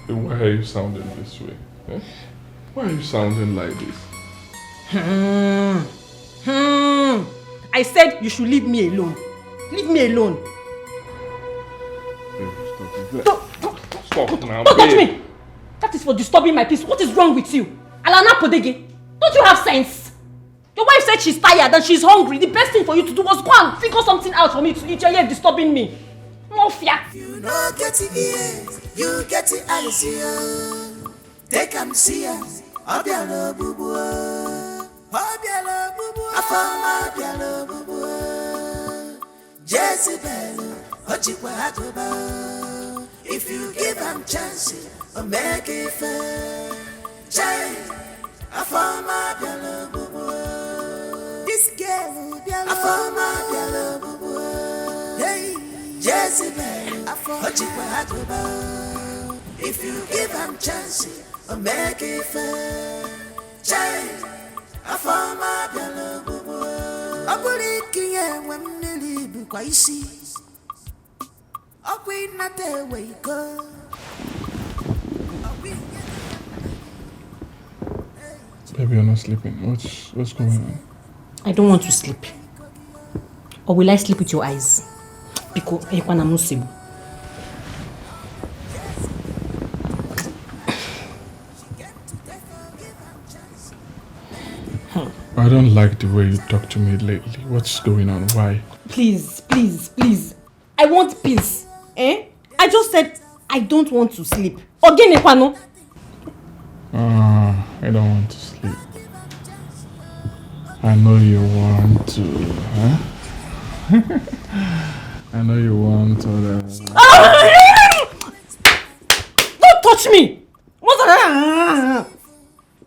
Then why are you sounding this way? Eh? Why are you sounding like this? Hmm. Hmm. I said you should leave me alone. Leave me alone. Babe, stop it. Don't, don't, Stop now, don't touch babe. me. That is for disturbing my peace. What is wrong with you? Alana Podege, don't you have sense? Your wife said she's tired and she's hungry. The best thing for you to do was go and figure something out for me to eat. You're here disturbing me. Mafia. You no get the ears, you get the eyes, yeah. Take am see am, Obiara Ogbugbu. Obiara Ogbugbu. Afama Obiara Ogbugbu. Jezebel, Ojikwa Agoba. If you give am chance, o make it fair. Chai, Afama Obiara Ogbugbu. This girl, Obiara Afama Obiara Ogbugbu. Hey, Jezebel, Ojikwa Agoba. If you give am chance, o make it fair. Chai, Afama Obiara Ogbugbu. Ọ bụrụ ikinye enwe mmiri bụkwa isi. Ọkwa ịnata ewe iko. Baby, you're not sleeping. What's what's going on? I don't want to sleep. Or will I sleep with your eyes? Biko, ekwana m nsogbu. I don't like the way you talk to me lately. What's going on? Why? Please, please, please. I want peace. Eh? I just said I don't want to sleep. Ogene kwano. Uh, I don't want to sleep. I know you want to, huh? I know you want to. Don't touch me. What?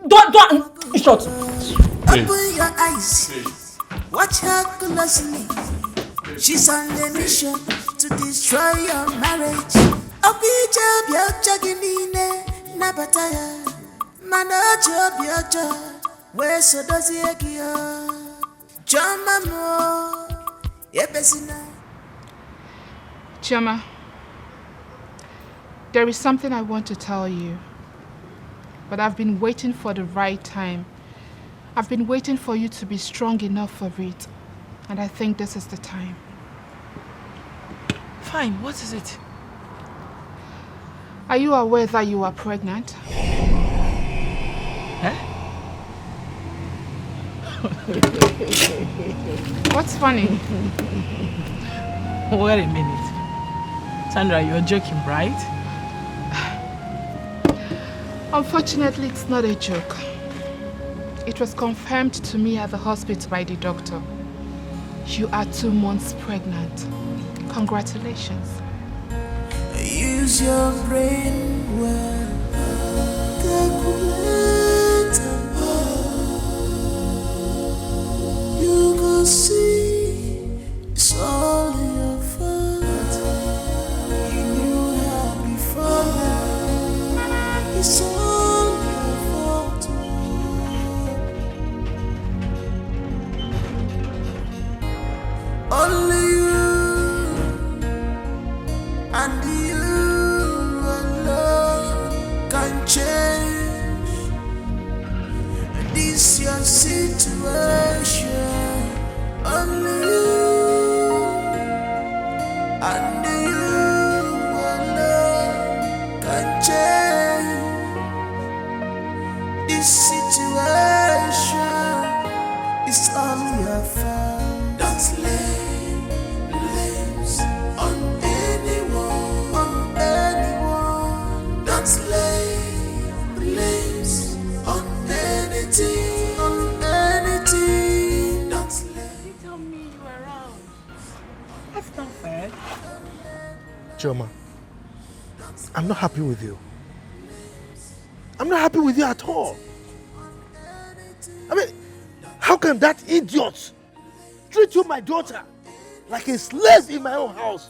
Don't, don't. In short. Open your eyes. Watch her closely. She's on a mission to destroy your marriage. Ọkwa ije obi ọjọọ gị niile nabata ya. Mana o ji obi ọjọọ wee so dozie gị o. Chioma m o, ebezina. Chioma, there is something I want to tell you, but I've been waiting for the right time. I've been waiting for you to be strong enough for it, and I think this is the time. Fine, what is it? Are you aware that you are pregnant? Eh? What's funny? Wait a minute. Sandra, you're joking, right? Unfortunately, it's not a joke. It was confirmed to me at the hospital by the doctor. You are two months pregnant. Congratulations. Use your brain well. Calculate and you go see it's all your fault. You knew her before now. It's all your fault. Only you and you alone can change this your situation. Only you and you alone can change this situation. It's all your fault. Don't lay blames on anyone, on anyone. Don't lay blames on anything, on anything. Don't lay. You tell me you were wrong. That's not fair. Chioma, I'm not happy with you. I'm not happy with you at all. I mean, how can that idiot treat you, my daughter, like a slave in my own house?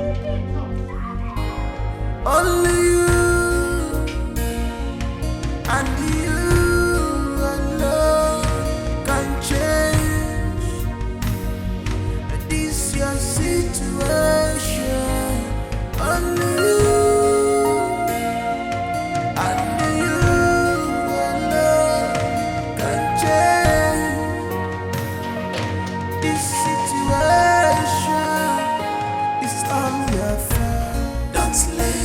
Only you and you alone can change this your situation. Only you and you alone can change this situation. It's all your fault. Don't lay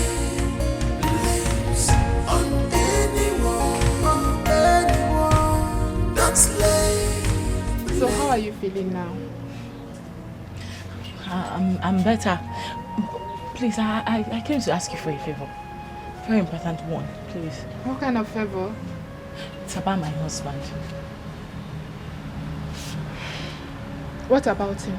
blames on anyone, on anyone. Don't lay So how are you feeling now? I- I'm, I'm better. Please, I, I, I came to ask you for a favor. Very important one, please. What kind of favor? It's about my husband. What about him?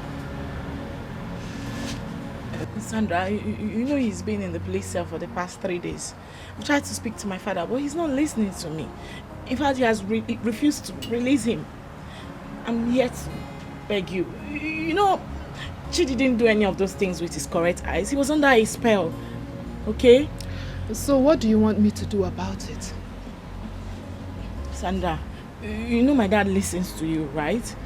Sandra, you, you know he's been in the police cell for the past three days. I tried to speak to my father, but he's not listening to me. In fact, he has re- refused to release him. I'm here to beg you. You know, Chidi didn't do any of those things with his correct eyes. He was under a spell. Okay? So what do you want me to do about it? Sandra, you know my dad listens to you, right?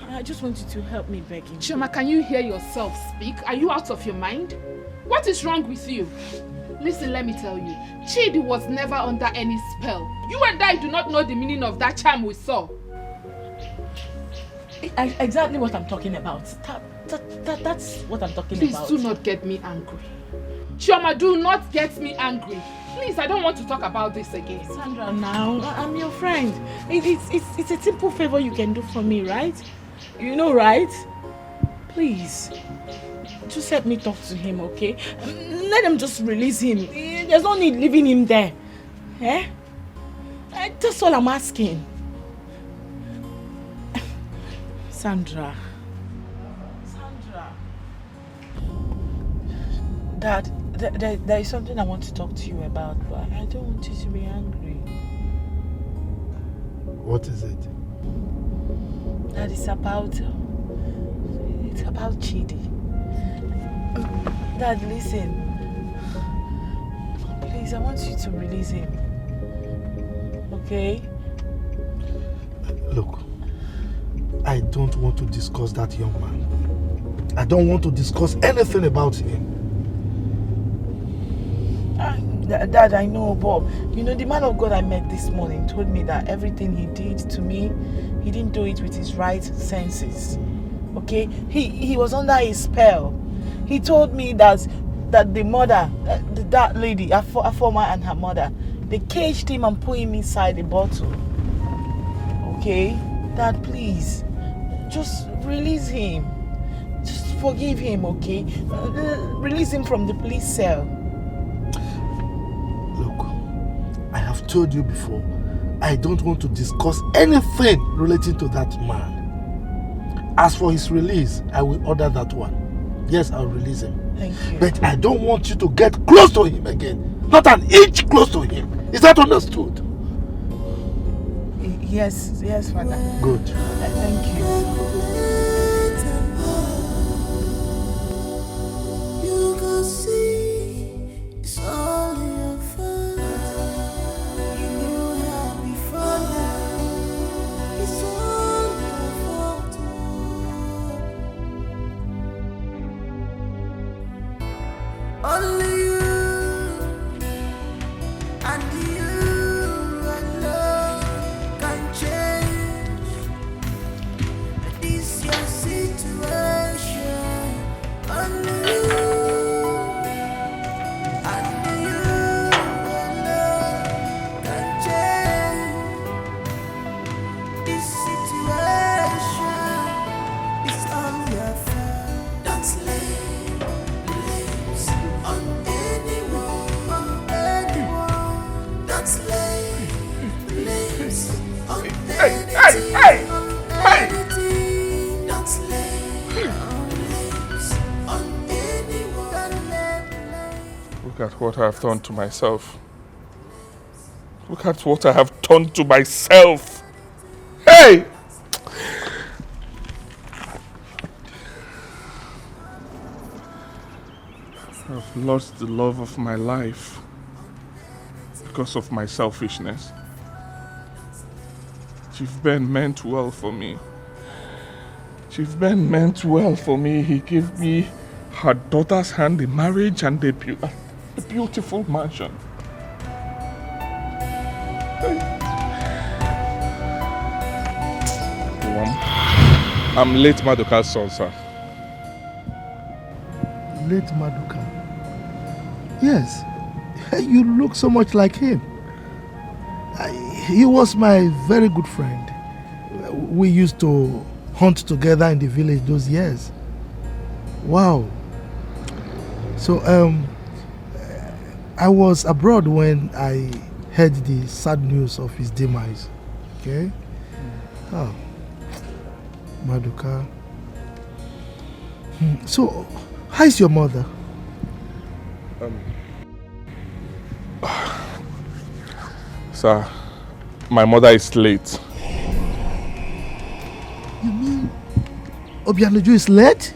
I just want you to help me beg him. Chioma, can you hear yourself speak? Are you out of your mind? What is wrong with you? Listen, let me tell you. Chidi was never under any spell. You and I do not know the meaning of that charm we saw. Exactly what I'm talking about. That, that, that, that's what I'm talking Please about. Please do not get me angry. Chioma, do not get me angry. Please, I don't want to talk about this again. Sandra, now, I'm your friend. It, it's, it's, it's a simple favor you can do for me, right? You know, right? Please, just help me talk to him, okay? Let them just release him. There's no need leaving him there. Eh? That's all I'm asking. Sandra. Sandra. Dad, there, there, there is something I want to talk to you about, but I don't want you to be angry. What is it? That is about, it's about Chidi. Dad, listen. Please, I want you to release him. Okay? Look, I don't want to discuss that young man. I don't want to discuss anything about him. Ah, Dad, I know, but you know, the man of God I met this morning told me that everything he did to me, he didn't do it with his right senses. Okay? He, he was under a spell. He told me that, that the mother, uh, that lady, a former and her mother, they caged him and put him inside a bottle. Okay? Dad, please, just release him. Just forgive him, okay? Release him from the police cell. Look, I have told you before, I don't want to discuss anything relating to that man. As for his release, I will order that one. Yes, I'll release him. Thank you. But I don't want you to get close to him again. Not an inch close to him. Is that understood? Yes, yes, Father. Good. Thank you. Hey, hey, hey, hey! Look at what I've done to myself. Look at what I have done to myself. Hey! I've lost the love of my life because of my selfishness. Chief Ben meant well for me. Chief Ben meant well for me. He gave me her daughter's hand in marriage and a, a beautiful mansion. I'm late Maduka's son, sir. Late Maduka? Yes, you look so much like him. I, he was my very good friend. We used to hunt together in the village those years. Wow. So, um, I was abroad when I heard the sad news of his demise. Okay? Oh, Maduka. Hmm. So, how is your mother? Sir, my mother is late. You mean Obianuju is late?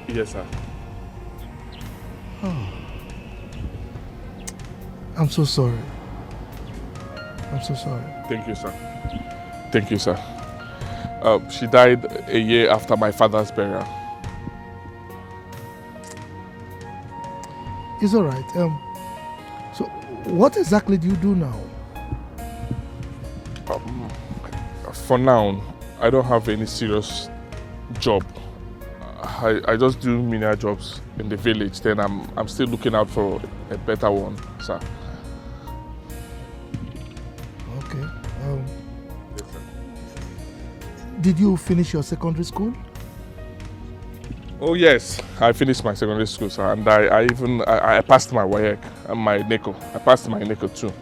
Yes, sir. I'm so sorry. I'm so sorry. Thank you, sir. Thank you, sir. Uh, she died a year after my father's burial. It's all right. Um, so, what exactly do you do now? Um, for now, I don't have any serious job. I, I just do menial jobs in the village. Then I'm I'm still looking out for a better one, sir. Okay. Um, did you finish your secondary school? Oh yes, I finished my secondary school, sir, and I, I even I, I passed my WAEC and my NECO. I passed my NECO too.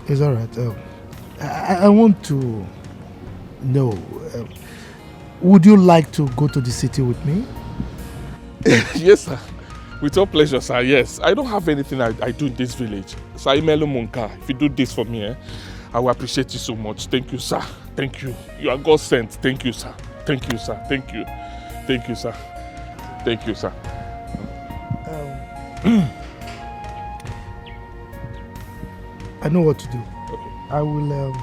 It's all right. Um, I, I want to know. Um, would you like to go to the city with me? Yes, sir. With all pleasure, sir. Yes, I don't have anything I, I do in this village, sir. Imelu Munka, if you do this for me, eh, I will appreciate you so much. Thank you, sir. Thank you. You are God sent. Thank you, sir. Thank you, sir. Thank you. Thank you, sir. Thank you, sir. Um, I know what to do. Okay. I will. Um,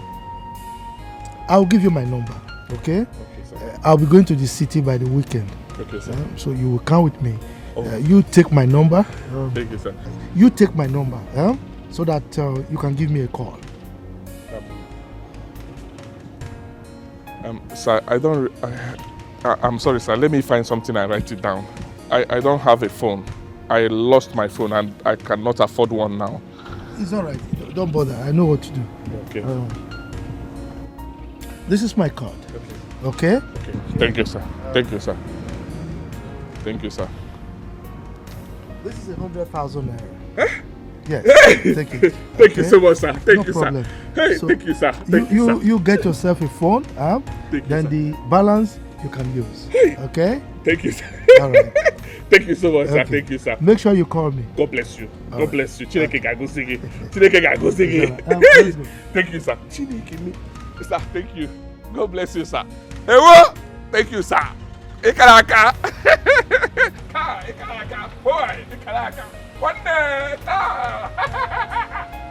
I'll give you my number. Okay. Okay, sir. Uh, I'll be going to the city by the weekend. Okay, sir. Um, so you will come with me. Oh. Uh, you take my number. Um, Thank you, sir. You take my number, um, so that uh, you can give me a call. Um, um, sir, I don't. I, I, I'm sorry, sir. Let me find something and write it down. I, I don't have a phone. I lost my phone and I cannot afford one now. It's all right. Don't bother. I know what to do. Okay. Um, this is my card. Okay. Okay? Okay. Thank you, sir. Thank you, sir. Thank you, sir. This is a hundred thousand naira. Eh? Yes. Hey! Thank you. Thank okay? you so much, sir. Thank no you, problem. Sir. Hey, so thank you, sir. Thank you, you, sir. You get yourself a phone, huh? Thank then you, the balance you can use. Hey! Okay? Thank you, sir. All right. Thank you so much, okay. Sir. Thank you, sir. Make sure you call me. God bless you. All God right. Bless you. Chineke okay. Ga-agozi gị. Chineke ga-agozi gị. Thank you, sir. Chineke me. Sir, thank you. God bless you, sir. Ewo! Thank you, sir. Ị kara aka. Taa, ị kara aka. Boy, ị kara aka. Nwanne, taa.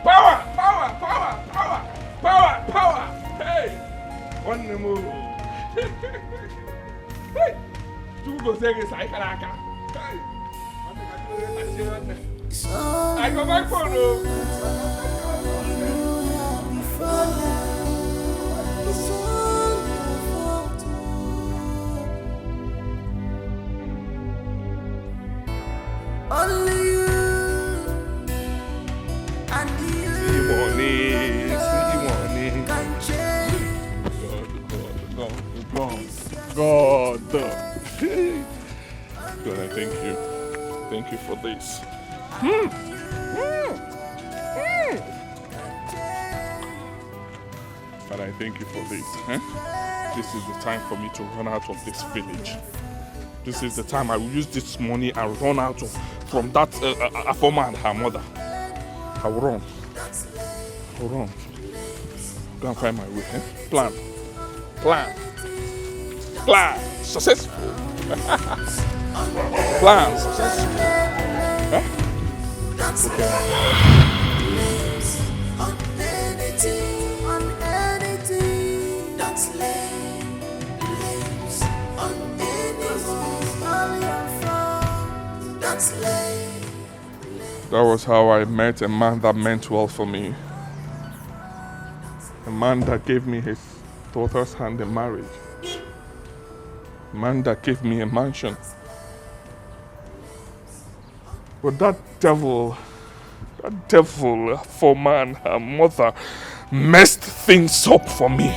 Power, power, power, power. Power, power. Hey. Nwanne m. Hey. Chukwu gozie gị, sir, ị kara aka. Hey. I go back for no. Only you and you see money, see money. Can change. God, God, God, God. God, I thank you. Thank you for this. Mm. Mm. Mm. And I thank you for this. Eh? This is the time for me to run out of this village. This is the time I will use this money and run out of, from that uh, uh, uh, former and her mother. I will run. I will run. Go and find my way. Eh? Plan. Plan. Plan. Successful. Plan successful. Huh? Okay. That was how I met a man that meant well for me. A man that gave me his daughter's hand in marriage. A man that gave me a mansion. But that devil, that devil for man, her mother, messed things up for me.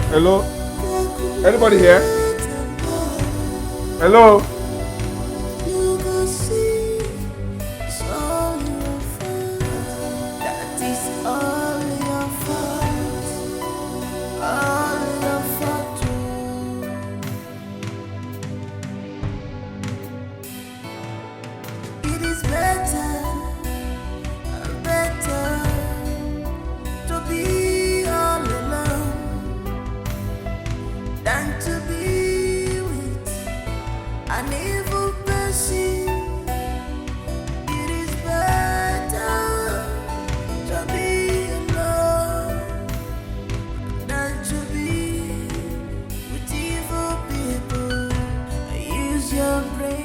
Hello? Anybody here? Hello?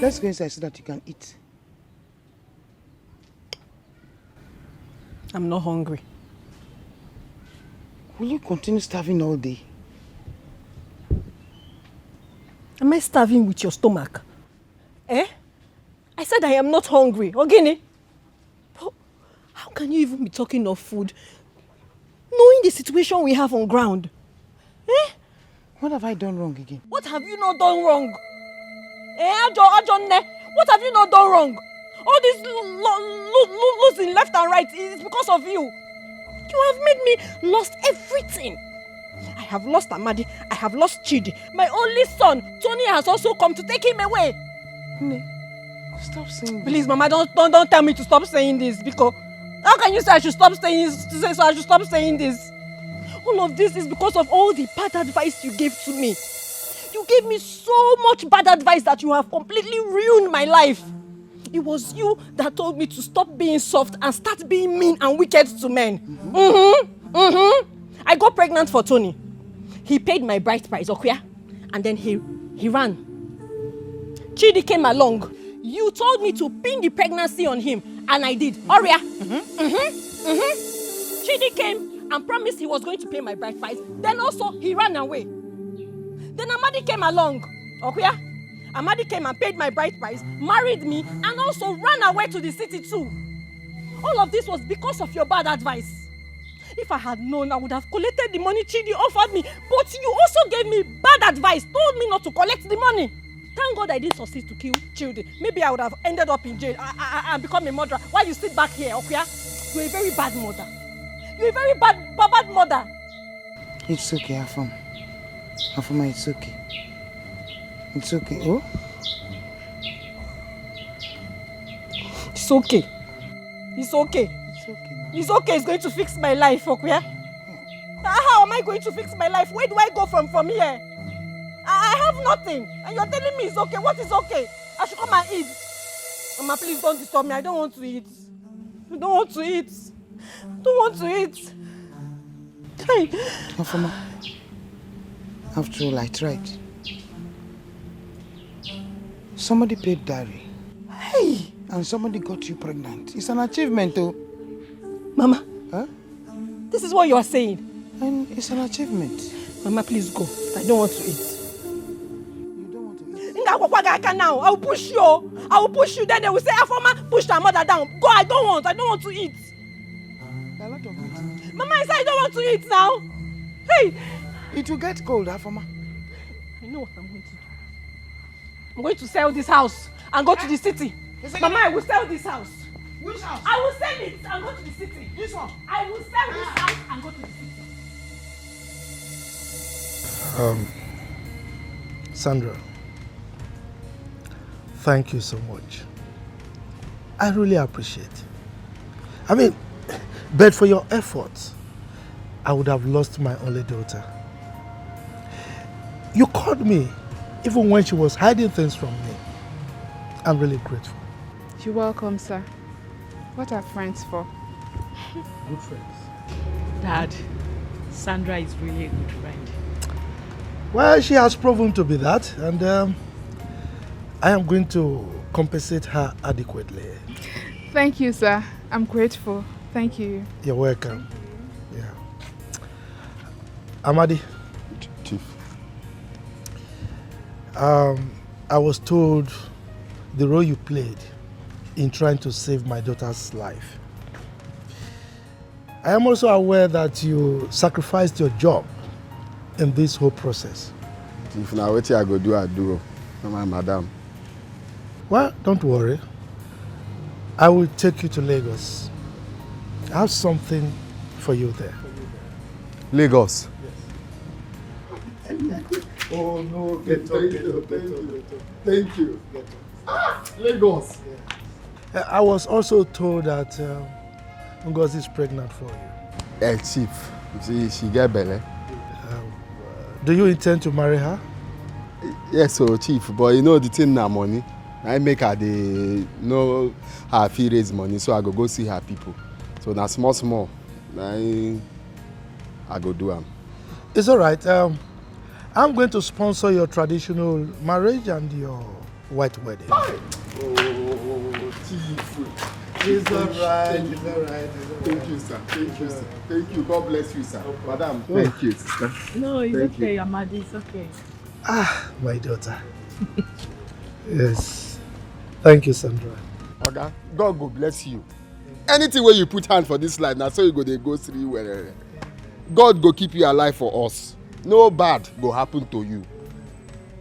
Let's go inside so that you can eat. I'm not hungry. Will you continue starving all day? Am I starving with your stomach? Eh? I said I am not hungry. Ogini? But how can you even be talking of food, knowing the situation we have on ground? Eh? What have I done wrong again? What have you not done wrong? Eh, Ajo, Ajo Nne, what have you not done wrong? All this lo- lo- lo- lo- losing left and right is because of you. You have made me lost everything. I have lost Amadi. I have lost Chidi. My only son, Tony, has also come to take him away. Nne, stop saying this. Please, Mama, don't, don't, don't tell me to stop saying this, because how can you say I should stop saying this? To say so I should stop saying this. All of this is because of all the bad advice you gave to me. You gave me so much bad advice that you have completely ruined my life. It was you that told me to stop being soft and start being mean and wicked to men. Mm-hmm. Mm-hmm. I got pregnant for Tony. He paid my bride price, Okuya, and then he he ran. Chidi came along. You told me to pin the pregnancy on him, and I did. Oria. Mm-hmm. Mm-hmm. Chidi came and promised he was going to pay my bride price. Then also he ran away. Then Amadi came along. Okuya. Amadi came and paid my bride price, married me, and also ran away to the city too. All of this was because of your bad advice. If I had known, I would have collected the money Chidi offered me. But you also gave me bad advice, told me not to collect the money. Thank God I didn't succeed to kill Chidi. Maybe I would have ended up in jail, I, I, I, and become a murderer. Why you sit back here, Okuya? You're a very bad mother. You're a very bad, bad, bad mother. It's okay, Afam. Afama, it's okay. It's okay. Oh? It's okay. It's okay. It's okay, ma. It's okay. It's going to fix my life, Okuya. How am I going to fix my life? Where do I go from from here? I, I have nothing. And you're telling me it's okay. What is okay? I should come and eat. Mama, please don't disturb me. I don't want to eat. I don't want to eat. I don't want to eat. Hey. Afama, after all, I tried. Somebody paid dowry. Hey. And somebody got you pregnant. It's an achievement, though. Mama, Huh? this is what you are saying. And it's an achievement. Mama, please go. I don't want to eat. You don't want to eat. Nga akwakwa gị aka now. I will push you. I will push you. Then they will say, Afoma pushed her mother down. Go, I don't want. I don't want to eat. A lot of it. Mama, I said I don't want to eat now. Hey, It will get cold, Afoma. I know what I'm going to do. I'm going to sell this house and go to the city. Mama, I will sell this house. Which house? I will sell it and go to the city. This one. I will sell this house and go to the city. Um, Sandra, thank you so much. I really appreciate. I mean, but for your efforts, I would have lost my only daughter. You called me even when she was hiding things from me. I'm really grateful. You're welcome, sir. What are friends for? Good friends. Dad, Sandra is really a good friend. Well, she has proven to be that, and um, I am going to compensate her adequately. Thank you, sir. I'm grateful. Thank you. You're welcome. Yeah. Amadi, Chief. um, I was told the role you played in trying to save my daughter's life. I am also aware that you sacrificed your job in this whole process. If na wetin I go do, I do. Oh. Na my madam. Well, don't worry. I will take you to Lagos. I have something for you there. Lagos. Oh no, Thank you. Thank you. Thank you. Ah, Lagos. I was also told that um, Ngozi is pregnant for you. Eh, chief, she, she get belle. Um, do you intend to marry her? Yes, so chief, but you know the thing na money. I make her dey know how I fit raise money, so I go go see her people. So na small small, na im I go do am. It's all right. Um, I'm going to sponsor your traditional marriage and your white wedding. Oh, Chief. It's all right. It's all right. It's all right. Thank you, sir. Thank you, sir. Thank you. God bless you, sir. Madam, thank you, sister. No, it's okay, Amadi. It's okay. Ah, my daughter. Yes. Thank you, Sandra. Oga, God go bless you. Anything wey you put hand for this life, na so you go dey go through well. God go keep you alive for us. No bad go happen to you.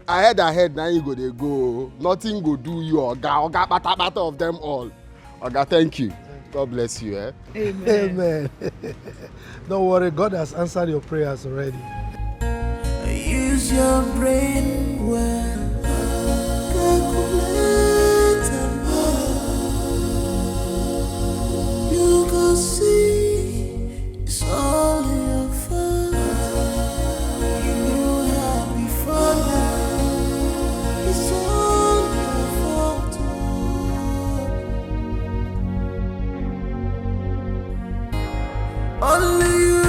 Ahead, ahead, now you go dey go. Nothing go do you, Oga. Oga, bata bata of them all. Oga, thank you. God bless you, eh? Amen. Amen. Don't worry, God has answered your prayers already. Use your brain well. Calculate and you go see it's all your fault. You know how before now. It's all your fault. Oh. Only you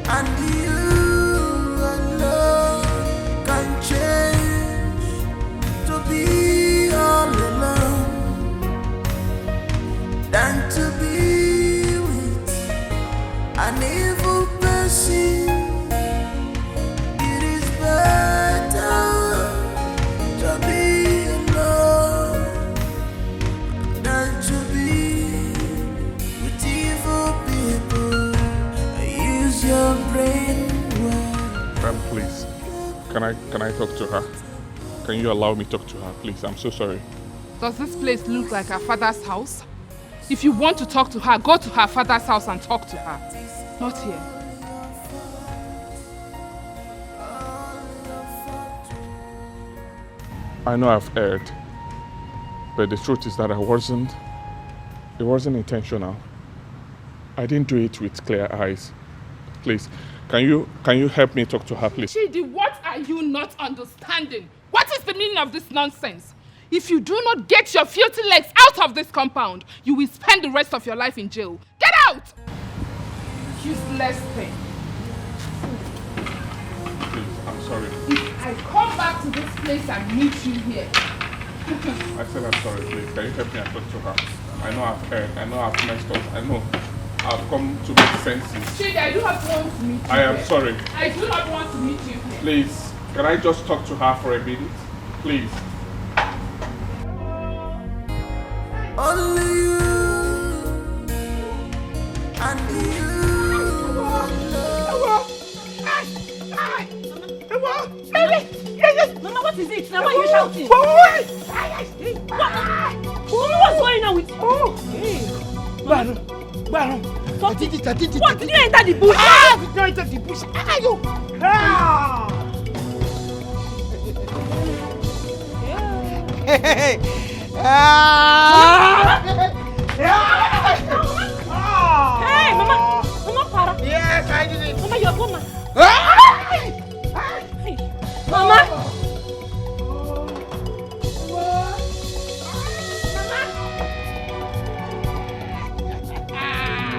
and you alone can change to be all alone than to be with an evil person. It is better to be alone than to be with evil people. Use your brain well. Um, please, can I can I talk to her? Can you allow me talk to her, please? I'm so sorry. Does this place look like her father's house? If you want to talk to her, go to her father's house and talk to her. Not here. I know I've erred, but the truth is that I wasn't. It wasn't intentional. I didn't do it with clear eyes. Please, can you can you help me talk to her, please? Chidi, what are you not understanding? What is the meaning of this nonsense? If you do not get your filthy legs out of this compound, you will spend the rest of your life in jail. Get out! Useless thing. Please, I'm sorry. If I come back to this place and meet you here. I said I'm sorry, please. Can you help me and talk to her? I know I've erred. I know I've messed up. I know I've come to my senses. Chidi, I do not want to meet you I am here. Sorry. I do not want to meet you here. Please, can I just talk to her for a minute? Please. Only you and you alone. Mama, what is it? Now why are you shouting? What? Mama, what's going on with you? Hey. Gbàrún, gbàrún. I did it, I did it. What? Did you enter the bush? Ah, I did not enter the bush. Ah, you. Ah. Ah. Hey, Mama. Mama, para. Yes, I did it. Mama, you're gone. Ah. Mama.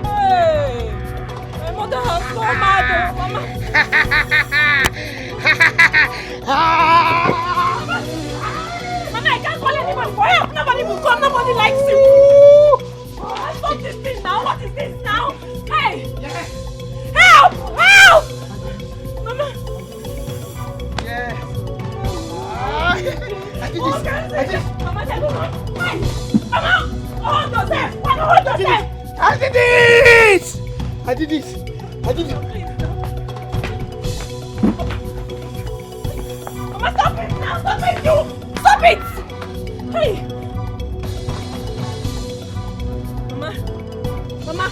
Hey, my mother has gone mad, oh, Mama. Mama, I can't call anybody for help. Nobody will come. Nobody likes you. Mama, stop this thing now. What is this now? Hey! Help! Help! Mama! Yes. Ah, I did this. I did. Mama, tell me what? Hey! Mama! Hold yourself! Mama, hold yourself! I did it. I did it. I did it. Mama, stop it now! Stop it, you! Stop it! Hey! Mama! Mama!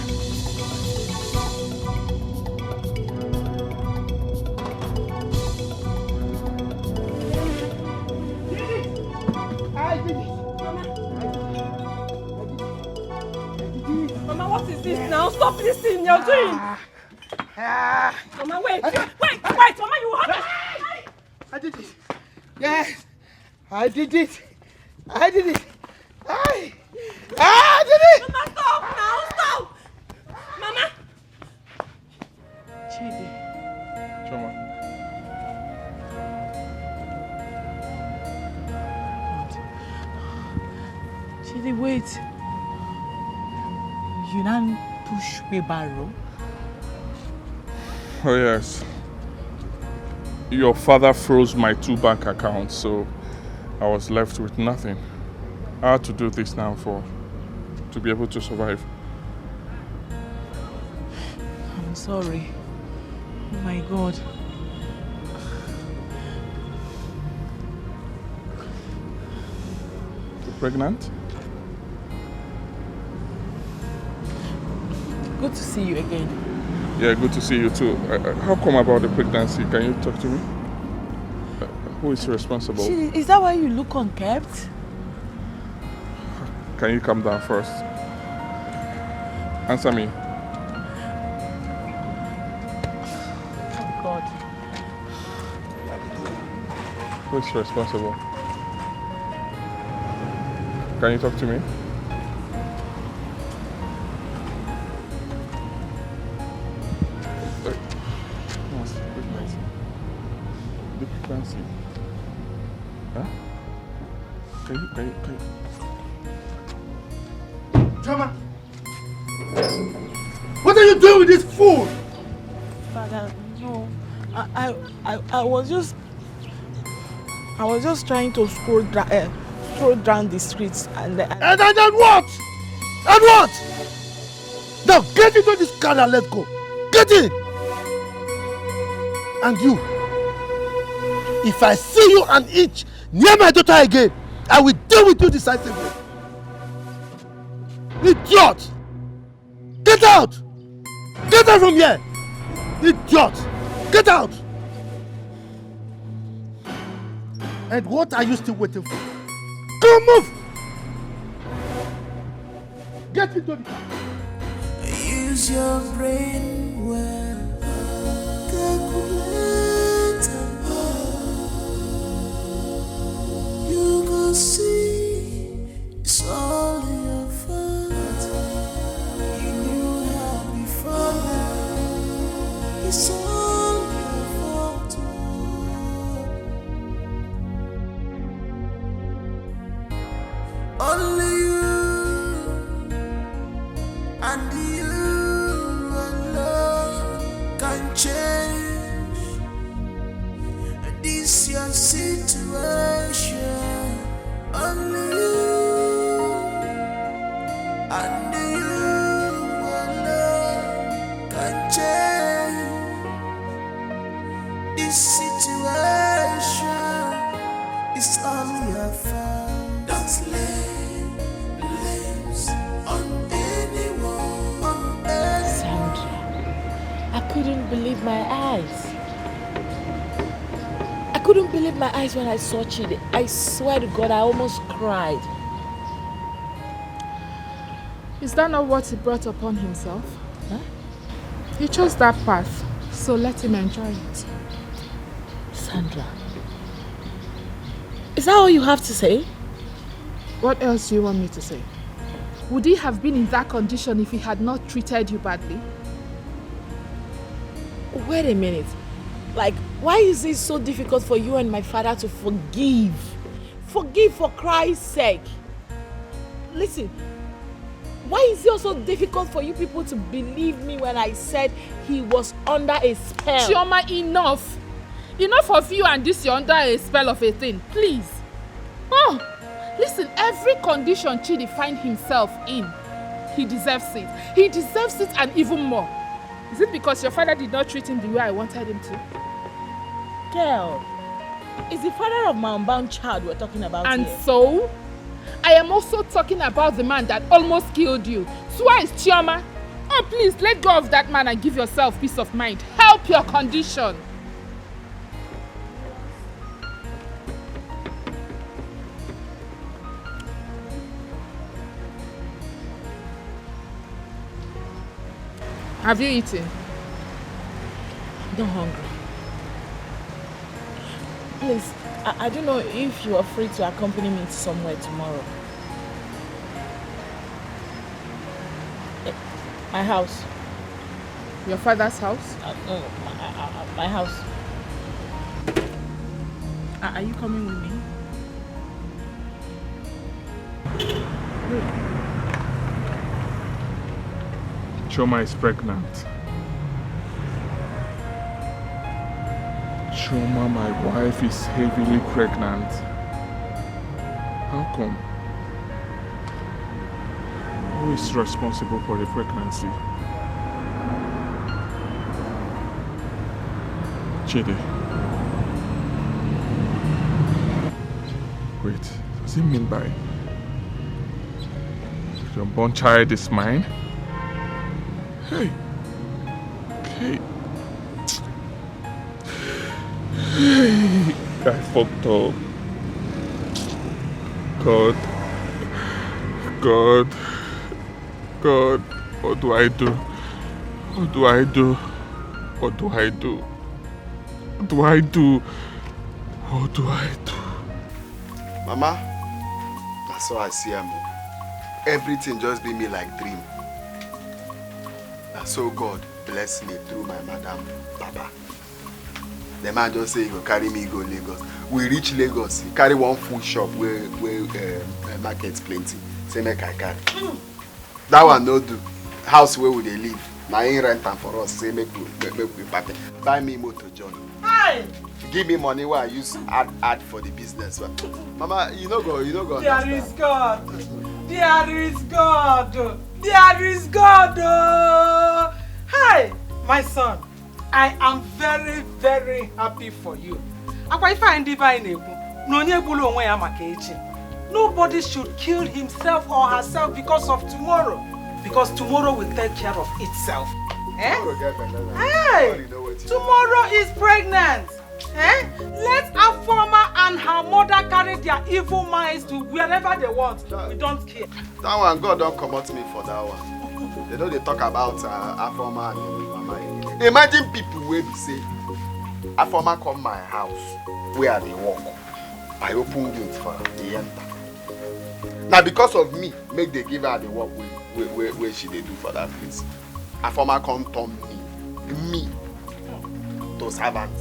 I did it. Mama, what is this now? Stop this thing you're doing. Ah, Mama, wait, wait, wait, Mama, you have. I did it. Yes, I did it. I did it. I, I did it. Mama, stop now, stop. Mama. Chidi. Choma. Baby, wait. You now push wheelbarrow? Oh yes. Your father froze my two bank accounts, so I was left with nothing. I had to do this now for to be able to survive. I'm sorry. Oh my God. You pregnant? Good to see you again. Yeah, good to see you too. Uh, uh, how come about the pregnancy? Can you talk to me? Uh, who is responsible? Is that why you look unkempt? Can you calm down first? Answer me. God. Who's responsible? Can you talk to me? The pregnancy. Huh? Can you, can you, can you? Drama! What are you doing with this fool? Father, no. I, I, I, I was just, I was just trying to scroll, uh, scroll down the streets and. Uh, and, and, and what? And what? Now get into this car and let's go. Get in. And you, if I see you an inch near my daughter again, I will deal with you decisively. Idiot! Get out! Get out from here! Idiot! Get out! And what are you still waiting for? Come, move! Get into the car. Use your brain well. Calculate and you go see it's all your fault. You knew her before now. It's all your fault. Only you and you alone can change this your situation. Only you and you alone can change this situation. It's all your fault. Don't lay blames on anyone. Sandra, I couldn't believe my eyes. I couldn't believe my eyes when I saw Chidi. I swear to God, I almost cried. Is that not what he brought upon himself? Huh? He chose that path, so let him enjoy it. Sandra, is that all you have to say? What else do you want me to say? Would he have been in that condition if he had not treated you badly? Wait a minute. Like, why is it so difficult for you and my father to forgive? Forgive for Christ's sake. Listen, why is it so difficult for you people to believe me when I said he was under a spell? Chioma, enough. Enough of you and this you're under a spell of a thing. Please. Oh, listen, every condition Chidi find himself in, he deserves it. He deserves it and even more. Is it because your father did not treat him the way I wanted him to? Girl, it's the father of my unbound child we're talking about. And here. So? I am also talking about the man that almost killed you. Twice, Chioma. Oh, please, let go of that man and give yourself peace of mind. Help your condition. Have you eaten? I'm not hungry. Please, I, I don't know if you are free to accompany me to somewhere tomorrow. Eh, my house. Your father's house? Uh, no, my, uh, uh, my house. Are, are you coming with me? Chioma is pregnant. Chioma, my wife, is heavily pregnant. How come? Who is responsible for the pregnancy? Chidi. Wait, does it mean by the unborn child is mine? Hey. Hey. Hey. I fucked up. God. God. God. What do I do? What do I do? What do I do? What do I do? What do I do? Mama, that's how I see am. Everything just be me like dream. Na so God bless me through my madam, Papa. The man just say he go carry me go Lagos. We reach Lagos, he carry one food shop where where um, uh, market plenty. Say make I carry. That one no do. House where we dey live, na him rent am for us. Say make we make, make we party. Buy me motor, John. Hi. Give me money wey I use add add for the business. Mama, you no go you no go There understand. Is God. There is God. There is God. Oh. Hi, my son. I am very, very happy for you. Akwa ife anyị ndị be anyị na-ekwu na onye gburu onwe ya maka echi. Nobody should kill himself or herself because of tomorrow. Because tomorrow will take care of itself. Eh? Tomorrow get better than Hey! Nobody know wetin Tomorrow is pregnant. Eh? Let Afoma and her mother carry their evil minds to wherever they want. We don't care. That one, God don comot me for that one. They no dey talk about uh, Afoma and him mama. Imagine people wey be say Afoma come my house where I dey work. I open gate for am, he enter. Na because of me, make they give her the work wey wey wey wey she dey do for that place. Afoma come turn me me to servant.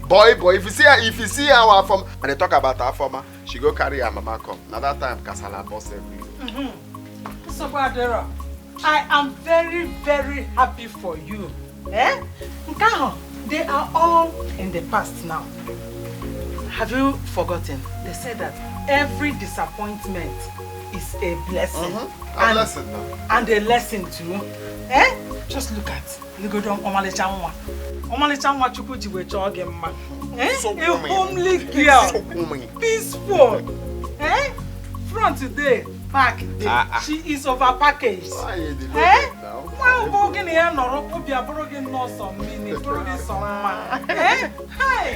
Boy boy, if you see her, if you see how Afoma, and they talk about Afoma, she go carry her mama come. Na that time kasala burst everywhere. Nsogbu adịrọ. I am very, very happy for you. Eh? Nke ahụ, they are all in the past now. Have you forgotten? They said that every disappointment is a blessing. Mm-hmm. A And, blessing now. And a lesson too. Eh? Just look at Legodo ọmalịcha nwa. Ọmalịcha nwa Chukwu ji wee chọọ gị mma. Eh? So A homely girl. So homely. Peaceful. Eh? Front today, back day. Ah, ah. She is over package. Why you dey Eh? Look at now? Nwa ahụ bụ gị na ya nọrọ, obi abụrụ gị nnọọ sọ mmiri, bụrụ gị sọ mma. Eh? Hi.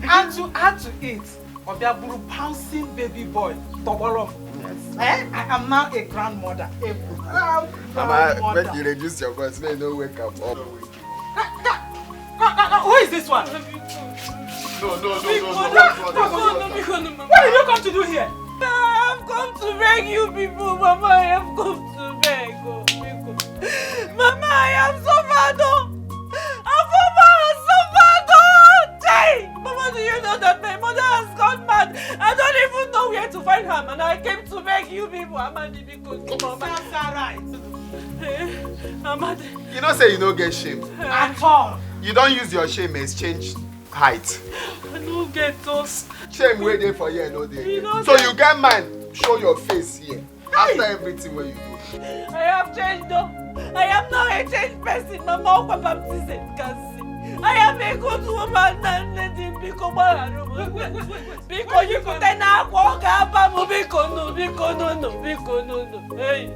And to add to it, ọ bịa bụrụ bouncing baby boy tọgbọrọ m. Eh? I am now a grandmother. A proud Mama, grandmother. Make you reduce your voice, make you no wake am up. Who is this one? No, no, no, no, no, no, no, no, no, no, no, no, no. What did you come to do here? I have come to beg you people, Mama. I have come to beg. Oh, people. Mama, I have suffered. Oh. Afoma has suffered. Oh. Hey, Mama, do you know that my mother has gone mad? I don't even know where to find her, and I came to beg you people, Amadi, because Mama. That's all right. Eh, Amadi. You know say you no get shame. At all. You don use your shame exchange height. I no get those. Shame wey dey for here no dey. You know So say you get mind show your face here after everything wey you do. I have changed though. I am now a changed person. Mama, Okwa baptism can see. I am a good woman, Nne di m, biko gbaghara m. Wait, wait, wait, wait, wait. Biko, you put an akwa, ọ ga-aba m, biko, no, biko, no, no, biko, no, no. Hey.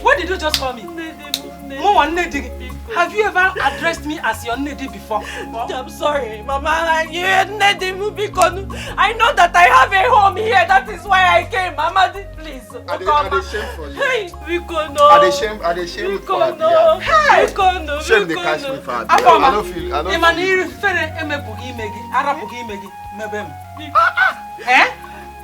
What did you just call me? Nne di m, nne. Mụnwa nne di gị. Biko. Have you ever addressed me as your nne di before? I'm sorry, Mama. You nne di m, biko, no. I know that I have a home here. That is why I came, Amadi. Please, I dey, I dey shame for you. Hey, biko no. I dey shame, I dey shame for Abia. Biko no. Hey! Biko no. Shame dey catch me for Abia. Afoma, I no feel, I no feel. Ị ma na ifere emepụghị ime gị, arapụghị ime gị, mebe m. Eh?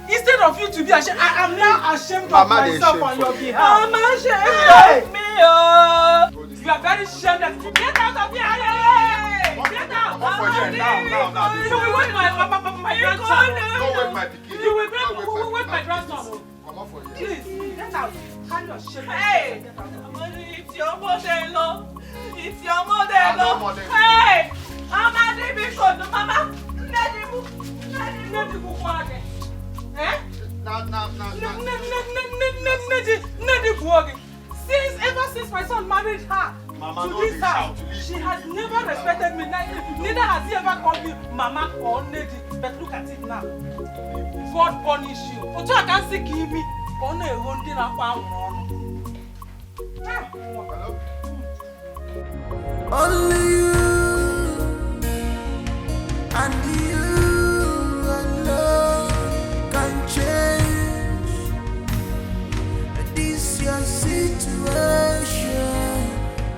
Instead of you to be ashamed, I am now ashamed of myself on your behalf. Mama dey shame for you. I'm ashamed of me, oh. You are very shameless. Get out of here. Hey! Get out. Come for here now, now, now. You will wake my, my, my, my grandchild. Don't wake my pikin. You will wake, wake my grandson. Comot for here. Please, get Carry your shame. Hey! It's your mother-in-law. It's your mother-in-law. Hey! Amadi, biko, no, mama. Nnedi bu, Nnedi, Nnedi bu kwa gị. Eh? Na, na, na, na. Nnedi, Nnedi bu kwa gị. Since, ever since my son married her, Mama, to no this dey house, shout, she has never respected me. Neither, neither has he ever called me mama or Nnedi. But look at it now. God punish you. Otu a ka m si ka imi ka ọ na-egho ndị na-akpa anwụrụ ọnụ. Ah, hello? Only you and you alone can change this your situation.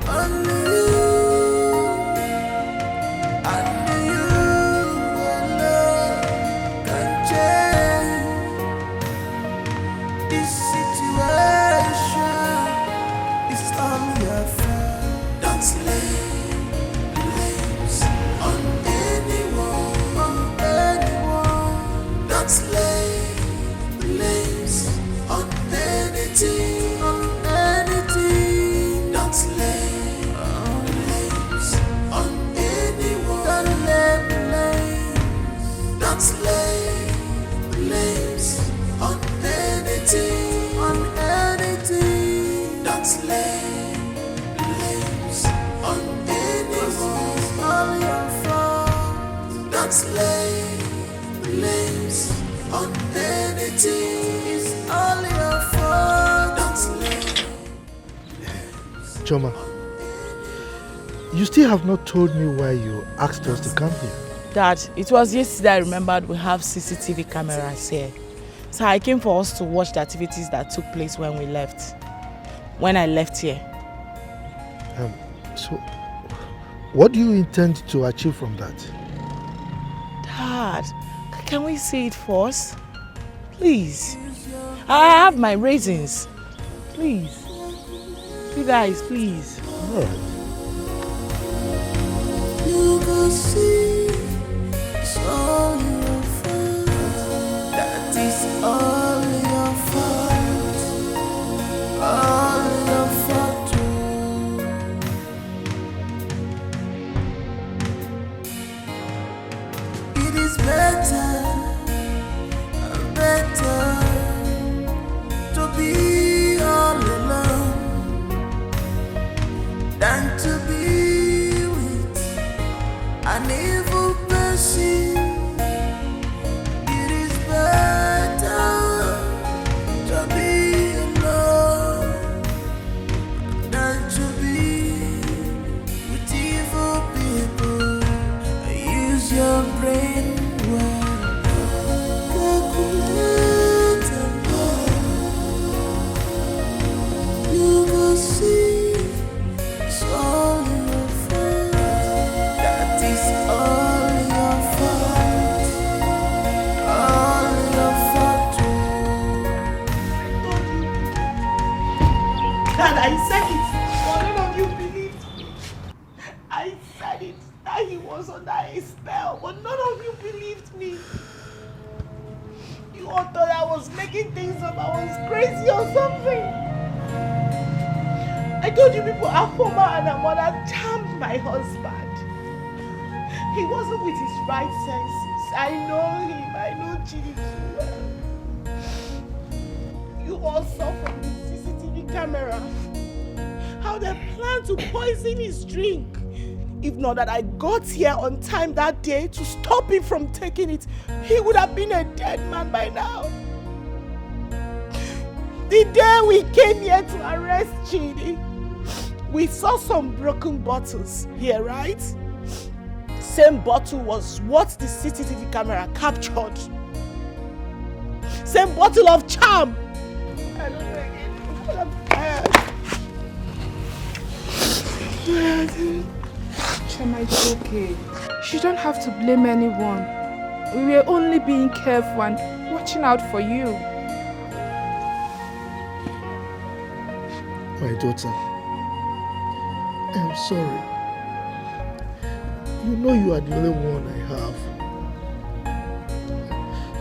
Only you and you alone can change this situation. It's all your fault. Don't lay blames on anyone, on anyone. Don't lay blames on anything, on anything. Don't lay blames on anyone. Don't lay blames. Don't lay blames on anything, on anything. Don't lay blames on anyone. It's all your fault. Don't lay blames on anything. It's all your fault. Don't lay Chioma, you still have not told me why you asked us to come here. Dad, it was yesterday I remembered we have C C T V cameras here. So I came for us to watch the activities that took place when we left, when I left here. Um, so, what do you intend to achieve from that? Dad, c-, can we see it first? Please. I have my reasons. Please. You guys, please. All right. You go see, it's all your fault. That is all your fault. All your fault. It is better, better to be all alone than to be with an evil person. It is better to be alone than to be with evil people. Use your brain well. Calculate and know. You go see it's all your fault. That is all your fault. All your fault. Dad, I said it, but none of you believed me. I said it, that he was under a spell, but none of you believed me. You all thought I was making things up, I was crazy or something. I told you people, Afoma and her mother charmed my husband. He wasn't with his right senses. I know him, I know Chidi too well. You all saw from the C C T V camera how they plan to poison his drink. If not that I got here on time that day to stop him from taking it, he would have been a dead man by now. The day we came here to arrest Chidi, we saw some broken bottles here, right? Same bottle was what the C C T V camera captured. Same bottle of charm. I don't know again. I'm tired. Chioma, it's okay. You don't have to blame anyone. We were only being careful and watching out for you. My daughter, I'm sorry. You know you are the only one I have.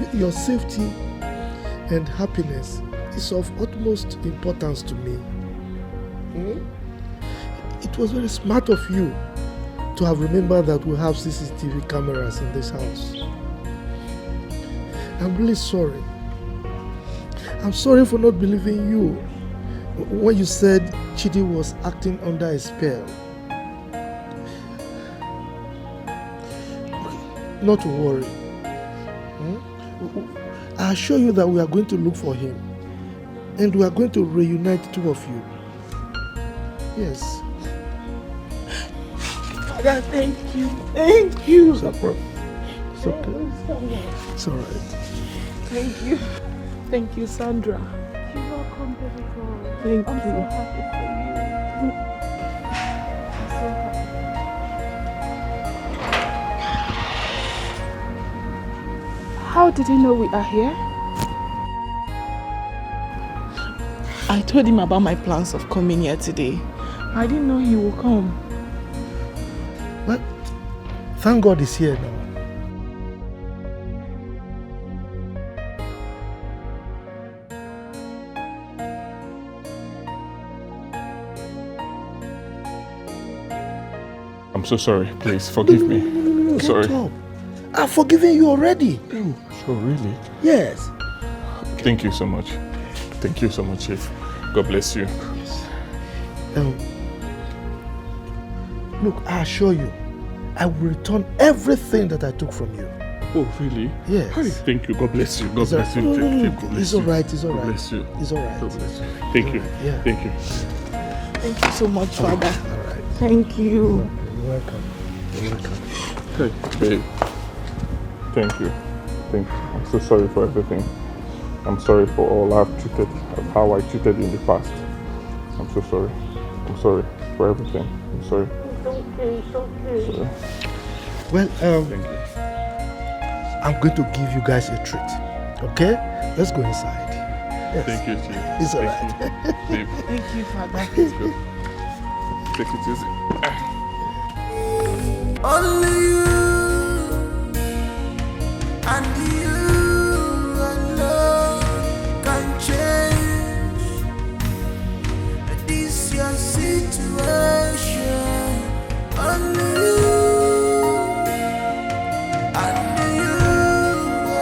Y-, your safety and happiness is of utmost importance to me. Hmm? It was very smart of you to have remembered that we have C C T V cameras in this house. I'm really sorry. I'm sorry for not believing you when you said Chidi was acting under a spell. Not to worry. Hmm? I assure you that we are going to look for him. And we are going to reunite the two of you. Yes. Father, thank you. Thank you. It's okay. It's okay. Thank you so much. It's all right. Thank you. Thank you, Sandra. You're welcome, baby girl. Thank you. I'm so happy for you. I'm so happy. How did he know we are here? I told him about my plans of coming here today. I didn't know he would come. Well, thank God he's here now. I'm so sorry. Please forgive me. No, no, no, no, no. Sorry. Get up. I've forgiven you already. Oh, so really? Yes. Thank you so much. Thank you so much, Chief. God bless you. Yes. Um, look, I assure you, I will return everything that I took from you. Oh, really? Yes. Hey, thank you. God bless you. God bless you. It's all right. It's all right. God bless you. It's all right. God bless you. Thank you. Yeah. Thank you. Thank you so much, Father. All right. Thank you. You're welcome. You're welcome. Hey, babe. Thank you. Thank you. I'm so sorry for everything. I'm sorry for all I've treated, how I treated you in the past. I'm so sorry. I'm sorry for everything. I'm sorry. It's okay. It's okay. Sorry. Well, um, thank you. I'm going to give you guys a treat. Okay? Let's go inside. Yes. Thank you, Chief. It's all right. Thank you, Father. Let's go. Take it easy. Only you and you alone can change this your situation. Only you and you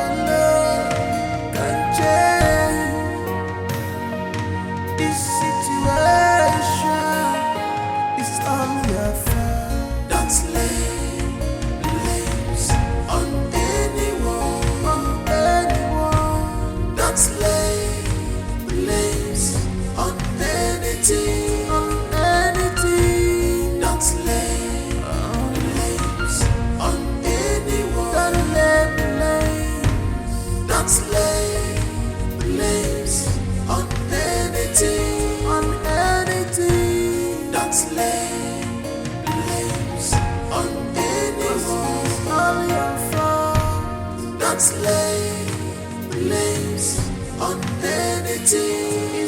alone can change this situation. It's all your fault. Don't lay blames on anyone, on anyone. Don't lay blames on anything, on anything. Don't lay blames on anyone. Don't lay blames. Don't lay blames on anything, on anything. Don't lay blames on anyone. It's all your fault. Don't lay blames on anything.